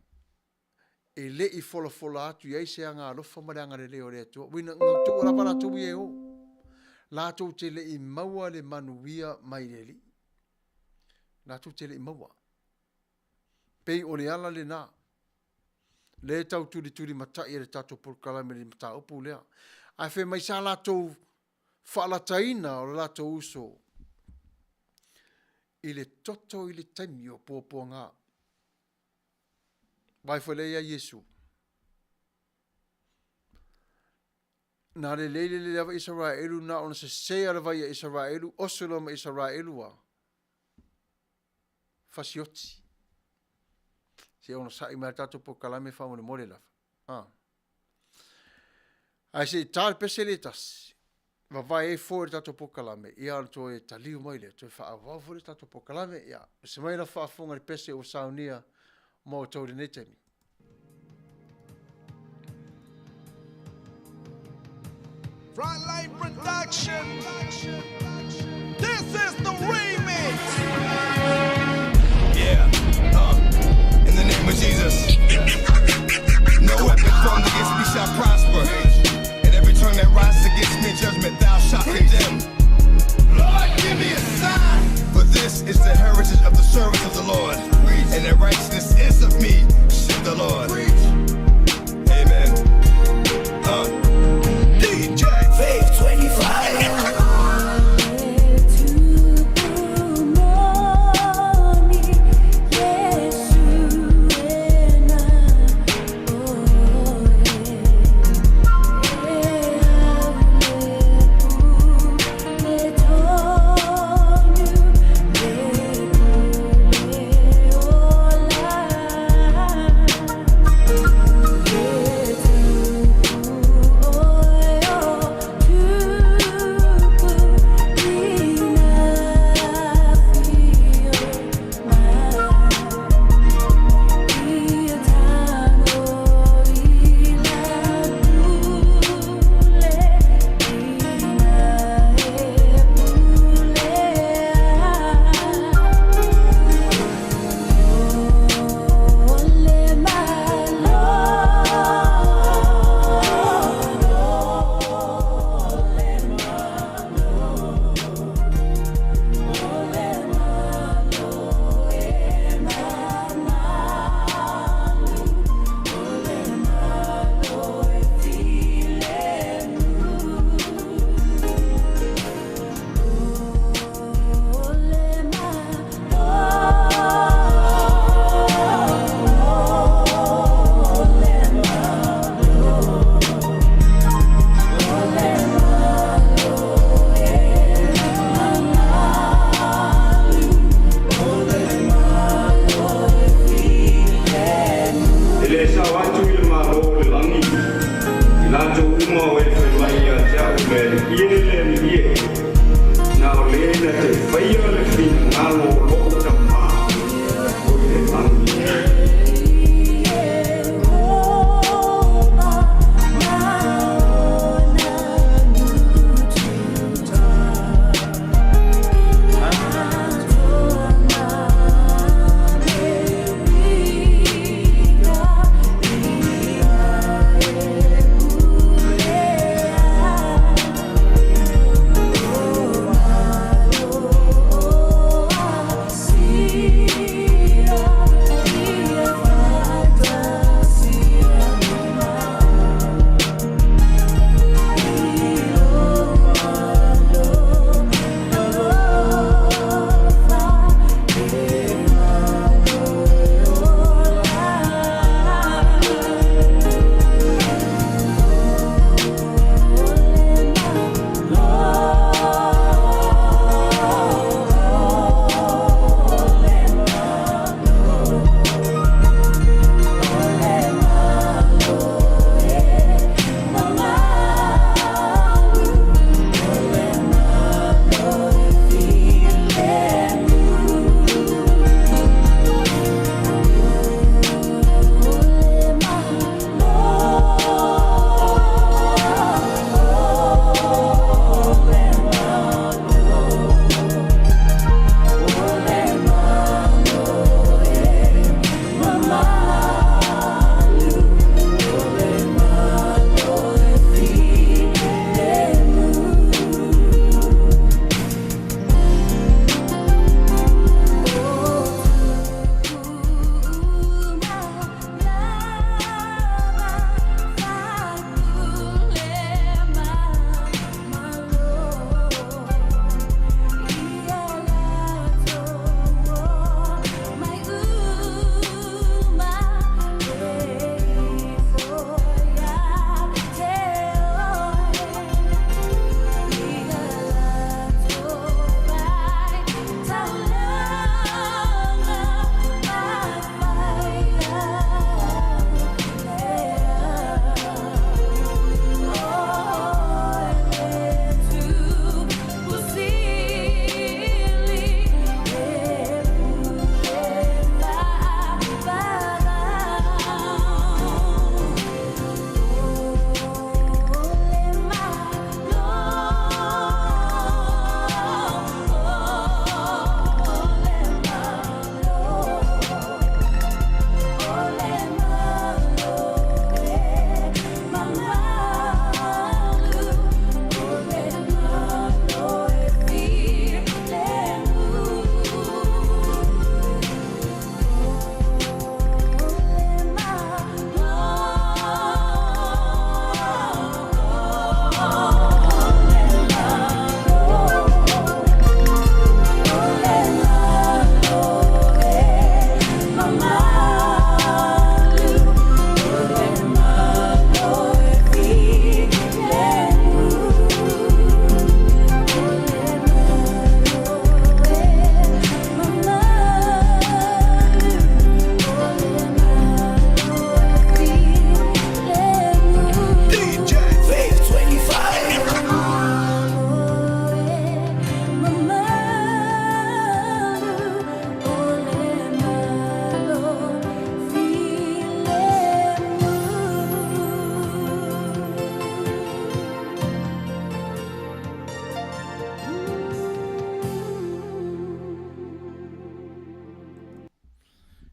e le i folafola atu i ai se agaalofa ma le agalelei o le Atua. Uina, na tuua lava latou ia e o. Latou te le i maua le manuia mai le Alii. Latou te le i maua. Pei o le ala lena. Lea e tau tulituli matai e le tatou polokalame i le mataupu lea. Ae fai mai sa latou faalataina o le latou uso i le toto i le taimi o puapuaga. Vaai foi lea ia Iesu. Na lelei le lelei lava Isaraelu na ona sese a le vai a Isaraelu, oso loa ma Isaraelu a fasioti. Se onosai mai le tatou polokalame faamolemole lava. Ah. Ae se i ta le pese le tasi, vavae ai foi le tatou polokalame, ia ona toe taliu mai lea, toe faaauau foi le tatou polokalame, ia, se mai la faafofoga i le pese ua saunia mo outou i lenei taimi. Frontline Production. This is the remix. Yeah. In the name of Jesus. No weapon formed against me shall prosper. And every tongue that rises against me in judgment, thou shalt condemn. Lord, give me a sign. For this is the heritage of the servants of the Lord. And the righteousness is of me, said the Lord. Amen. DJ Faith 25. le Alii e, na o le na te faia le finagalo o lou Tama o i le lagi.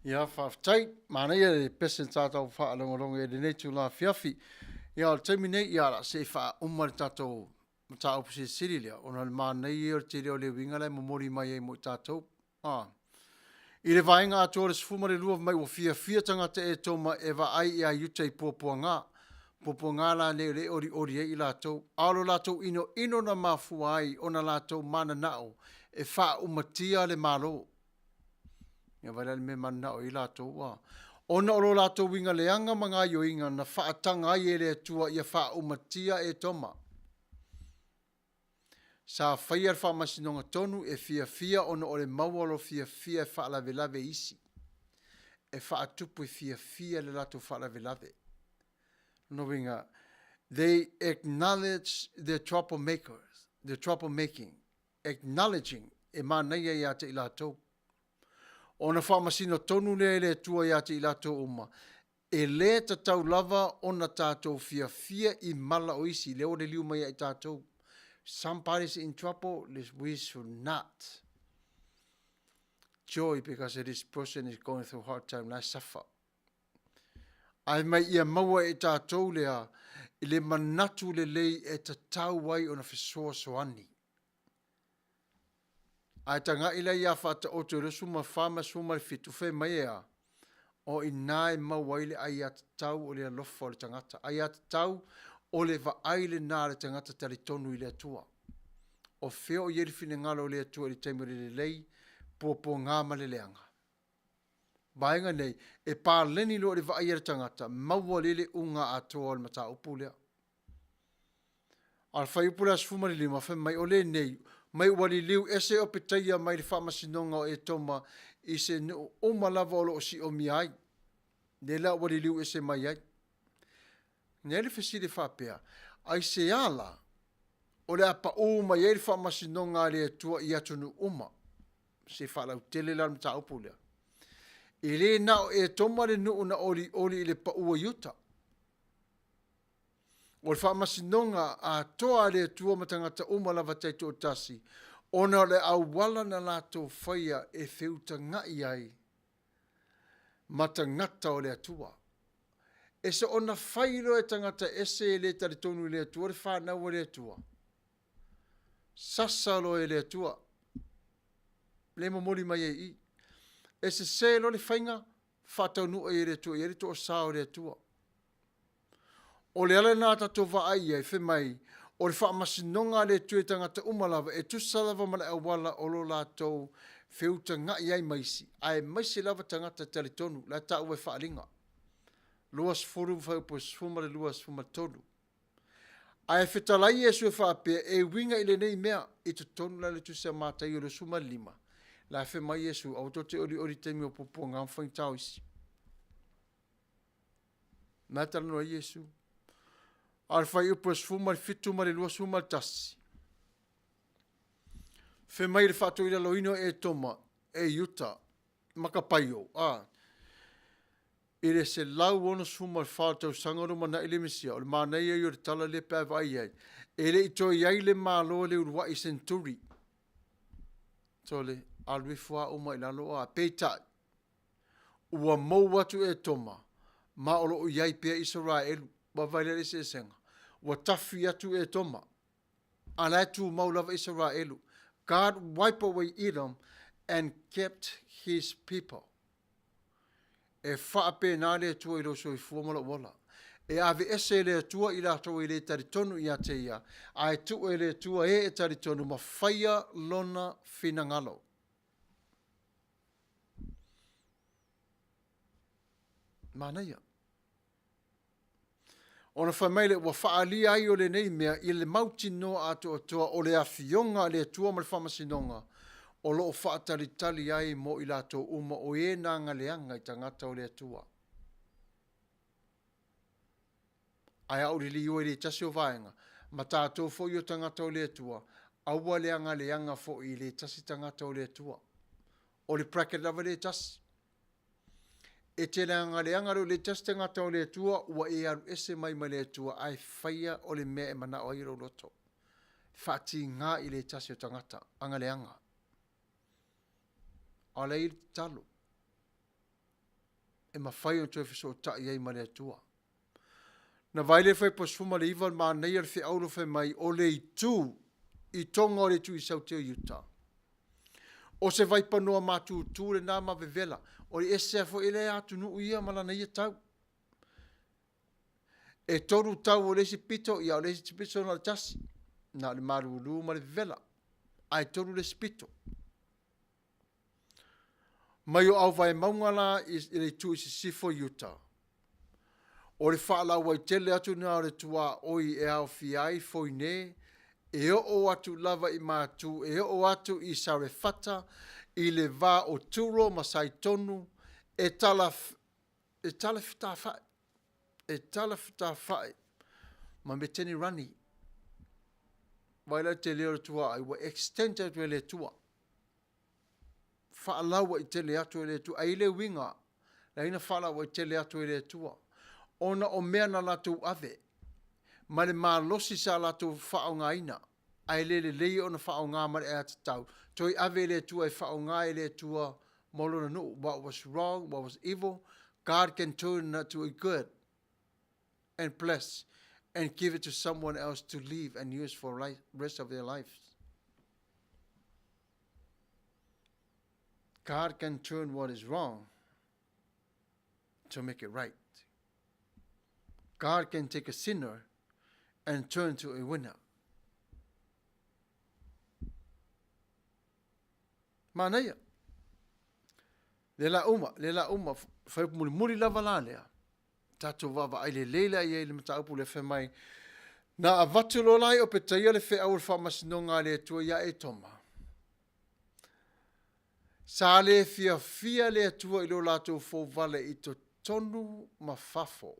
Ia, faafetai. Manaia le pese na tatou faalogologo i lenei itula afiafi. Ia, o le taimi nei, ia, o le a se i faauma le tatou mataupu silisili lea, ona o le manaia ia o le tele o le uiga la e momoli mai ai mo i tatou. A. I le vaega atoa o le 12 fai mai ua fiafia tagata Etoma e vaai iā Iuta i puapuaga, puapuaga lanei o lea e olioli ai i latou, a o lo latou inoino na mafua ai ona latou mananao e faaumatia le Malo. Ia vaai la i le mea e mananao ai latou, a. Ona o lo latou uiga leaga ma gaioiga na faataga ai e le Atua ia faaumatia Etoma. Sa faia le faamasinoga tonu e fiafia ona o le maua o lo fiafia e faalavelave isi. E faatupu e fiafia le latou faalavelave. Lona uiga, they acknowledge the troublemakers. the trouble making, acknowledging e manaia ia te i latou. Ona faamasino tonu lea e le Atua ia te i latou uma, e lē tatau lava ona tatou fiafia i mala o isi, lea ua liliu mai ia i tatou. Somebody's in trouble, we should not joy because this person is going through hard time, la e suffer. Ae mai ia maua e tatou lea i le manatu lelei e tatau ai ona fesoasoani. Ae taga'i la ia Faataoto i le 24 ma le 17, fai mai e a? O i ina e maua ai le aiatatau o le alofa o le tagata. Aiatatau o le vaai lena a le tagata talitonu i le Atua. O fea o i ai le finagalo o le Atua i le taimi o le lelei, puapuaga ma le leaga? Vaega nei, e paleni loa i le vaai a le tagata, maua lea le uga atoa o le mataupu lea. A o le fuaiupu la 15, fai mai, o lenei, mai ua liliu ese Opetaia mai le faamasinoga o Etoma i se nuu uma lava o lo o siomia ai, lea la ua liliu ese mai ai. Nei le fesili faapea, aisea la o le a paū mai ai le faamasinoga a le Atua i atunuu uma? Se faalautele la le mataupu lea. E le na o Etoma le nuu na olioli i le paū a Iuta. O le faamasinoga atoa a le Atua ma tagata uma lava taitoatasi, ona o le auala na latou faia e feutaga'i ai ma tagata o le Atua. E soona fai loa e tagata ese e le talitonu i le Atua le fanau a le Atua, sasa loa e le Atua, le momoli mai ai i i. E sese loa le faiga, faataunuu ai e le Atua i ai le toasā o le Atua. O le ala lena a tatou vaai i ai, fai mai, o le faamasinoga a le Atua i tagata uma lava, e tusa lava ma le auala o lo latou feutaga'i ai ma isi, aemaise lava tagata talitonu, la e taua e faaaliga. 20 ma fuaiupu 12, 13. Ae fetalai Iesu e faapea, e uiga i lenei mea, i totonu la o le Tusi a Mataio 25, la e fai mai Iesu, aua tou te olioli i taimi o puapuaga ma faigata o isi. Na e talanoa ai Iesu. A o le fuaiupu e 17 ma le 21, fai mai le faatoilaloina o Etoma e Iuta ma Kapaio, a, i le 164 tausaga o lumanai le Mesia, o le manaia ia o le tala lea pe a vaai i ai, e le i toe i ai le Malo e le uluai century. Sole, alu ifo lava uma i lalo a, peitai, ua mou atu Etoma, ma o lo o i ai pea Isaraelu. Vaavaai lea i le eseesega. Ua tafi atu Etoma, a la e tumau lava Isaraelu. God wipe away Edom and kept his people. E faapena le Atua i lou soifua ma lou ola. E aveese e le Atua i latou e le talitonu ia te Ia, ae tuu e le Atua e e talitonu ma faia Lona finagalo. Manaia. Ona fai mai lea, ua faaalia ai o lenei mea i le mautinoa atoatoa o le Afioga a le Atua ma le Faamasinoga o lo o faatalitali ai mo i latou uma o e na agaleaga i tagata o le Atua. Ae a ou liliu ai i le tasi o vaega, ma tatou foi o tagata o le Atua, aua le agaleaga foi i le tasi tagata o le Atua. O le bracket lava lea e tasi. E te leagaleaga loa i le tasi tagata o le Atua, ua e alu ese mai ma le Atua, ae faia o le mea e manao ai lou loto. Faatiga i le tasi o tagata, agaleaga. A o la e i ai le tatalo e mafai ona toe fesootai ai ma le Atua. Na vaai le fuaiupu 19 le manaia o le feau lo fai mai o le itu i toga o le itu i saute o Iuta. O se vaipanoa matutu lena ma vevela, o le ese foi lea atunuu ia ma lana ia tau. E tolu tau o le isi pito, ia o le isi pito na o le tasi, na o le malulu ma le vevela, ae tolu le isi pito. Mai o Auvaemauga la i le itu i sisifo i uta. O le faalauaitele atu lena o le tuaoi e aofia ai Foine, e oo atu lava i Matu, e oo atu i Sarefata, i le va o Turo ma Saitonu, e tala, e tala fetafai, e tala fetafai ma Metenirani. Vaai la le tele o le tuaai ua extend atu e le Atua. Faalauaitele atu e le Atua. Ai le uiga, leai na faalauaitele atu e le Atua. Ona o mea na latou ave, ma le malosi sa latou faaaogaina, ae le lelei ona faaaoga ma le aiatatau, toe ave e le Atua e faaaoga e le Atua mo Lona nuu. What was wrong, what was evil, God can turn that to a good and bless and give it to someone else to live and use for life, rest of their lives. God can turn what is wrong to make it right. God can take a sinner and turn to a winner. Manaia. Le la uma, le la uma, whai mulimuli lava la lea. Tatou vaavaai lelei la i ai i le mataupu lea fai mai, Na avatu loa la i Opetaia le feau o le faamasinoga a le Atua iā Etoma. Sa le fiafia le Atua i lo latou fouvale i totonu ma fafo.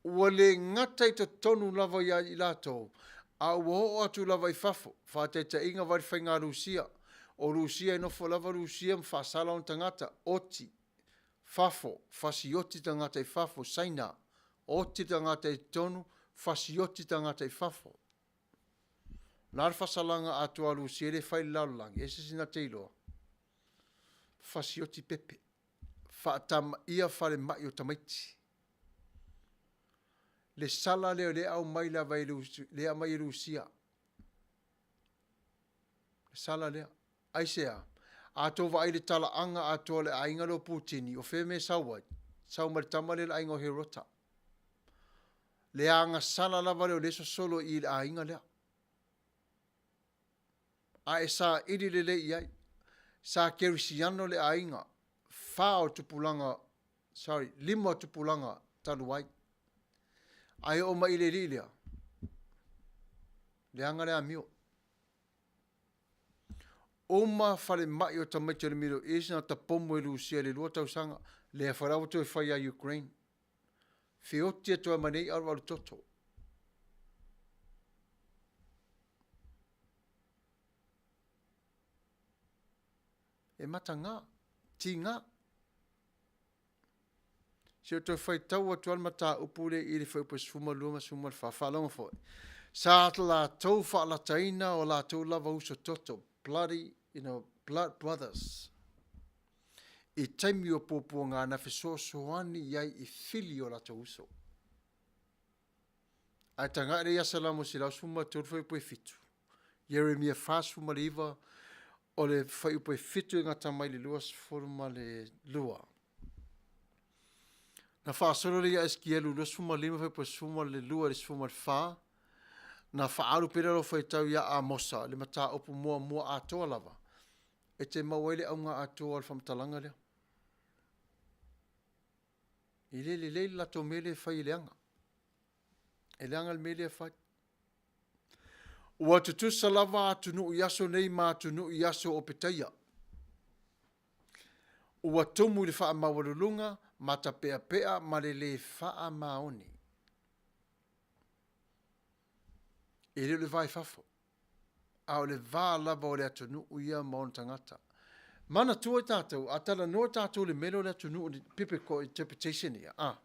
Ua le gata i totonu lava ia i latou, a ua oo atu lava i fafo, faataitaiga vaai le faiga Lusia. O Lusia e nofo lava Lusia ma faasala ona tagata, oti, fafo, fasioti tagata i fafo, Saina, oti tagata i totonu, fasioti tagata i fafo. O le a le fasalaga atoa a Lusia e le fai i le lalolagi, e se isi na te iloa? Fasioti pepe. Faatamaia falemai o tamaiti. Le sala lea o lea e aumai lava e lea e aumai e Lusia. Le sala lea. Aisea? A tou vaai i le talaaga atoa o le aiga lea o Putini, o fea mea e sau ai? Sau mai le tama lea le aiga o Herota. Le agasala lava lea o lea e sosolo i i le aiga lea. A e saili lelei i ai, sa kerisiano le aiga, fa o tupulaga, sorry, lima o tupulaga talu ai. Ae oo mai i le alii lea, leaga le amio. Uma falemai o tamaiti o le Middle East na tapomu e Lusia i le 2 tausaga, lea foi la ua toe fai ia Ukraine. Feoti atu ai ma nei alualu toto. E mataga, tiga. Se i toe faitau atu lava le mataupu lea i le fuaiupu e 12 ma le 14, faalogo foi. Sa latou faalataina o latou lava uso toto, bloody, you know, blood brothers, i taimi o puapuaga na fesoasoani i ai i fili o latou uso. Ae tagai lea ia Salamo 113 fuaiupu e 7, Ieremia 49, o le fuaiupu e 7 e gata mai le 22. Na faasolo lea ia Esekielu 25 fuaiupu e 12 i le 14, na faaalu pea lea o lau faitau ia Amosa le mataupu muamua atoa lava e te maua ai le auga atoa o le faamatalaga lea. E le lelei le latou mea lea e fai e leaga. E leaga le mea lea e fai. Ua tutusa lava atunuu i aso nei ma atunuu i aso o Petaia. Ua tumu i le faamaualuluga, matapeapea ma le lē faamaoni. E le o le va i fafo, a o le va lava o le atunuu ia ma ona tagata. Manatua tatou, a talanoa tatou i le mea lea o le atunuu, le biblical interpretation ia, a.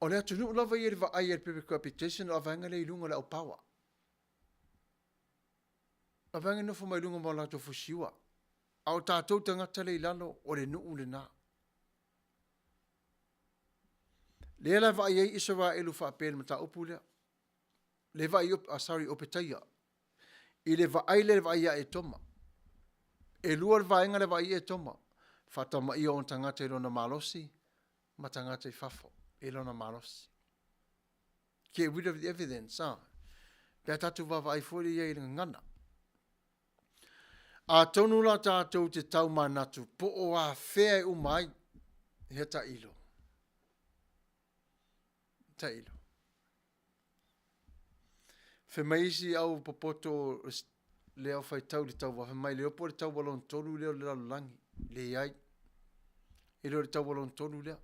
O le atunuu lava ia i le vaai a le biblical interpretation, o le vaega lea i luga o le au power. O le vaega e nofo mai luga ma o latou fusiua. A o tatou tagata lea i lalo, o le nuu lena. Lea la e vaai ai Isaraelu faapea i le mataupu lea. Le vaai, ah, sorry, Opetaia. I le vaai lea le vaai ia Etoma. E lua le vaega le vaai ia Etoma. Faatamaia ona tagata i lona malosi ma tagata i fafo i lona malosi. Get rid of the evidence, ah. Pe a tatou vaavaai foi lea i le gagana. Atonu la tatou te tau manatu po o afea e uma ai, hea tailo. Tailo. Fai mai isi au popoto le au faitau i le taua, fai mai le iloa po o le taua lona tolu lea o le lalolagi. Leai. E le o le taua lona tolu lea.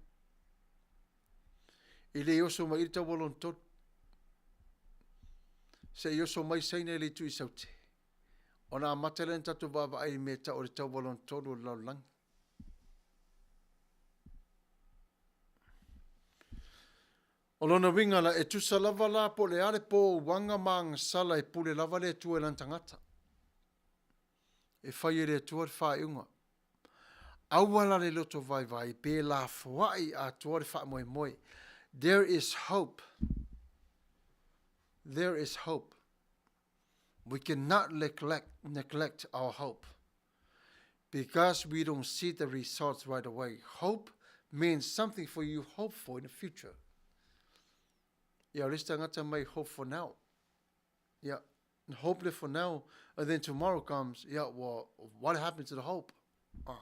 E le oso mai i le taua lona tolu. Se i oso mai Saina i le itu i Saute, ona amata lea ona tatou vaavaai i mea e tau o le taua lona tolu o le lalolagi. O lona uiga la, e tusa lava la po o le a le pouaga ma agasala e pule lava le Atua i lana tagata. E fai e le Atua le faaiuga. Aua la le loto vaivai pe lafoai atoa le faamoemoe. There is hope. There is hope. We cannot neglect, neglect our hope because we don't see the results right away. Hope means something for you hope for in the future. Ia, o le isi tagata mai hope for now. Ia, hope le for now, and then tomorrow comes, yeah, well, what happened to the hope? Uh,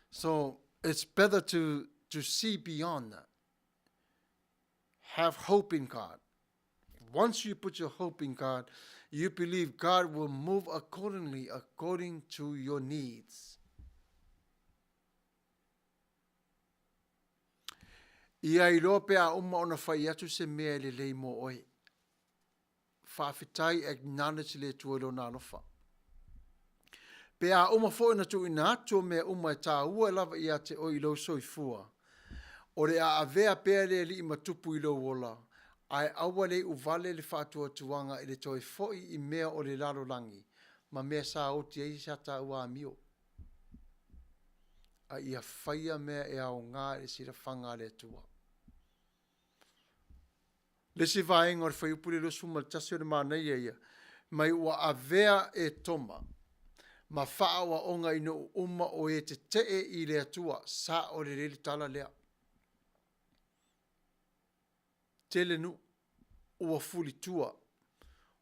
so it's better to, to see beyond that. Have hope in God. Once you put your hope in God, you believe God will move accordingly according to your needs. Ia iloa pe a uma ona fai atu se mea e lelei mo oe. Faafetai acknowledge le Atua i Lona alofa. Pe a uma foi ona tuuina atu o mea uma e tāua lava ia te oe i lou soifua, o le a avea pea le Alii ma Tupu i lou ola, ae aua le iu vale le faatuatuaga i le toe foi i mea o le lalolagi ma mea sa oti ai sa tāua amio. A ia faia mea e aoga i le silafaga a le Atua. Le isi vaega o le fuaiupu le 21 o le manaia ia, mai ua avea e Toma ma faaoaoga i nuu uma o e tetee i le Atua, sao lelei le tala lea. Tele nuu ua fulitua,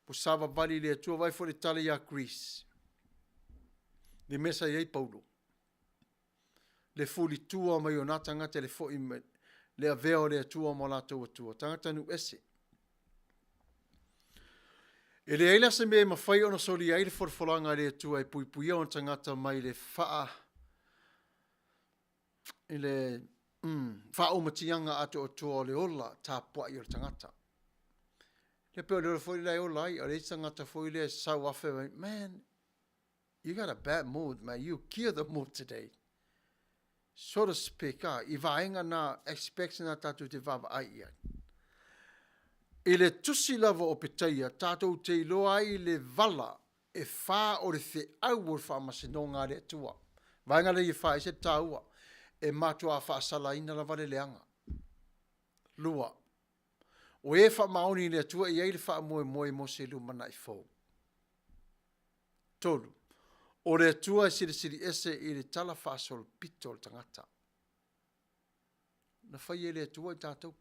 ua savavali i le Atua, vaai foi le tala ia Greece, le mea sa i ai Paulo. le fulitua mai o nā tagata i le foʻi mai le avea o le Atua ma o latou Atua, tagata nuu ese. E leai la se mea e mafai ona solia ai le folafolaga a le Atua e puipuia ona tagata mai le faa i le mm, faaumatiaga atoatoa o le ola tapuai o le tagata. Le pei o le ola foi la e ola ai, o le isi tagata foi lea e sau afe mai, man, You got a bad mood man, you kill the mood today. So to speak, ah, i vaega nā aspects nā tātou te vaavaai i ai. I le tusi lava o Petaia, tātou te iloa ai le vala e whā o le wheau o le whaamasinoga a le Atua. Vaega lea i whā, e se tāua, e mātua a whaasalaina lava le leanga. Lua, o e whaamaoni i le Atua i ai le whaamoemoe mo se lumanai fou. 3. O le Atua e silisili ese i le tala faasolopito o le tagata. Na fai e le Atua i tatou.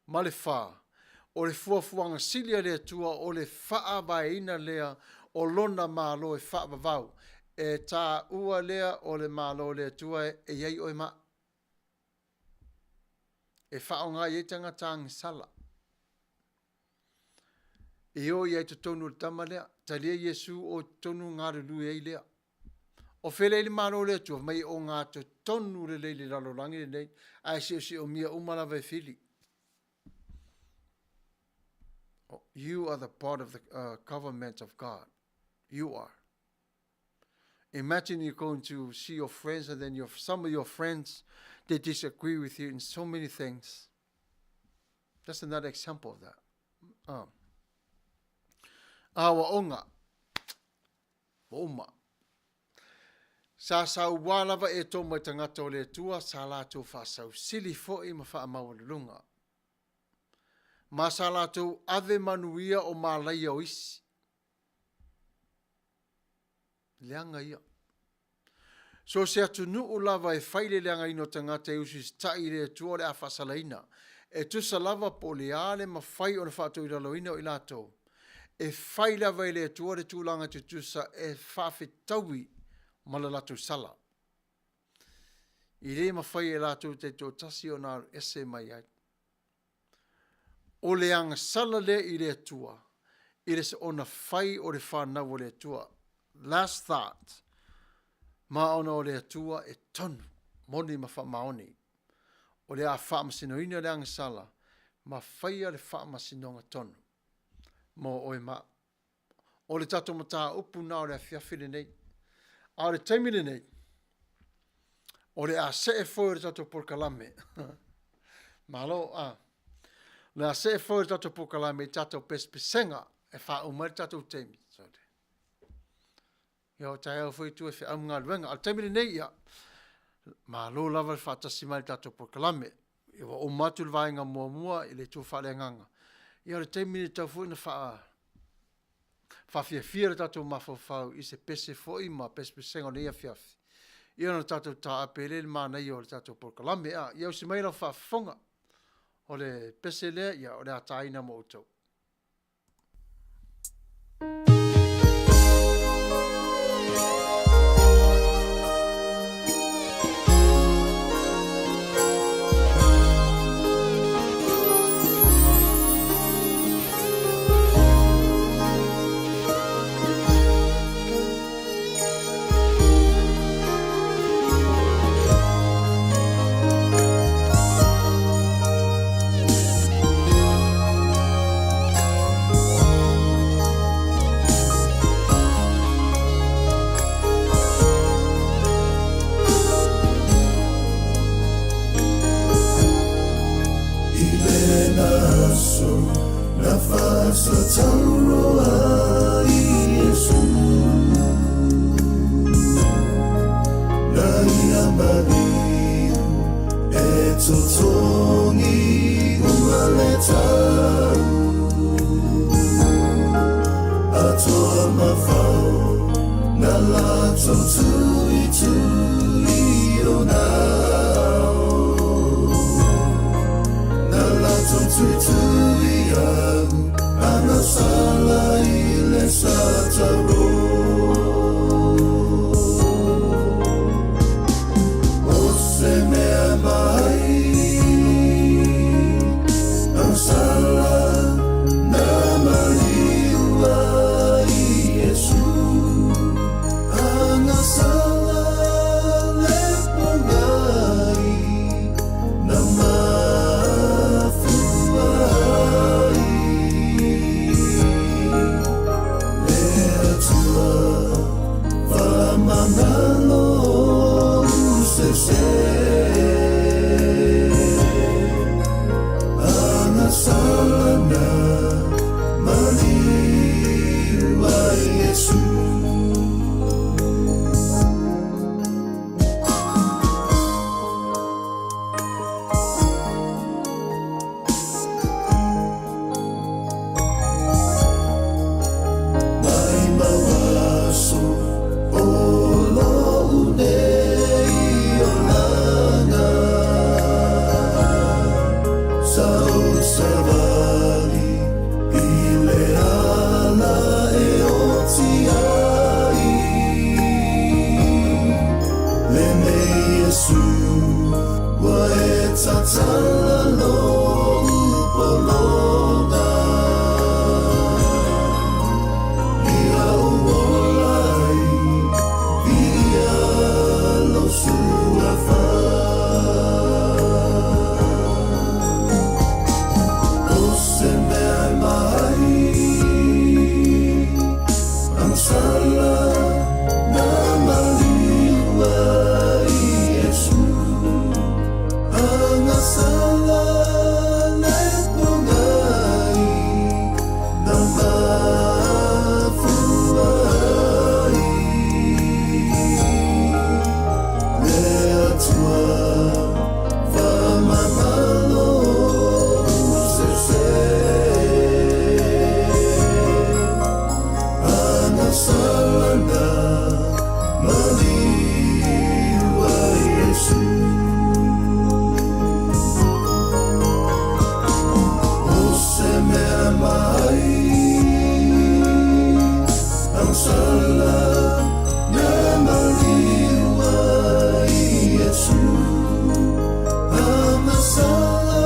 Ma le 4. O le fuafuaga sili a le Atua o le faavaeina lea o lona Malo e faavavau. E taua lea o le Malo o le Atua e i ai oe ma au. E faaaoga i ai tagata agasala. E o i ai totonu o le tama lea. Talia Iesu o totonu galulue ai lea. O fea lea i le Malo o le Atua, mai e o ngā totonu lelei le lalolagi lenei, ae seoseomia uma lava e fili. Oh, you are the part of the uh, government of God. You are. Imagine you're going to see your friends and then your, some of your friends, they disagree with you in so many things. That's another example of that. Um, aoaoga, ua uma. Sa sauā lava e tō mai tagata o le Atua, sa latou faasausili foi ma faamaualuluga. Ma sa latou ave manuia o malaia o isi. Leaga ia. So o se atunuu lava e fai le leagaina o tagata e usiusitai i le Atua o le a faasalaina. E tusa lava po o le a le mafai ona faatoilaloina o i latou. E fai lava e le Atua le tulaga tutusa e faafetaui ma le latou sala. I le mafai e latou taitoatasi ona alu ese mai ai. O le agasala lea i le Atua, i le ona fai o le whanau o le Atua. Last thought, ma ona o le Atua e tonu, moni ma whamaoni. O le a whaamasinoina le agasala, ma whaia le whaamasinoga tonu. mo oe ma au. O le tatou mataupu na o le afiafi lenei. A o le taimi lenei, o le a see foi o le tatou polokalame. Malo, a. O le a see foi o le tatou polokalame i tatou pesepesega e faauma ai le tatou taimi. Sorry. Ia o taeao foi tua e feau ma galuega. A o le taimi lenei, ia, malo lava le faatasi mai i le tatou polokalame. Ia ua uma atu le vaega muamua i le itu faaleagaga. Ia o le taimi lenei e tatau foi ona faa faafiafia lo tatou mafaufau i se pese foi ma pesepesega o lenei afiafi, ia ona tatou taape ai lea i le manaia o le tatou polokalame. Ia ausi mai lau faafofoga. O le pese lea, ia o le a taina mo outou. I lena aso na faasatauro ai Iesu Na ia maliu e totogi uma le tau Atoa ma fao na latou tuitui ona ao Na latou tuitui au agasala i le satauro O se mea mai agasala na maliu ai Iesu Agasala le pogai na mafua ai Le Atua faamagalo sese Agasala na maliu ai Iesu. Mai mau aso o lo'u nei olaga Sa ou savali i le ala e oti ai Lenei Iesu ua e tatala lo'u pologa Ia ou ola ai viia lou suafa O se mea e mai agasala na maliu ai Iesu Agasala le pogai na mafua ai Le Atua faamagalo sese Agasala na maliu ai Iesu O se mea mai agasala na maliu ai Iesu Agasala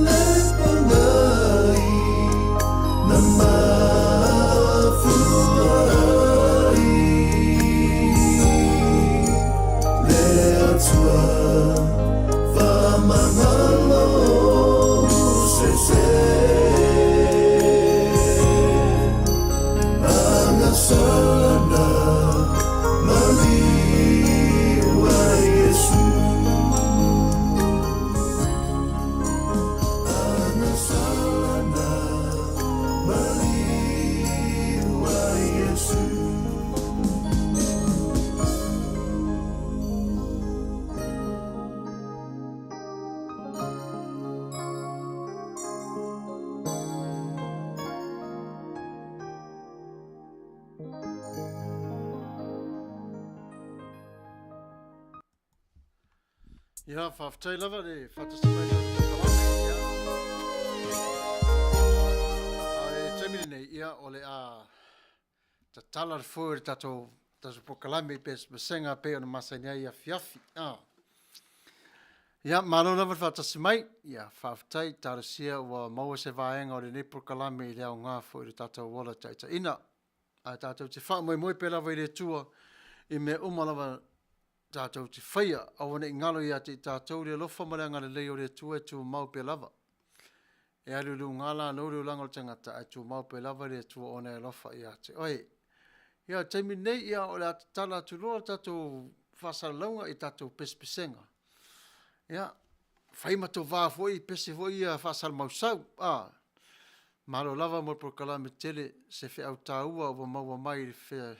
le pogai na mafua ai Le Atua faamagalo sese. Ia, faafetai lava le faatasi mai i le polokalame. Ia. A o le taimi lenei, ia, o le a tatala le foe o le tatou tatou polokalame i pesepesega pei ona masani ai i afiafi. A. Ia, malo lava le faatasi mai. Ia, faafetai. Talosia ua maua se vaega o lenei polokalame i le aoga foi i le tatou ola taitaiina. Ae tatou te faamoemoe pea lava i le Atua i mea uma lava tatou te faia, aua ne i galo ia te i tatou le alofa ma le agalelei o le Atua e tumau pea lava. E alu i luga lalo le olaga o le tagata, ae tumau pea lava le Atua ona e alofa ia te oe. Ia o le taimi lenei, ia o le a tatala atu loa le tatou faasalalauga i tatou pesepesega. Ia, fai ma tovā foi i pese foi ia faasalamausau. A, malo lava mo le polokalame tele, se feau taua ua maua mai i le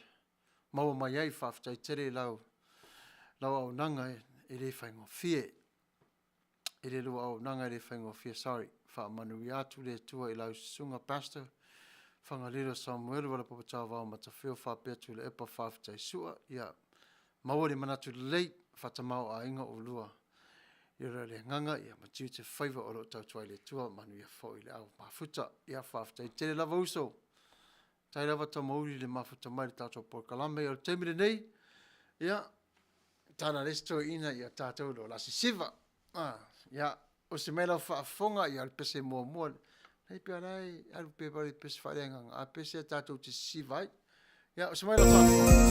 maua mai ai. Faafetai tele i lau auaunaga e le faigofie. I le lua auaunaga e le faigofie, sorry. Faamanuia atu le Atua i lau Susuga Pastor Fagalilo Samuelu Valapopo Tauvao Matafeo faapea Tuilaepa Faafetai Sua. Ia maua le manatu lelei, faatamaoaiga oulua i le agaga ia ma tiute ma faiva o lo o tautua ai i le Atua. Manuia foi le au mafuta. Ia faafetai tele lava uso. Faafetai lava Tamauli i le mafuta mai i le tatou polokalame. O le taimi lenei, ia, tala a le isi toeaina, ia tatou o le a sisiva. Ah, ia, osi mai lau faafofoga, ia o le pese muamua, e pei o la e alu pea le pese faaleagaga, a pese a tatou te sisiva ai. Ia, osi mai lau faafofoga.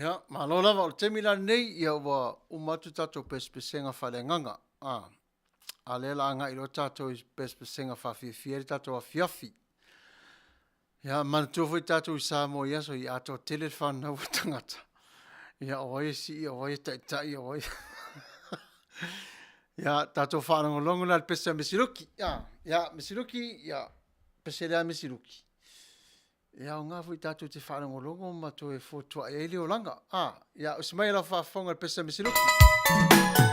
Ia, malo lava, o le taimi la lenei, ia ua uma atu tatou pesepesega faaleagaga. A, a lea la agai loa tatou i pesepesega faafiafia ai le tatou afiafi. Ia, manatua foi tatou i Samoa i aso ia atoa tele le fanau a tagata. Ia, o ai e sii, o ai e taitai, o ai... Ia, tatou faalogologo la i le pese a Mesiluki. Ia, ia, Mesiluki, ia, pese lea a Mesiluki. E aoga foi tatou te faalogologo ma toe fotuai ai le olaga. A, ia, osi mai e lau faafofoga i le pese a Mesiluki.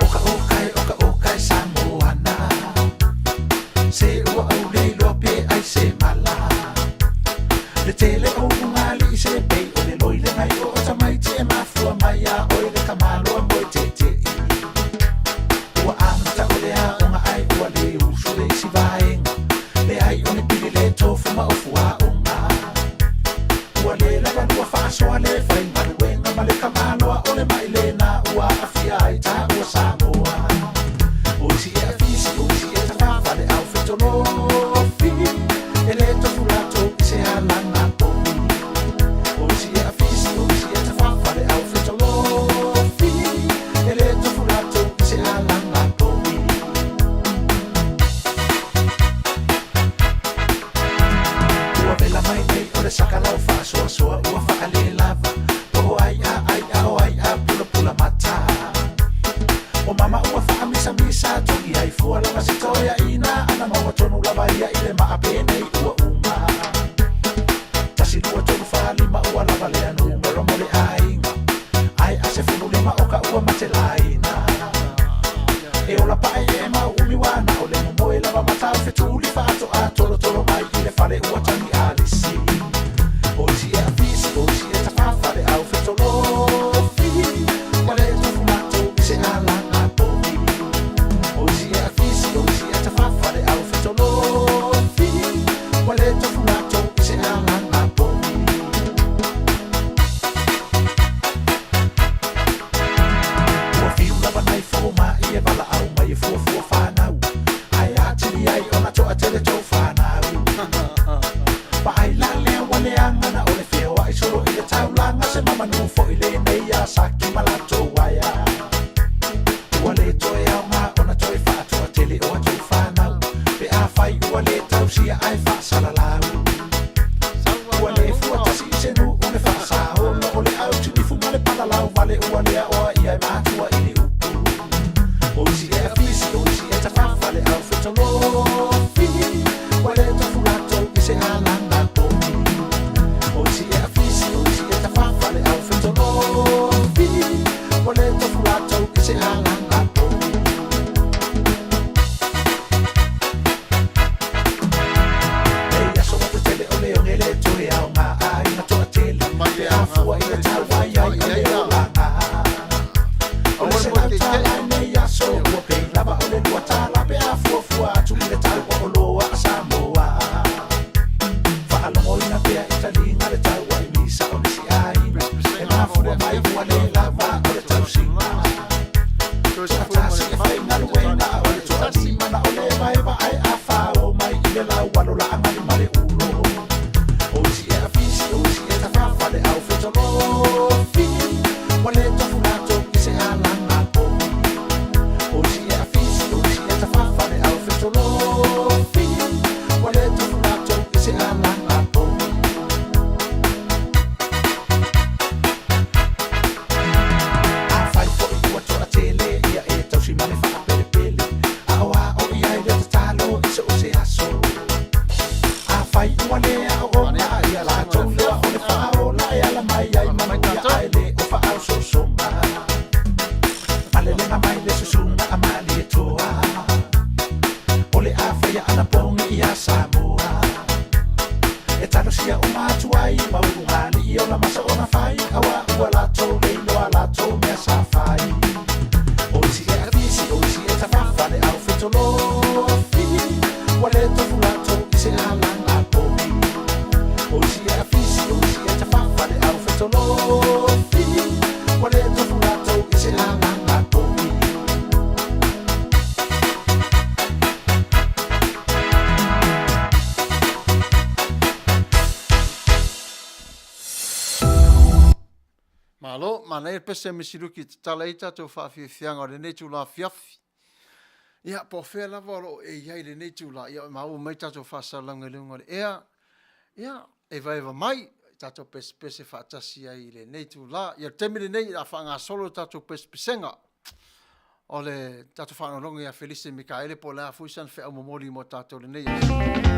Oka oka e oka oka e Samoana Se ua ou le iloa pe ai se mala Le tele o ugalii se pei o le loi le ngai o tamaiti e mafua mai a oe le tamaloa moe teitei Ua amata o le aoga ae ua le usu le isi vaega Leai o ni pili le tofu ma ofu aoga Ua le lava lua faasoa le faigaluega ma le tamaloa o le mai lena ua aafia ai taua Samoa. O isi e afisi, o isi e tafafa le au fetolofi, e le tofu latou i se alaga povi. O isi e afisi, o isi e tafafa le au fetolofi, e le tofu latou i se alaga povi. Ua vela mai nei o le saka lau faasoasoa ua faalelava Po o ai a ai a o ai a pulapula mata O mama ua faamisamisa togi ai fua lava se toeaina Ana maua tonu lava ia i le maa penei ua uma Tasi lua tolu fa lima ua lava lea numera mo le aiga Ae a 15 o ka ua mate laina E ola pae e mau umi wana o le momoe lava matau fetuli faatoa tolotolo mai i le fale ua tagi alisi O isi e afisi, o isi e tafafa le au fetolofi Ua le tofu latou i se alaga povi O isi e afisi, o isi e tafafa le au fetolofi Ua le tofu latou i se alaga povi Ua fiu lava nai fomai e valaau mai e fuafua fanau Ae atili ai ona toatele tou fanau Vaai la lea ua leaga na o le feoai solo i le taulaga Se mamanu foi lenei ia Saki ma latou aia Ua le toe aoga ona toe faatoatele o atou fanau Pe afai ua le tausia ae faasalalau Ua le fua tasi i se nuu le faasaolo o le au tinifu ma le palalau vale ua le aoa ia e matua i le upu O isi e afisi, o isi e tafafa le au fetolofi Ua le tofu latou i se alaga povi O isi e afisi, o isi e tafafa le au fetolofi Ua le tofu latou i se alaga povi Nei aso ua tetele o le oge le toe aoga aiga toatele Pe a fua i le tau ai ai o le olaga O le $100 i nei aso ua pei lava o le $2 Pe a fuafua atu i le tau o oloa a Samoa Faalogoina pea i taliga le tau ai misa o nisi aiga E mafua mai ua le lava o le tausiga Toatasi e faigaluega a o le toalima na o le evaeva ae a fao mai i le lau alo laaga ma le ulo O isi e afisi, o isi e tafafa le au fetolofi Ua le tofu latou i se alaga povi O isi e afisi, o isi e tafafa le au fetolofi Ua le tofu latou i se alaga povi Afai foi ua toatele ia e tausi ma le faapelepele Aoao i ai le tatalo i so o se aso Afai ua le aooga ia latou lea o le faaola e ala mai ai manuia ae le o faaososoga Malelega mai le susuga a Malietoa O le a faia anapogi ia Samoa E talosia uma atu ai ma ulugalii o la masa ona fai Aua ua latou le iloa latou mea sa fai O isi e afisi, o isi e tafafa le au fetolofi Ua le tofu latou i se alaga povi Manaia le pese a Misi Luki e tatala ai tatou faafiafiaga o lenei itula afiafi. Ia, po o fea lava o lo o e i ai i lenei itula, ia maua mai tatou faasalalauga i luga o le ea, ia, evaeva mai, tatou pesepese faatasi ai i lenei itula. Ia, o le taimi lenei o le a faagasolo le tatou pesepesega o le tatou faalogologo ia Felise Mikaele po o le a foi sana feau momoli mo tatou i lenei aso.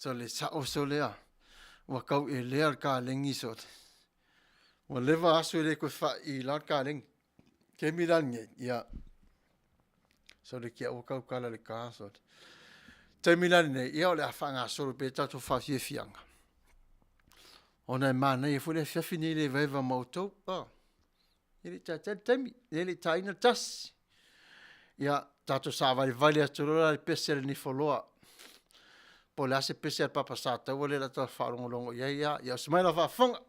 So le sa'o so lea, ua tauelea le kalegi so ua leva aso e le toe faaii la le kalegi. Taimi la lenei, ia, so le tia'u ua tautala i le ta so taimi la lenei, ia o le a faagasolo pea tatou faafiafiaga ona e manaia foi le afiafi lenei i le evaeva ma outou. E le i taitai le taimi, e le i taina le 1. Ia tatou savalivali atu loa la i le pese a le Nifoloa. Po o le a se pese a le Papa Sataua lea o le a tatou faalogologo i ai, ia oso mai lau faafofoga.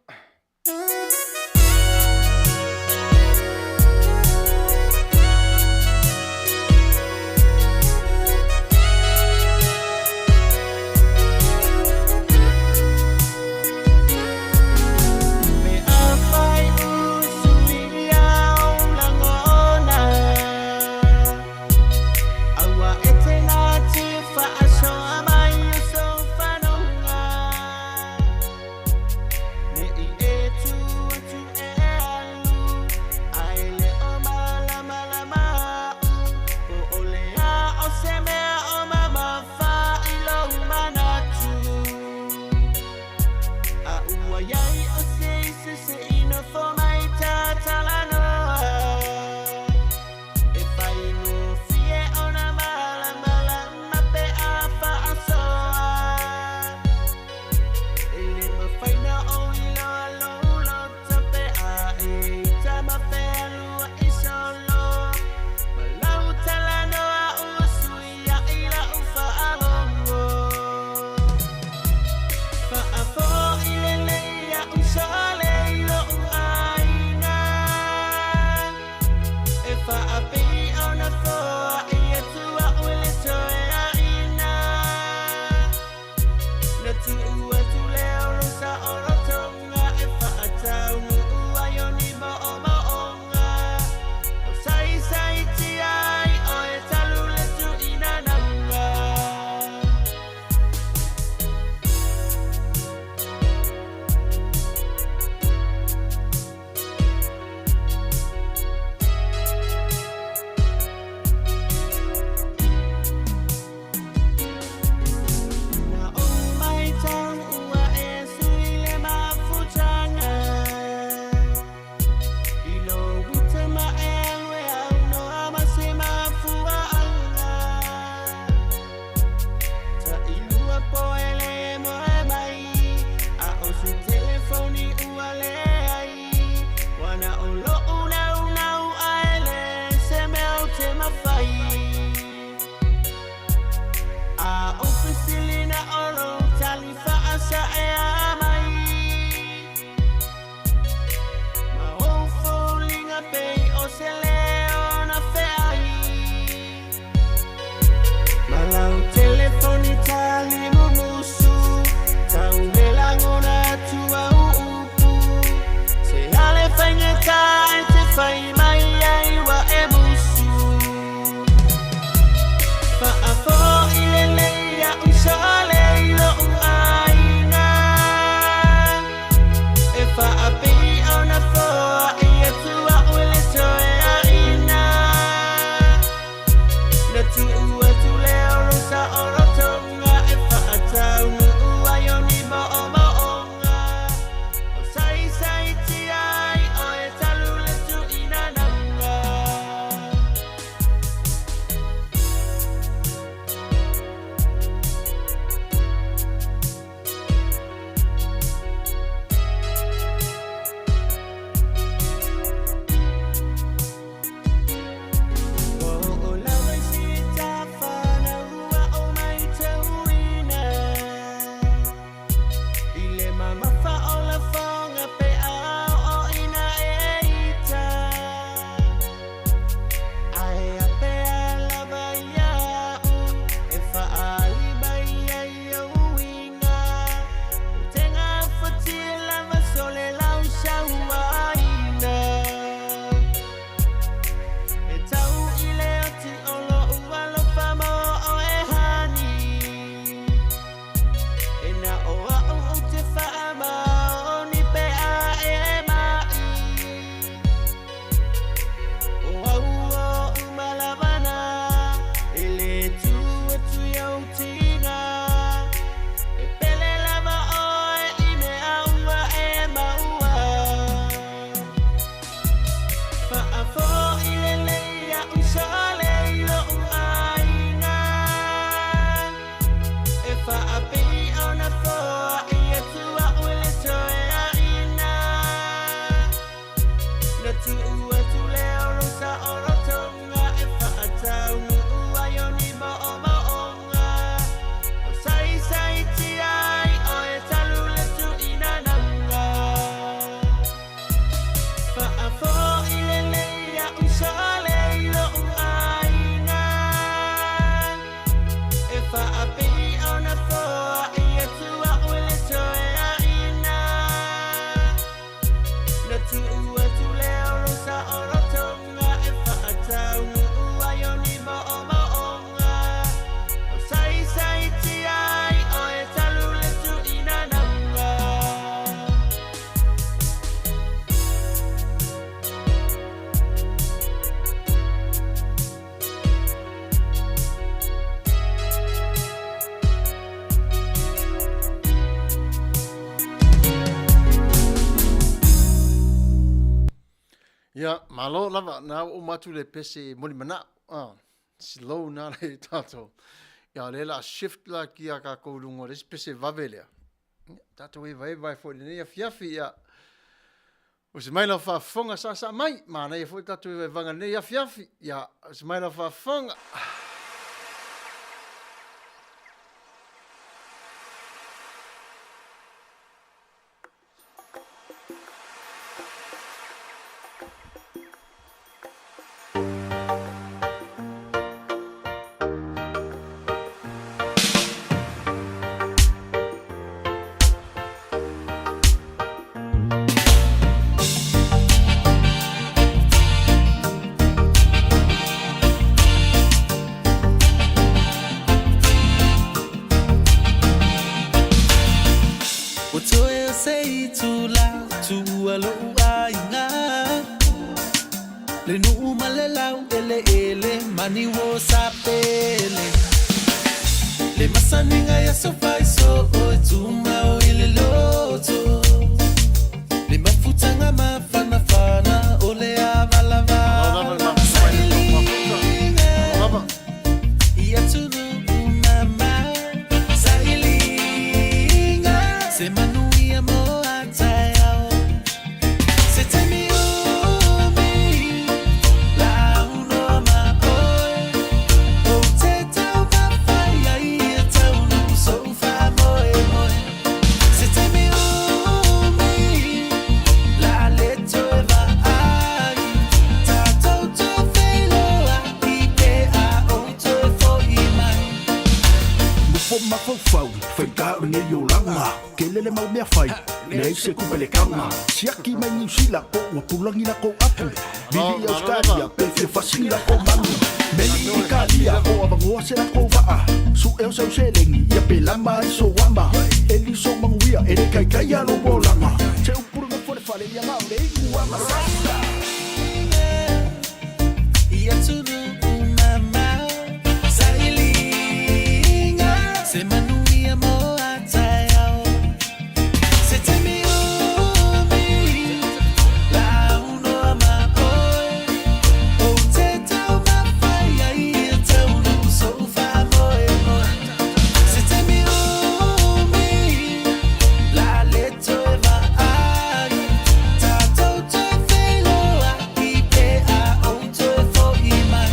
Ia, malo lava, na ua uma atu le pese moli manao. Ah, slow na le tatou. Ia, o lea la shift la ki a kākou lunga o le isi pese vave lea. Ia, tatou evaeva ai foi i lenei afiafi, ia. Usi mai lau faafofoga saasaa mai, manaia foi tatou evaevaga i lenei afiafi. Ia, usi mai lau faafofoga. Ua toe o se itula tuua loʻu ʻaiga Le nuu ma le lau eleele mani o sapele Le masaniga ia so o e tumau i le loto Le mafutaga mafanafana o le Malo lava le avalavala mafuta mai le tou mafuta. Sailiga Malo lava. i atunuu mamao Sailiga se manuia mo a taeao Se taimi umi launoa ma oe Ou te taumafai ai e taunuu sou faamoemoe Se taimi umi la le toe vaai Tatou toe feiloai pe a ou toe fo'i mai. Nofo mafaufau, faigā o lenei olaga. Tele le mau mea fai, leai se kupelekaga. Siaki mai Niu Sila po ua pulagi lakou apu. Malo, Vili malo Ausetalia lava. pe fia fasi ni lakou manu. Meli Tatou le Italia tatou o avanoa se lakou vaa. Suʻe o sau seleni ia pe lama ai sou ama. Eli sou manuia e le kaikaia lou olaga. Se upu le nofo le fale ia na o le inu a masasa. I atunuu mamao Sailiga se manuia mo a taeao Se taimi umi launoa ma oe Ou te taumafai ai e taunuu sou faamoemoe Se taimi umi la le toe vaai Tatou toe feiloai pe a ou toe fo'i mai.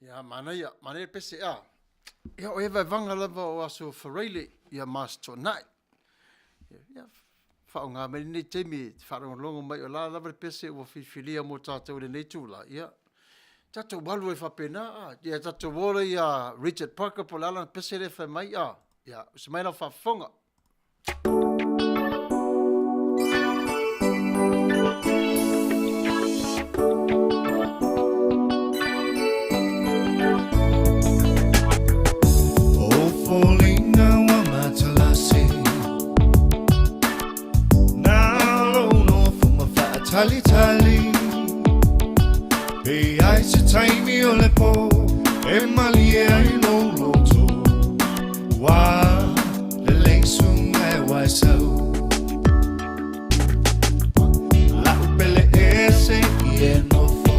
Ia, manaia, manaia le pese, a. Ia, o ia vaevaga lava o Aso Faraile, ia ma Aso Toonai. Ia, faaaoga mai lenei taimi e te faalogologo mai o la lava le pese ua filifilia mo tatou i lenei itula, ia, tatou alu ai faapena, a. Ia tatou o lea ia Richard Parker po o le a lana pese lea e fai mai, a. Ia, onosai mai lau faafofoga. O foliga ua matalasi Na lou nofo ma faatalitali Pe i ai se taimi o le po E malie ai lou loto Ua lelei suga e waisau La'u pele ese i e nofo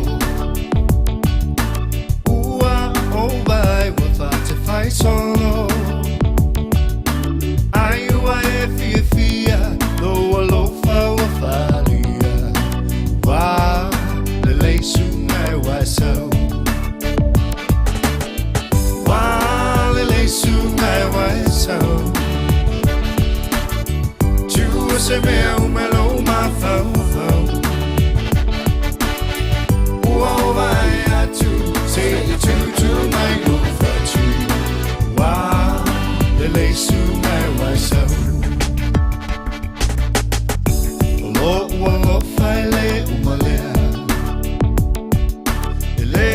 Ua ou vaai ua faatefai solo Ai ua e fiafia lou alofa ua faaalia Ua lelei suga e waisau Ua lelei suga e waisau Tua se mea uma lou mafaufau Ua ou vaai atu se i tutu mai lou fatu Ua lelei suga e waisau O lou alofa e le uma lea E le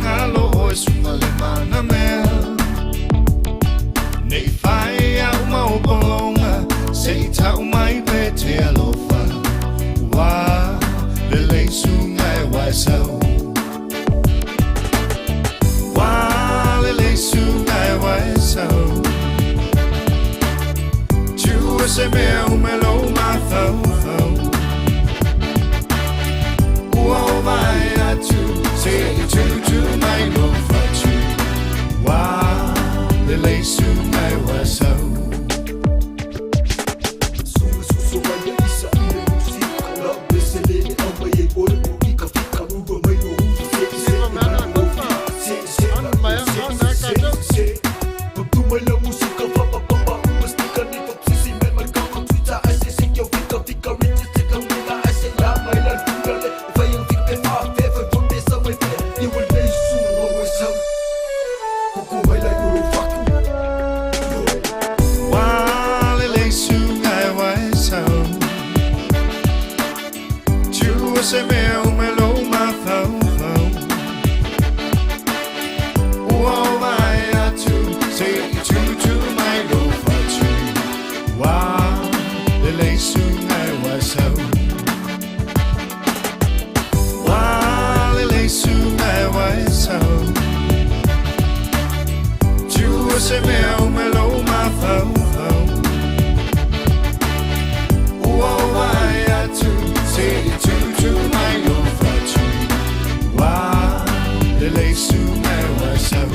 galo ʻoe suga le manamea Ne i fai au ma ou pologa Se i tau mai pe te alofa Ua lelei suga e waisau Ua lelei suga e waisau Tua se mea uma lou mafaufau Ua ou vaai atu se i tutu mai lou fatu Ua lelei suga e waisau Ua lelei suga e waisau Tua se mea uma lou mafaufau Ua ou vaai atu se i tutu mai lou fatu Ua lelei suga e waisau Ua lelei suga e waisau Tua se mea uma lou mafaufau Ua ou vaai atu se i tutu mai lou fatu Ua lelei suga e waisau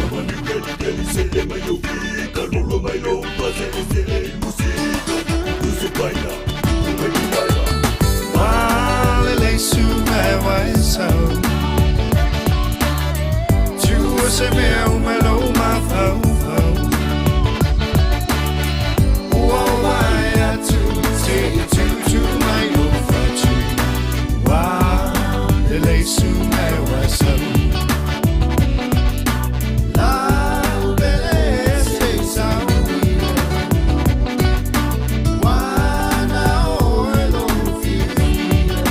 Ua lelei suga e waisau Tua se mea uma lou mafaufau Ua ou vaai atu se i tutu mai lou fatu Ua lelei suga e waisau Lau pele se i sau Ua na oe lou fiafia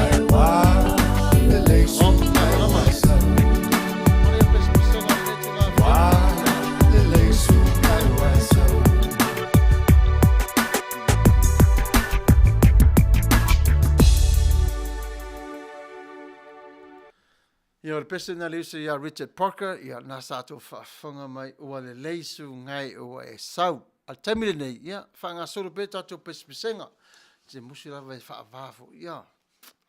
Ai ua lelei suga e waisau Ua lelei suga e waisau Ia, o le pese lena le uso ia Richard Parker, ia, na sa tou faafofoga mai ua lelei sugai ua e sau. A le taimi lenei, ia, faagasolo pea tatou pesepesega. Se musu lava e faava foi, ia.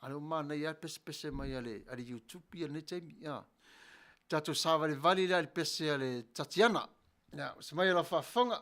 A lea ua manaia lava le pesepese mai a le, a le YouTube ia lenei taimi, ia. Tatou savalivali la i le pese a le Tatiana. Ia, se mai o lau faafofoga.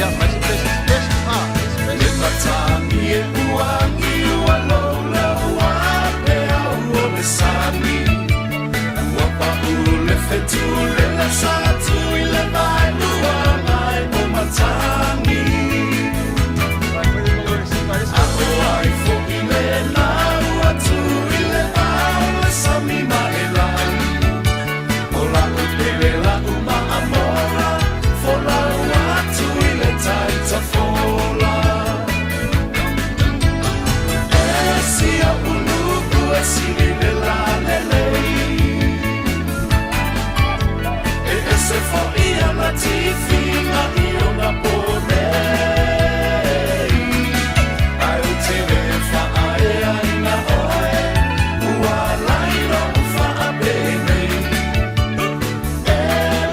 Ia, mai se pese special, ah, Le special. matagi e uagi ua louloua peau o le sami. Ua pa'u le fetu le lasa atu i le vaelua mai o matagi. A o ai fo'i lena ua tu i le vao le sami ma e lagi. O la'u pele la'u maamola, folau atu i le tai tafola. E si o'u nu'u e sili le lalelei. E ese fo'i ana tifiga i ona po nei. Ae ou te lē fa'aeaina oe, ua lai lo'u fa'apenei. E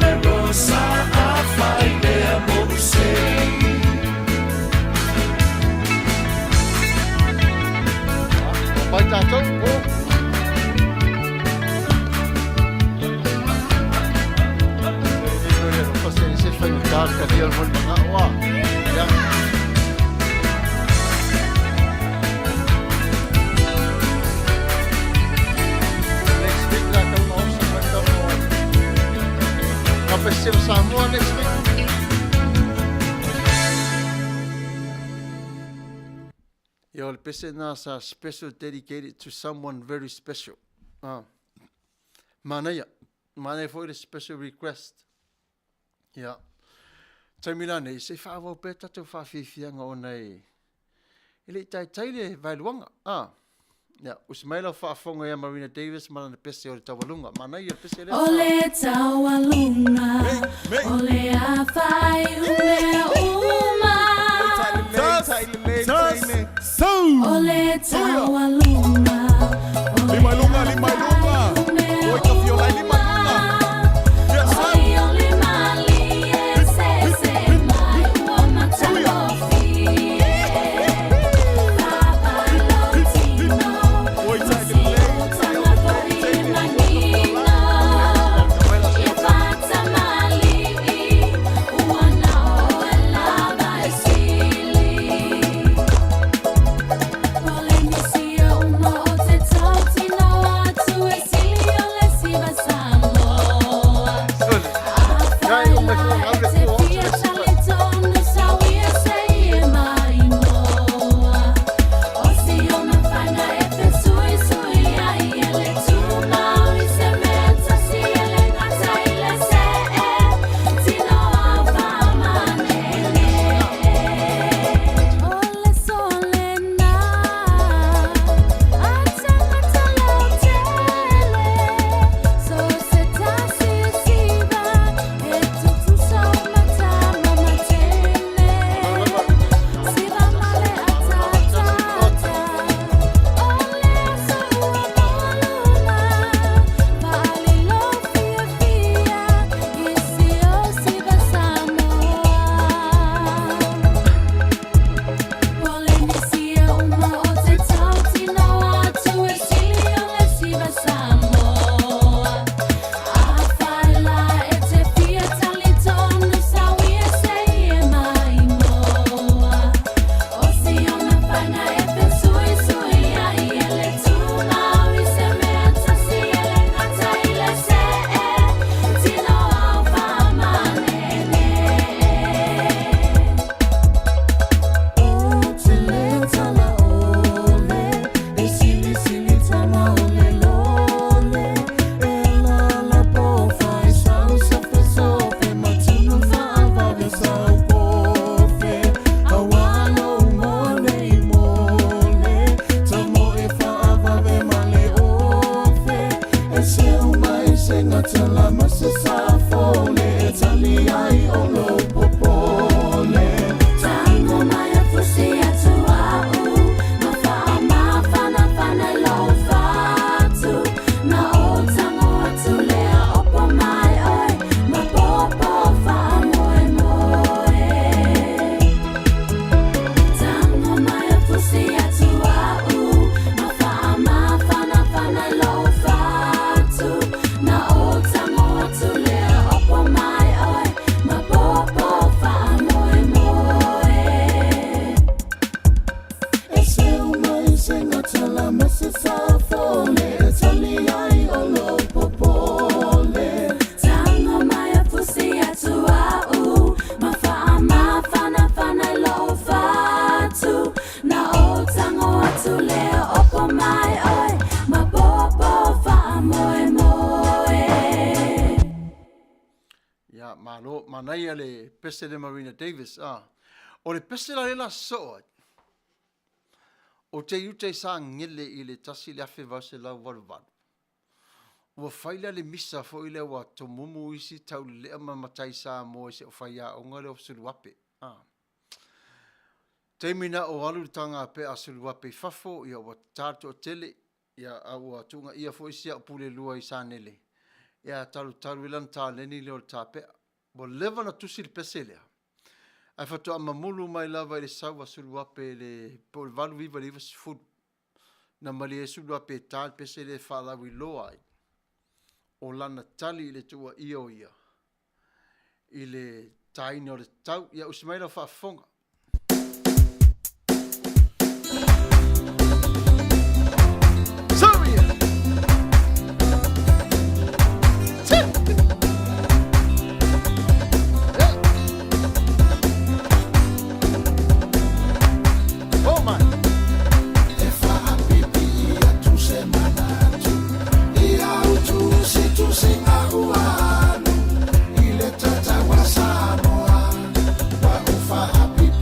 le Rosa afai lea mo'u sei. Mai tātou, oh. Se faigata le talia o le molimaga'o a. Ia. Next week la tau na osi mai tau no ai. Ka Festival Samoa next week. Ia, o le pese na sa special dedicated to someone very special. Ah. Manaia. Manaia foi le special request. Ia. Taimi lanei, se i faaauau pea tatou faafiafiaga ona e e le i taitai le vaeluaga. Ah. Ia, usi mai lau faafofoga ia Marina Davis ma lana pese o le taualuga. Manaia le pese lea. O le taualuga, o le afai mea uma. O le taualuga, o le Lima i luga, lima i luga. afai mea Oi, ka fiolai lima i luga. uma. Yes, sir. Oli oli malie se se mai ua matagofie. Papalotino, Oi, ma si utanga fori manino. Ia fatamalii, ua nao e lava e sili. Polenisia uma o te tautino atu e sili o le siva Samoa. Gai, o mai foi, E abre te fua, fia talitonu sauia se e maimoa. O si ona faina e fesuisui ai e le tumau i se mea tasi e le gata i le se'e tino au faamanene. O le solena a tagata lautele so se tasi e siva e tutusa o matama matele. Siva male atatata o le aso ua moaluma faalilo fiafia i si o siva Samoa. Polenisia uma o te tautino atu e sili o le siva Samoa. Afai la e te fia talitonu sauia se e maimoa. O si ona faina e fesuisui ai e le tumau i se mea tasi e le gata i le se'e tino au faamanene. O te le tala ole, e sili sili tama o le lole. E la la po fai sau sa fe sofe, matunu faavave sau kofe. Awalo mole i mole, tamo e faavave ma le ofe. E se uma e se ngata ma se sa fole, e tali ai o lo popole. Tango mai a fusi atu au, ma faamafanafana lou fatu. Na o tango atu lea opo mai oe, ma popo faamoemoe. Tango mai a fusi atu au, ma faamafanafana lou fatu. Na o tango atu lea Malo, manaia le pese le Marina Davis. Ah. O le pese la lela soo ai. O te iuta i sa ngele i le tasi le afe vau se lau valu valu. Ua fai lea le misa foi lea ua tomumu isi taulelea ma matai Samoa i se o faiaoga lea o Suluape. Ah. Taimi na o alu le tagapea a Suluape i fafo, ia ua tatā le toatele, ia a ua tuugaia foi si au pule lua i Sanele, ia talutalu ai lana taleni lea o le tapea. Ua leva na tusi le pese lea, ae faatoa mamulu mai lava i le sau a Suluape i le po o le 89 i le 90, na malie ai Suluape e ta le pese lea e faalauiloa ai o lana tali i le tuuaia o ia i le taina o le tau. Ia usi mai lau faafofoga. Oh my! E faapiipii atu se manatu i au tusitusiga ua alu i le tatau a Samoa ua ou faapiipii.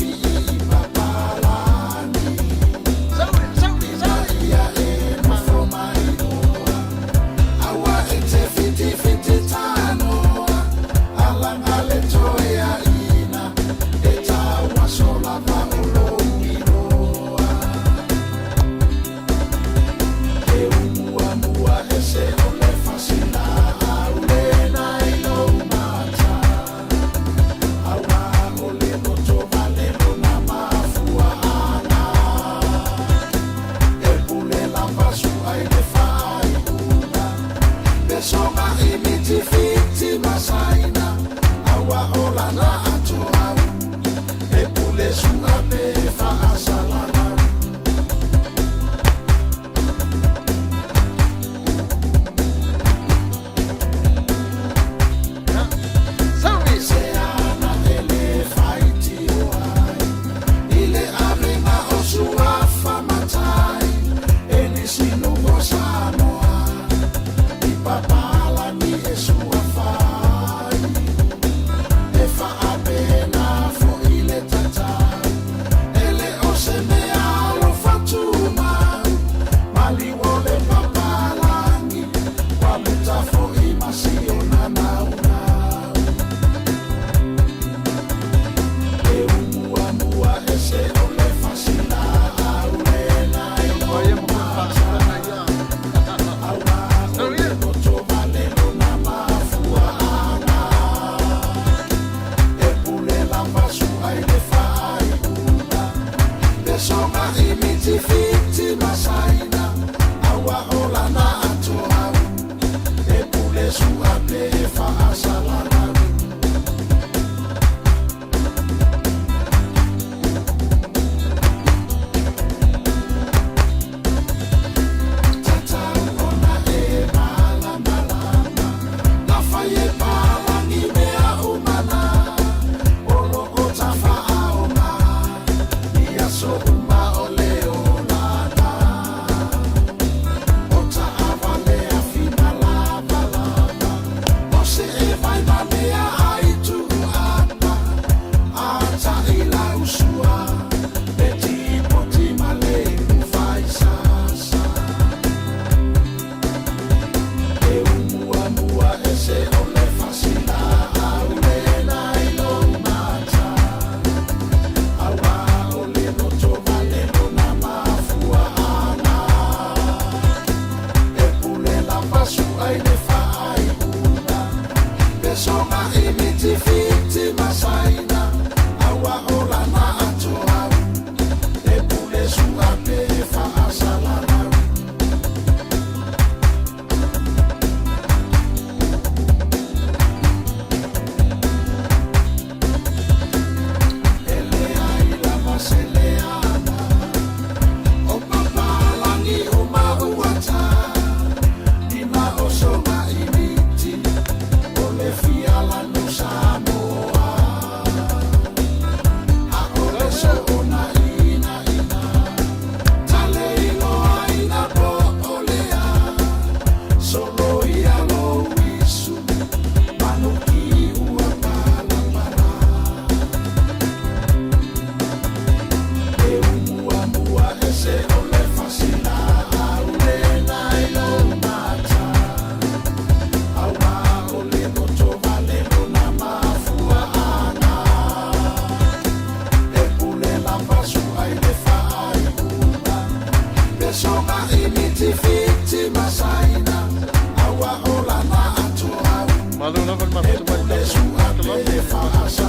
Malo lava le mafuta mai le tatou